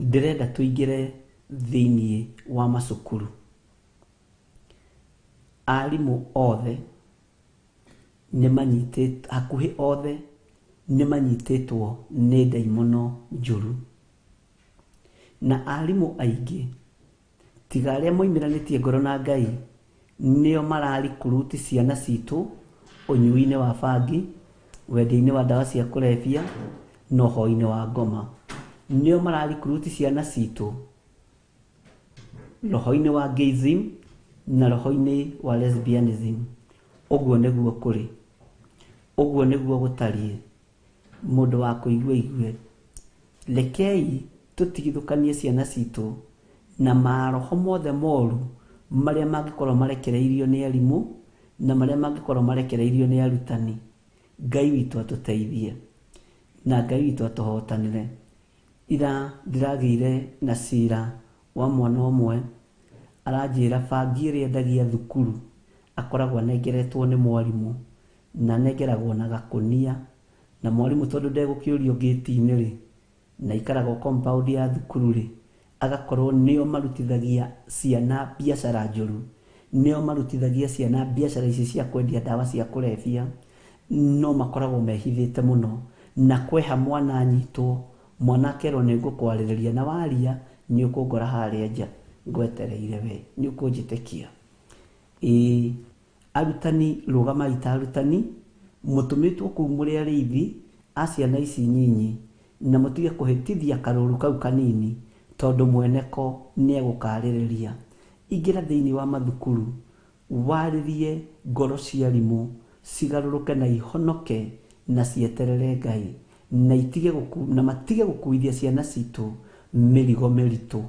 Ndĩrenda tũingĩre thĩinĩ wa macukuru. Arimũ othe nĩ manyitĩtwo, hakuhĩ othe nĩ manyitĩtwo nĩ ndaimono njũru. Na arimũ aingĩ tiga arĩa moimĩranĩtie ngoro na Ngai nĩo mararikuruti ciana citũ ũnyui-inĩ wa bangi, wendia-inĩ wa ndawa cia kũrebia na ũhoi-inĩ wa ngoma. Nĩo mararikuruti ciana citũ roho-inĩ wa gayism na roho-inĩ wa lesbianism. Ũguo nĩguo kũrĩ, ũguo nĩguo gũtariĩ. Mũndũ wa kũigua igue. Rekei tũtigithũkanie ciana citũ na maroho mothe moru marĩa mangĩkorwo marekereirio nĩ arimũ na marĩa mangĩkorwo marekereirio nĩ arutani. Ngai witũ atũteithie na Ngai witũ atũhotanĩre. Ira ndĩragĩire na cira wa mwana ũmwe aranjĩra bangi ĩrĩa endagia thukuru akoragwo anengeretwo nĩ mwarimũ na anengeragwo na gakũnia, na mwarimũ tondũ ndegũkĩũrio ngĩti-inĩ rĩ, na ikaragwo compound ya thukuru rĩ, agakorwo nĩo marutithagia ciana biacara njũru, nĩo marutithagia ciana biacara ici cia kwendia ndawa cia kũrebia, no makoragwo mehithĩte mũno. Na kweha mwana anyitwo, mwana akerwo nĩ ngũkwarĩrĩria na waria nĩ ũkũngora harĩa nja ngwetereire we, nĩ ũkũnjĩtĩkia. Ĩĩ, arutani rũgamai ta arutani, mũtũmĩtwo kũu mũrĩ arĩithi a ciana ici nyinyi, na mũtige kũhĩtithia karũru kau kanini tondũ mweneko nĩ egũkarĩrĩria. Ingĩra thĩinĩ wa mathukuru, warĩrie ngoro cia arimũ cigarũrũke na ihonoke na cieterere Ngai, na itige na matige gũkuithia ciana citũ mĩrigo mĩritũ,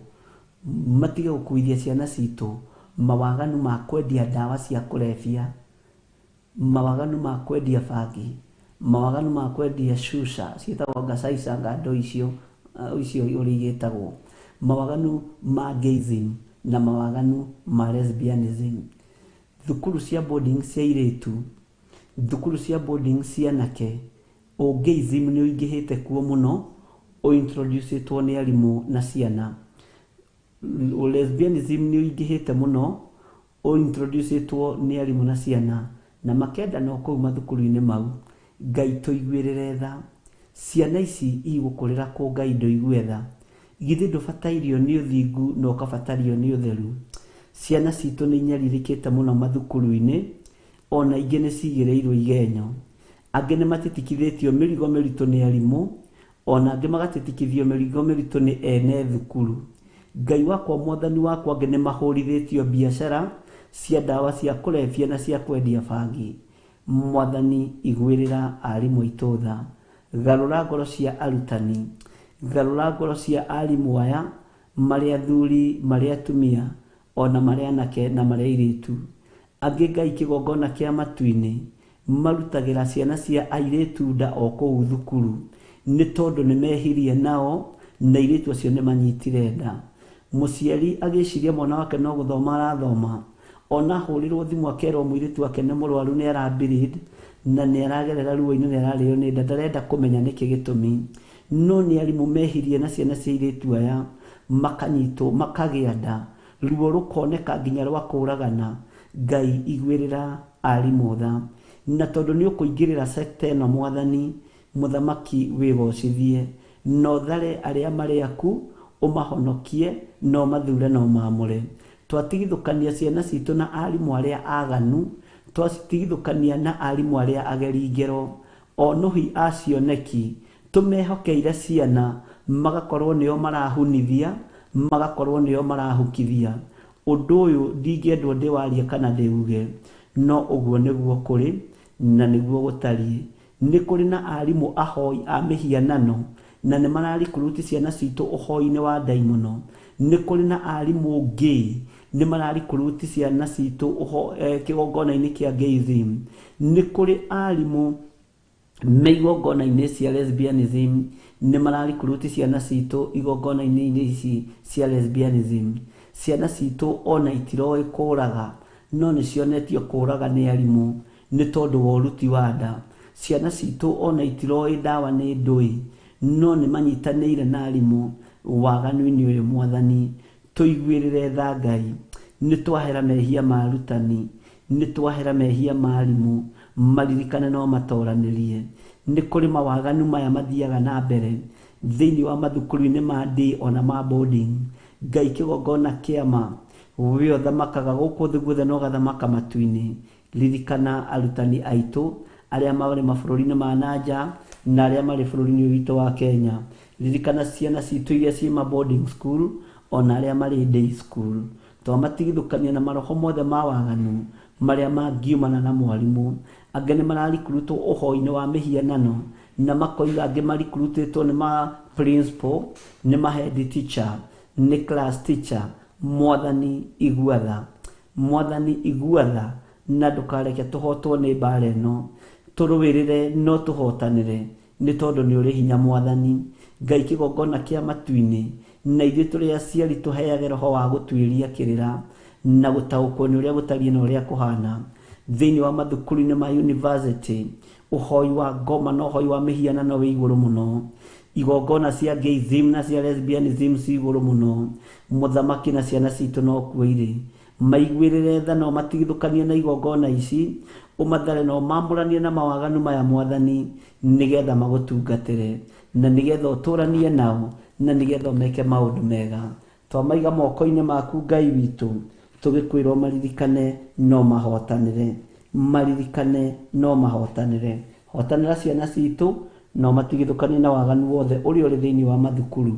matige gũkuithia ciana citũ mawaganu ma kwendia ndawa cia kũrebia, mawaganu ma kwendia bangi, mawaganu ma kwendia cuca ciĩtagwo ngacaica ngando icio icio ũrĩa igĩtagwo, mawaganu ma gayism na mawaganu ma lesbianism. Thukuru cia boarding cia airĩtu, thukuru cia boarding cia anake, ũgayism nĩ ũingĩhĩte kuo mũno, ũintroducĩtwo nĩ arimũ na ciana. Lesbianism nĩ ũingĩhĩte mũno, ũintroducĩtwo nĩ arimũ na ciana, na makenda no kũu mathukuru-inĩ mau. Ngai tũiguĩrĩre tha. Ciana ici igũkũrĩra kũ Ngai ndũigue tha. Githĩ ndũbatairio nĩ ũthingu na ũkabatario nĩ ũtheru. Ciana citũ nĩ inyarirĩkĩte mũno mathukuru-inĩ, ona ingĩ nĩ cigĩrĩirwo igenyo. Angĩ nĩ matitikithĩtio mĩrigo mĩritũ nĩ arimũ, ona angĩ magatitikithio mĩrigo mĩritũ nĩ ene thukuru. Ngai wakwa mwathani wakwa, angĩ nĩ mahũrithĩtio biacara cia ndawa cia kũrebia na cia kwendia bangi. Mwathani iguĩrĩra arimũ aitũ tha. Garũra ngoro cia arutani, garũra ngoro cia arimũ aya, marĩ athuri, marĩ atumia, ona marĩ anake na marĩ airĩtu. Angĩ Ngai kĩgongona kĩa matu-inĩ marutagĩra ciana cia airĩtu nda o kũu thukuru, nĩ tondũ nĩ mehirie nao na airĩtu acio nĩ manyitire nda. Mũciari agĩciria mwana wake no gũthoma arathoma, ona ahũrĩrwo thimũ akerwo mũirĩtu wake nĩ mũrwaru nĩ ara bleed na nĩ aragerera ruo-inĩ nĩ ararĩo nĩ nda, ndarenda kũmenya nĩkĩ gĩtũmi. No nĩ arimũ mehirie na ciana cia airĩtu aya makanyitwo makagĩa nda, ruo rũkoneka nginya rwa kũragana. Ngai iguĩrĩra arimũ tha. Na tondũ nĩ ũkũingĩrĩra sekta ĩno mwathani mũthamaki wĩgocithie, na ũthare arĩa marĩ aku ũmahonokie na ũmathure na ũmaamũre. Twatigithũkania ciana citũ na arimũ arĩa aganu, twacitigithũkania na arimũ arĩa ageri ngero, onuhi a cioneki, tũmehokeire ciana magakorwo nĩo marahunithia, magakorwo nĩo marahukithia. Ũndũ ũyũ ndingĩendwo ndĩwarie kana ndĩuge, no ũguo nĩguo kũrĩ na nĩguo gũtariĩ. Nĩ kũrĩ na arimũ ahoi a mĩhianano na nĩ mararikuruti ciana citũ ũhoi-inĩ wa ndaimono. Nĩ kũrĩ na arimũ gay nĩ mararikuruti ciana citũ kĩgongona-inĩ kĩa gayism. Nĩ kũrĩ arimũ me igongona-inĩ cia lesbianism, nĩ mararikuruti ciana citũ igongona-inĩ ici cia lesbianism. Ciana citũ ona itiroĩ kũraga, no nĩ cionetio kũraga nĩ arimũ nĩ tondũ wa ũruti wa nda. Ciana citũ ona itiroĩ ndawa nĩ ndũĩ, No nĩ manyitanĩire na arimũ waganu-inĩ ũyũ Mwathani. Tũiguĩrĩre tha Ngai. Nĩ twahera mehia ma arutani, nĩ twahera mehia ma arimũ, maririkane no matoranĩrie. Nĩ kũrĩ mawaganu maya mathiaga na mbere thĩinĩ wa mathukuru-inĩ ma day ona ma boarding. Ngai kĩgongona kĩama we ũthamakaga gũkũ thĩ guothe na ũgathamaka matu-inĩ. Ririkana arutani aitũ arĩa marĩ mabũrũri-inĩ ma nanja na arĩa marĩ bũrũri-inĩ ũyũ witũ wa Kenya. Ririkana ciana citũ iria ciĩ ma boarding school ona arĩa marĩ day school. Twamatigithũkania na maroho mothe ma waganu marĩa mangiumana na mwarimũ. Angĩ nĩ mararikurutwo ũhoi-inĩ wa mĩhianano na makoiga angĩ marikurutĩtwo nĩ ma principal, nĩ ma head teacher, nĩ class teacher. Mwathani igua tha, Mwathani igua tha, na ndũkareke tũhotwo nĩ mbara ĩno. Tũrũĩrĩre no tũhotanĩre, nĩ tondũ nĩ ũrĩ hinya Mwathani. Ngai kĩgongona kĩa matu-inĩ, na ithuĩ tũrĩ aciari tũheage roho wa gũtuĩria kĩrĩra na gũtaũkwo nĩ ũrĩa gũtariĩ na ũrĩa kũhana. Thĩinĩ wa mathukuru-inĩ ma university, ũhoi wa ngoma na ũhoi wa mĩhianano wĩ igũrũ mũno. Igongona cia gayism na cia lesbianism ci igũrũ mũno. Mũthamaki na ciana citũ no kuo irĩ. Maiguĩrĩre tha na ũmatigithũkanie na igongona ici, ũmathare na ũmamũranie na mawaganu maya Mwathani, nĩgetha magũtungatĩre, na nĩgetha ũtũranie nao, na nĩgetha ũmeke maũndũ mega. Twamaiga moko-inĩ maku Ngai witũ, tũgĩkwĩrwo maririkane no mahotanĩre, maririkane no mahotanĩre. Hotanĩra ciana citũ no matigithũkanie na waganu wothe ũrĩa ũrĩ thĩinĩ wa mathukuru.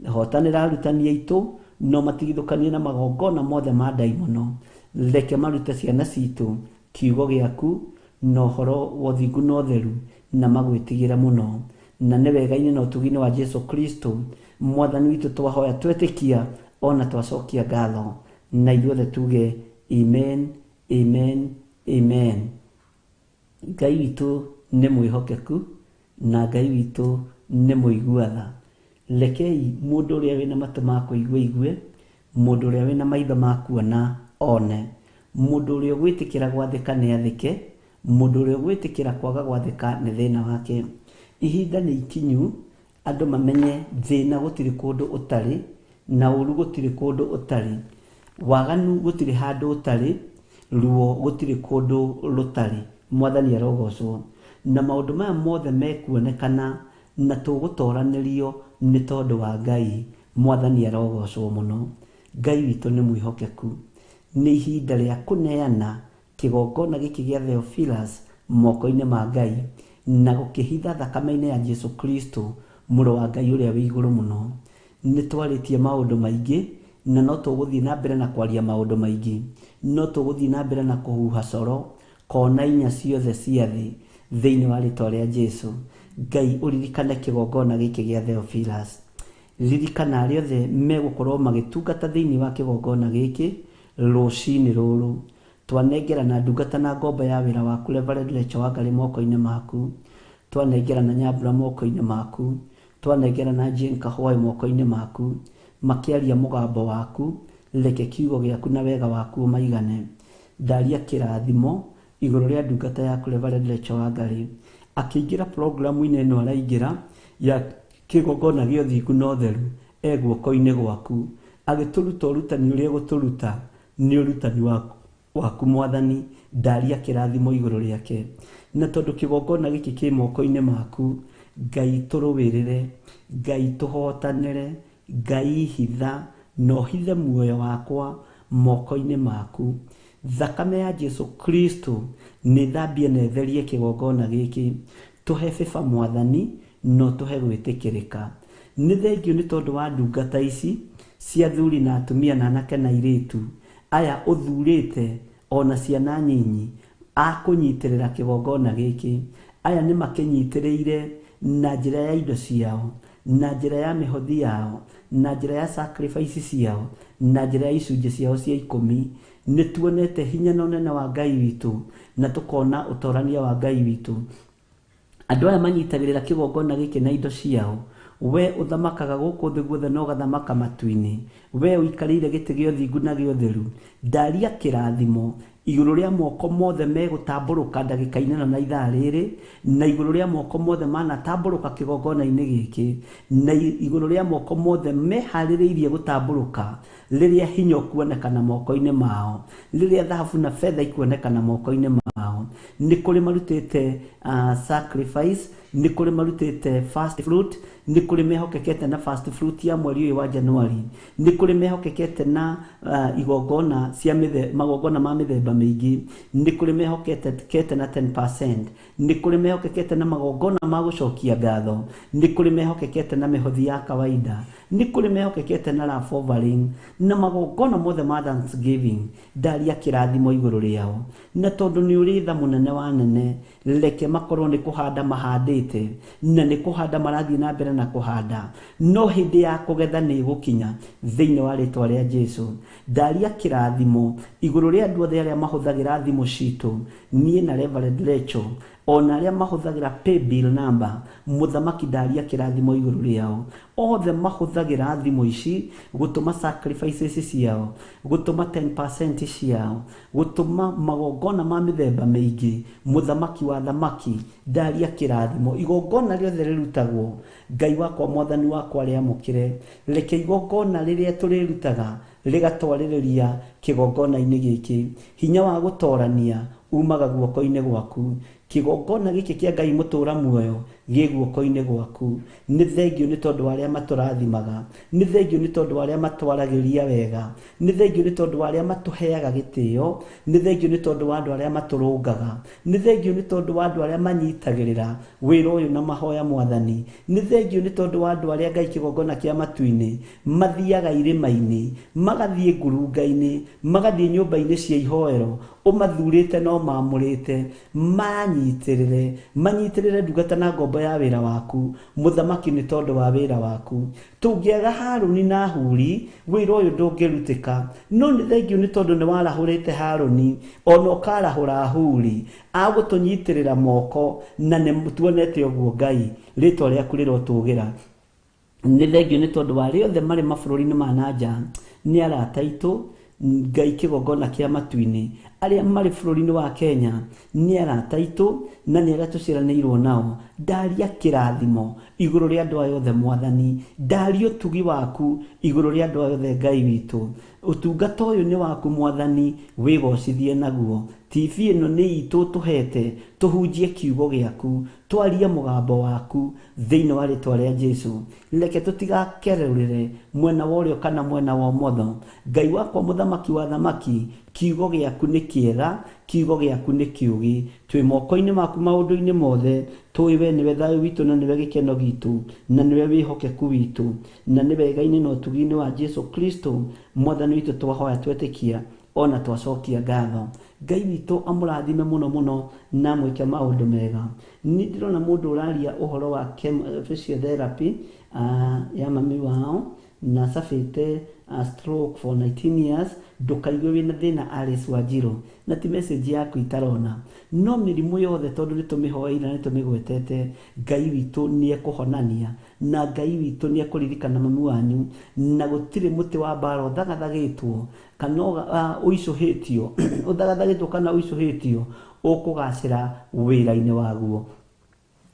Hotanĩra arutani aitũ no matigithũkanie na magongona mothe ma ndaimono. Reke marute ciana citũ kiugo gĩaku na ũhoro wa ũthingu na ũtheru, na magwĩtigĩre mũno. Na nĩ wega-inĩ na ũtugi-inĩ wa Jesu Kristo Mwathani witũ twahoya twetĩkia ona twacokia ngatho, na ithuothe tuge amen, amen, amen. Ngai witũ nĩ mwĩhokeku na Ngai witũ nĩ mũigua tha. Rekei mũndũ ũrĩa wĩna matũ ma kũigua aigue, mũndũ ũrĩa wĩna maitho ma kuona one, mũndũ ũrĩa ũgwĩtĩkĩra gwathĩka nĩ athĩke, mũndũ ũrĩa ũgwĩtĩkĩra kwaga gwathĩka nĩ thĩna wake. Ihinda nĩ ikinyu andũ mamenye thĩna gũtirĩ kũndũ ũtarĩ, na ũru gũtirĩ kũndũ ũtarĩ, waganu gũtirĩ handũ ũtarĩ, ruo gũtirĩ kũndũ rũtarĩ. Mwathani arogocwo. Na maũndũ maya mothe mekuonekana na tũgũtoranĩrio nĩ tondũ wa Ngai. Mwathani arogocwo mũno. Ngai witũ nĩ mwĩhokeku. Nĩ ihinda rĩa kũneana kĩgongona gĩkĩ gĩa Theophilus moko-inĩ ma Ngai na gũkĩhitha thakame-inĩ ya Jesu Kristo mũrũ wa Ngai ũrĩa wĩ igũrũ mũno. Nĩ twarĩtie maũndũ maingĩ na no tũgũthiĩ na mbere na kwaria maũndũ maingĩ, no tũgũthiĩ na mbere na kũhuha coro kona inya ciothe cia thĩ thĩinĩ wa rĩtwa rĩa Jesu. Ngai ũririkane kĩgongona gĩkĩ gĩa Theophilus. Ririkana arĩa othe megũkorwo magĩtungata thĩinĩ wa kĩgongona gĩkĩ rũcinĩ rũrũ. Twanengerana ndungata na ngombo ya wĩra waku Reverend Rachel Wangari moko-inĩ maku, twanengerana Nyambura moko-inĩ maku, twanengerana Jane Kahwaĩ moko-inĩ maku, makĩaria mũgambo waku, reke kiugo gĩaku na wega waku ũmaigane. Ndaria kĩrathimo igũrũ rĩa ndungata yaku Reverend Rachel Wangari akĩingĩra programu-inĩ ĩno araingĩra ya kĩgongona gĩa ũthingu na ũtheru e guoko-inĩ gwaku, agĩtũruta ũrutani ũrĩa egũtũruta nĩ ũrutani waku Mwathani. Ndaria kĩrathimo igũrũ rĩake, na tondũ kĩgongona gĩkĩ kĩ moko-inĩ maku, Ngai tũrũĩrĩre, Ngai tũhotanĩre, Ngai hitha na ũhithe muoyo wakwa moko-inĩ maku. Thakame ya Jesu Kristo nĩ thambie na ĩtherie kĩgongona gĩkĩ. Tũhe bĩba Mwathani no tũhe gwĩtĩkĩrĩka. Nĩ thengiũ nĩ tondũ wa ndungata ici cia athuri na atumia na anake na airĩtu aya ũthurĩte ona ciana nyinyi a kũnyitĩrĩra kĩgongona gĩkĩ. Aya nĩ makĩnyitĩrĩire na njĩra ya indo ciao, na njĩra ya mĩhothi yao, na njĩra ya sacrifice ciao, na njĩra ya icunjĩ ciao cia 10. Nĩ tuonete hinya na ũnene wa Ngai witũ na tũkona ũtorania wa Ngai witũ. Andũ aya manyitagĩrĩra kĩgongona gĩkĩ na indo ciao, We ũthamakaga gũkũ thĩ guothe na ũgathamaka matu-inĩ, we ũikarĩire gĩtĩ gĩa ũthingu na gĩa ũtheru, ndaria kĩrathimo igũrũ rĩa moko mothe megũtambũrũka ndagĩka-inĩ ĩno na ithaa rĩrĩ, na igũrũ rĩa moko mothe manatambũrũka kĩgongona-inĩ gĩkĩ, na igũrũ rĩa moko mothe meharĩrĩirie gũtambũrũka rĩrĩa hinya ũkuonekana moko-inĩ mao, rĩrĩa thahabu na betha ikuonekana moko-inĩ mao. Nĩ kũrĩ marutĩte sacrifice, nĩ kũrĩ marutĩte first fruit, nĩ kũrĩ mehokekete na first fruit ya mweri ũyũ wa January, nĩ kũrĩ mehokekete na igongona cia magongona ma mĩthemba mĩingĩ, nĩ kũrĩ mehokekete na 10%, nĩ kũrĩ mehokekete na magongona ma gũcokia ngatho, nĩ kũrĩ mehokekete na mĩhothi ya kawaida, nĩ kũrĩ mehokekete na love offering na magongona mothe ma thanksgiving. Ndaria kĩrathimo igũrũ rĩao, na tondũ nĩ ũrĩ tha mũnene wa nene, reke makorwo nĩ kũhanda mahandĩte na nĩ kũhanda marathiĩ na mbere na kũhanda, no hĩndĩ ya kũgetha nĩ ĩgũkinya thĩinĩ wa rĩtwa rĩa Jesu. Ndaria kĩrathimo igũrũ rĩa andũ othe arĩa mahũthagĩra thimũ citũ, niĩ na Reverend Rachel, ona arĩa mahũthagĩra paybill number, mũthamaki ndaria kĩrathimo igũrũ rĩao. Othe mahũthagĩra thimũ ici gũtũma sacrifices ciao, gũtũma 10% ciao, gũtũma magongona ma mĩthemba mĩingĩ. Mũthamaki wa thamaki ndaria kĩrathimo igongona rĩothe rĩrutagwo, Ngai wakwa mwathani wakwa rĩamũkĩre. Reke igongona rĩrĩa tũrĩrutaga rĩgatwarĩrĩria kĩgongona-inĩ gĩkĩ. Hinya wa gũtorania umaga guoko-inĩ gwaku. Kĩgongona gĩkĩ kĩa Ngai mũtũra muoyo gĩ guoko-inĩ gwaku. Nĩ thengio nĩ tondũ wa arĩa matũrathimaga, nĩ thengio nĩ tondũ wa arĩa matwaragĩria wega, nĩ thengio nĩ tondũ wa arĩa matũheaga gĩtĩo, nĩ thengio nĩ tondũ wa andũ arĩa matũrũngaga, nĩ thengio nĩ tondũ wa andũ arĩa manyitagĩrĩra wĩra ũyũ na mahoya mwathani, nĩ thengio nĩ tondũ wa andũ arĩa Ngai kĩgongona kĩa matu-inĩ mathiaga irĩma-inĩ, magathiĩ ngurunga-inĩ, magathiĩ nyũmba-inĩ cia ihoero, ũmathurĩte no mamũrĩte, manyitĩrĩre, manyitĩrĩre ndungata na ngombo ya wĩra waku, mũthamaki nĩ tondũ wa wĩra waku. Tũngĩaga Harũni na Huri, wĩra ũyũ ndũngĩrutĩka, no nĩ thengio nĩ tondũ nĩ warahũrĩte Harũni ona ũkarahũra Huri agũtũnyitĩrĩra moko, na nĩ tuonete ũguo Ngai, rĩtwa rĩaku rĩrotũgĩra. Nĩ thengio nĩ tondũ wa arĩa othe marĩ mabũrũri-inĩ ma na nja, nĩ arata aitũ, Ngai kĩgongona kĩa matu-inĩ, arĩa marĩ bũrũri-inĩ wa Kenya nĩ arata aitũ na nĩ arĩa tũciaranĩirwo nao. Ndaria kĩrathimo igũrũ rĩa andũ aya othe mwathani, ndaria ũtugi waku igũrũ rĩa andũ aya othe Ngai witũ. Ũtungata ũyũ nĩ waku mwathani, wĩgocithie naguo. TV ĩno nĩ itũ tũhete tũhunjie kiugo gĩaku, twarie mũgambo waku thĩinĩ wa rĩtwa rĩa Jesu. Reke tũtigakerũrĩre mwena wa ũrĩo kana mwena wa ũmotho. Ngai wakwa mũthamaki wa thamaki, kiugo gĩaku nĩ kĩega, kiugo gĩaku nĩ kĩũgĩ. Twĩ moko-inĩ maku maũndũ-inĩ mothe, tũĩ we nĩwe thayũ witũ na nĩwe gĩkeno gitũ na nĩwe wĩhokeku witũ, na nĩ wega-inĩ na ũtugi-inĩ wa Jesu Kristo mwathani witũ twahoya twetĩkia ona twacokia ngatho. Ngai witũ amũrathime mũno mũno na amwĩke maũndũ mega. Nĩ ndĩrona mũndũ ũraria ũhoro wa physiotherapy ya mami wao na safete stroke for 19 years. Ndũkaigue wĩna thĩna Alice Wanjiru, na ti message yaku itarona, no mĩrimũ yothe tondũ nĩ tũmĩhoeire na nĩ tũmĩgwetete, Ngai witũ nĩ ekũhonania na Ngai witũ nĩ ekũririkana mami wanyu, na gũtirĩ mũtĩ wa mbara ũthagathagĩtwo kana ũicũhĩtio, ũthagathagĩtwo kana ũicũhĩtio ũkũgacĩra wĩra-inĩ waguo.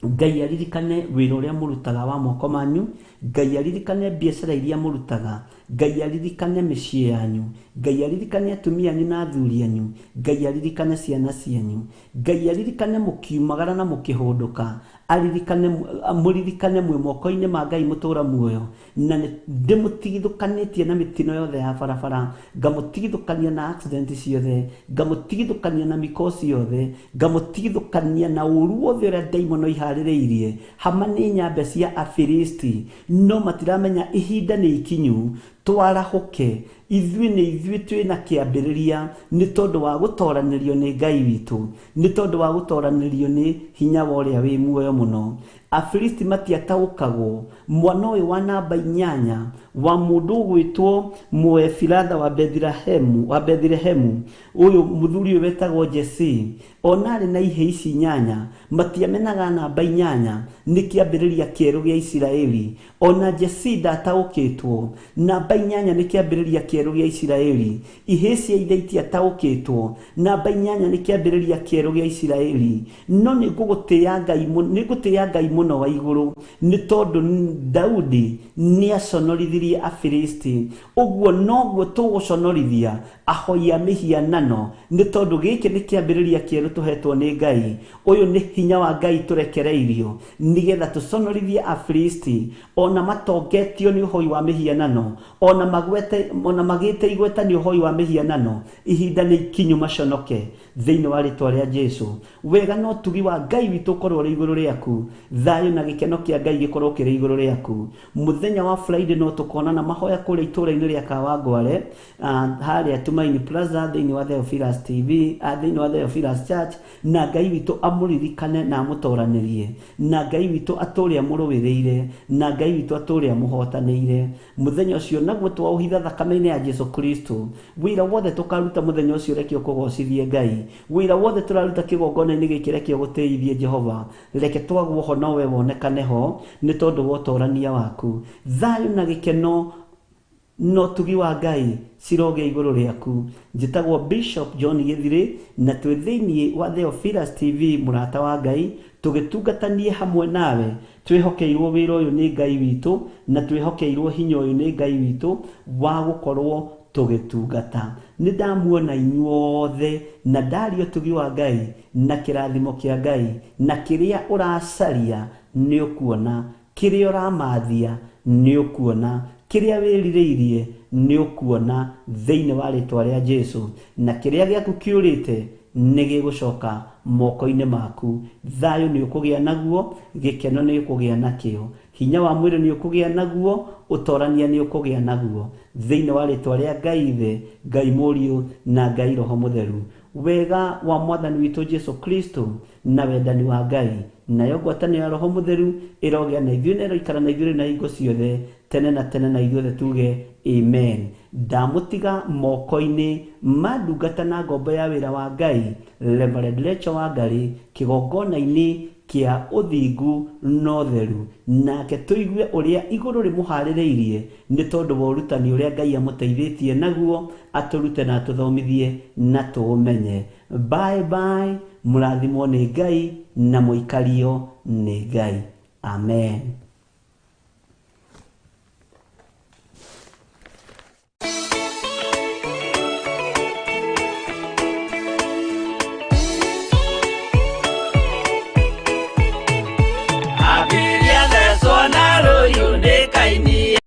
Ngai aririkane wĩra ũrĩa mũrutaga wa moko manyu, Ngai aririkane biacara iria mũrutaga, Ngai aririkane mĩciĩ yanyu, Ngai aririkane atumia anyu na athuri anyu, Ngai aririkane ciana cianyu, Ngai aririkane mũkiumagara na mũkĩhũndũka, aririkane mũririkane mwĩ moko-inĩ ma Ngai mũtũra muoyo, na ndĩmũtigithũkanĩtie na mĩtino yothe ya barabara, ngamũtigithũkania na accident ciothe, ngamũtigithũkania na mikosi yothe, ngamũtigithũkania na ũru wothe ũrĩa ndaimono iharĩrĩirie. Hama nĩ nyambe cia Afilisti, no matiramenya ihinda nĩ ikinyu twarahũke. Ithuĩ nĩ ithuĩ twĩna kĩambĩrĩria nĩ tondũ wa gũtoranĩrio nĩ Ngai witũ, nĩ tondũ wa gũtoranĩrio nĩ hinya wa ũrĩa wĩ muoyo mũno. Afilisti matiataũkagwo mwana ũyũ wa namba 8 wa mũndũ ũgwĩtwo Mũefiratha wa Bethilehemu, ũyũ mũthuri ũyũ wetagwo Jesse, ona arĩ na ihĩĩ ici 8 matiamenaga namba 8 nĩ kĩambĩrĩria kĩerũ gĩa Isiraeli. Ona Jesse ndataũkĩtwo namba 8 nĩ kĩambĩrĩria kĩerũ gĩa Isiraeli. Ihĩĩ cia ithe itiataũkĩtwo namba 8 nĩ kĩambĩrĩria kĩerũ gĩa Isiraeli. No nĩ ngũgũtĩĩa Ngai, nĩ ngũtĩĩa Ngai mũno wa igũrũ nĩ tondũ Daudi nĩ aconorithirie Afilisti. Ũguo noguo tũgũconorithia ahoi a mĩhianano nĩ tondũ gĩkĩ nĩ kĩambĩrĩria kĩerũ tũhetwo nĩ Ngai. Ũyũ nĩ hinya wa Ngai tũrekereirio nĩgetha tũconorithie Afilisti ona matongetio nĩ ũhoi wa mĩhianano, ona magwete, ona magĩte igweta nĩ ũhoi wa mĩhianano. Ihinda nĩ ikinyu maconoke thĩinĩ wa rĩtwa rĩa Jesu. Wega na ũtugi wa Ngai witũ ũkorwo ũrĩ igũrũ rĩaku, thayũ na gĩkeno kĩa Ngai gĩkorwo kĩrĩ igũrũ rĩaku. Mũthenya wa Friday no tũkonana mahoya kũrĩa itũũra-inĩ rĩa Kawangware, harĩa Tumaini Plaza thĩinĩ wa Theophilus TV, thĩinĩ wa Theophilus Church, na Ngai witũ amũririkane na amũtoranĩrie, na Ngai witũ atũũre amũrũĩrĩire, na Ngai witũ atũũre amũhotanĩire. Mũthenya ũcio naguo twaũhitha thakame-inĩ ya Jesu Kristo. Wĩra wothe tũkaruta mũthenya ũcio reke ũkũgocithie Ngai. Wĩra wothe tũraruta kĩgongona-inĩ gĩkĩ reke ũgũtĩithie Jehova. Reke twagwo ho nowe wonekane ho nĩ tondũ wa ũtorania waku. Thayũ na gĩkeno na ũtugi wa Ngai cirogĩa igũrũ rĩaku. Njĩtagwo Bishop John Gĩthirĩ na twĩ thĩinĩ wa Theophilus TV, mũrata wa Ngai, tũgĩtungatanie hamwe nawe. Twĩhokeirwo wĩra ũyũ nĩ Ngai witũ na twĩhokeirwo hinya ũyũ nĩ Ngai witũ wa gũkorwo tũgĩtungata. Nĩ ndamuona inyuothe na ndaria ũtugi wa Ngai na kĩrathimo kĩa Ngai, na kĩrĩa ũracaria nĩ ũkuona, kĩrĩa ũramathia nĩ ũkuona, kĩrĩa wĩrirĩirie nĩ ũkuona thĩinĩ wa rĩtwa rĩa Jesu, na kĩrĩa gĩaku kĩũrĩte nĩ gĩgũcoka moko-inĩ maku. Thayũ nĩ ũkũgĩa naguo, gĩkeno nĩ ũkũgĩa nakĩo, hinya wa mwĩrĩ nĩ ũkũgĩa naguo, ũtorania nĩ ũkũgĩa naguo thĩinĩ wa rĩtwa rĩa Ngai Ithe, Ngai Mũriũ na Ngai Roho Mũtheru. Wega wa Mwathani witũ Jesu Kristo na wendani wa Ngai nayo ngwatanĩro ya Roho Mũtheru ĩrogĩa na ithuĩ na ĩroikara na ithuĩ na hingo ciothe tene na tene, na ithuothe tuge amen. Ndamũtiga moko-inĩ ma ndungata na ngombo ya wĩra wa Ngai Reverend Rachel Wangari kĩgongona-inĩ kĩa ũthingu na ũtheru, nake tũigue ũrĩa igũrũ rĩmũharĩrĩirie nĩ tondũ wa ũrutani ũrĩa Ngai amũteithĩtie naguo atũrute na atũthomithie na tũũmenye. Bye bye, mũrathimwo nĩ Ngai na mũikario nĩ Ngai. Amen. Abiria thecwo na rũhiũ nĩ kaini.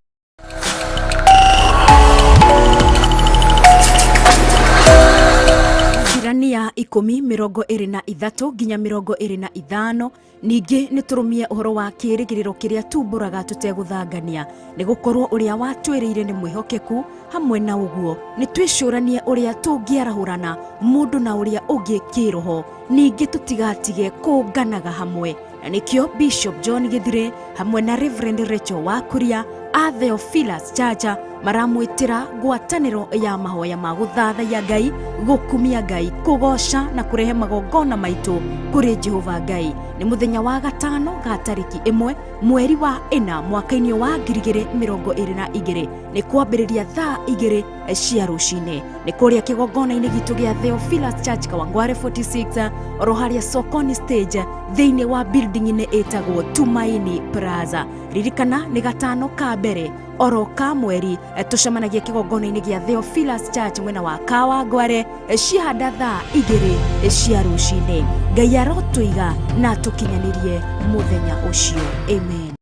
Ahibirania 10:23 nginya 25. Ningĩ nĩ tũrũmie ũhoro wa kĩĩrĩgĩrĩro kĩrĩa tumbũraga tũtegũthangania, nĩ gũkorwo ũrĩa watwĩrĩire nĩ mwĩhokeku. Hamwe na ũguo nĩ twĩcũranie ũrĩa tũngĩarahũrana mũndũ na ũrĩa ũngĩ kĩĩroho, ningĩ tũtigatige kũnganaga hamwe. Na nĩkĩo Bishop John Gĩthirĩ hamwe na Reverend Rachel Wakuria a Theophilus Church maramwĩtĩra ngwatanĩro ya mahoya ma gũthathaiya Ngai, gũkumia Ngai, kũgoca na kũrehe magongona maitũ kũrĩ Jehova Ngai. Nĩ mũthenya wa gatano ga tarĩki 1 mweri wa 4 mwaka-inĩ wa 2022, nĩ kwambĩrĩria thaa 2 cia rũcinĩ. Nĩ kũrĩa kĩgongona-inĩ gitũ gĩa Theophilus Church Kawangware 46 oro harĩa Sokoni stage thĩinĩ wa building-inĩ ĩtagwo Tumaini Plaza. Ririkana nĩ gatano ka mbere oro ka mweri tũcemanagia kĩgongona-inĩ gĩa Theophilus Church mwena wa Kawangware cihanda thaa 2 cia rũcinĩ. Ngai arotũiga na atũkinyanĩrie mũthenya ũcio. Amen.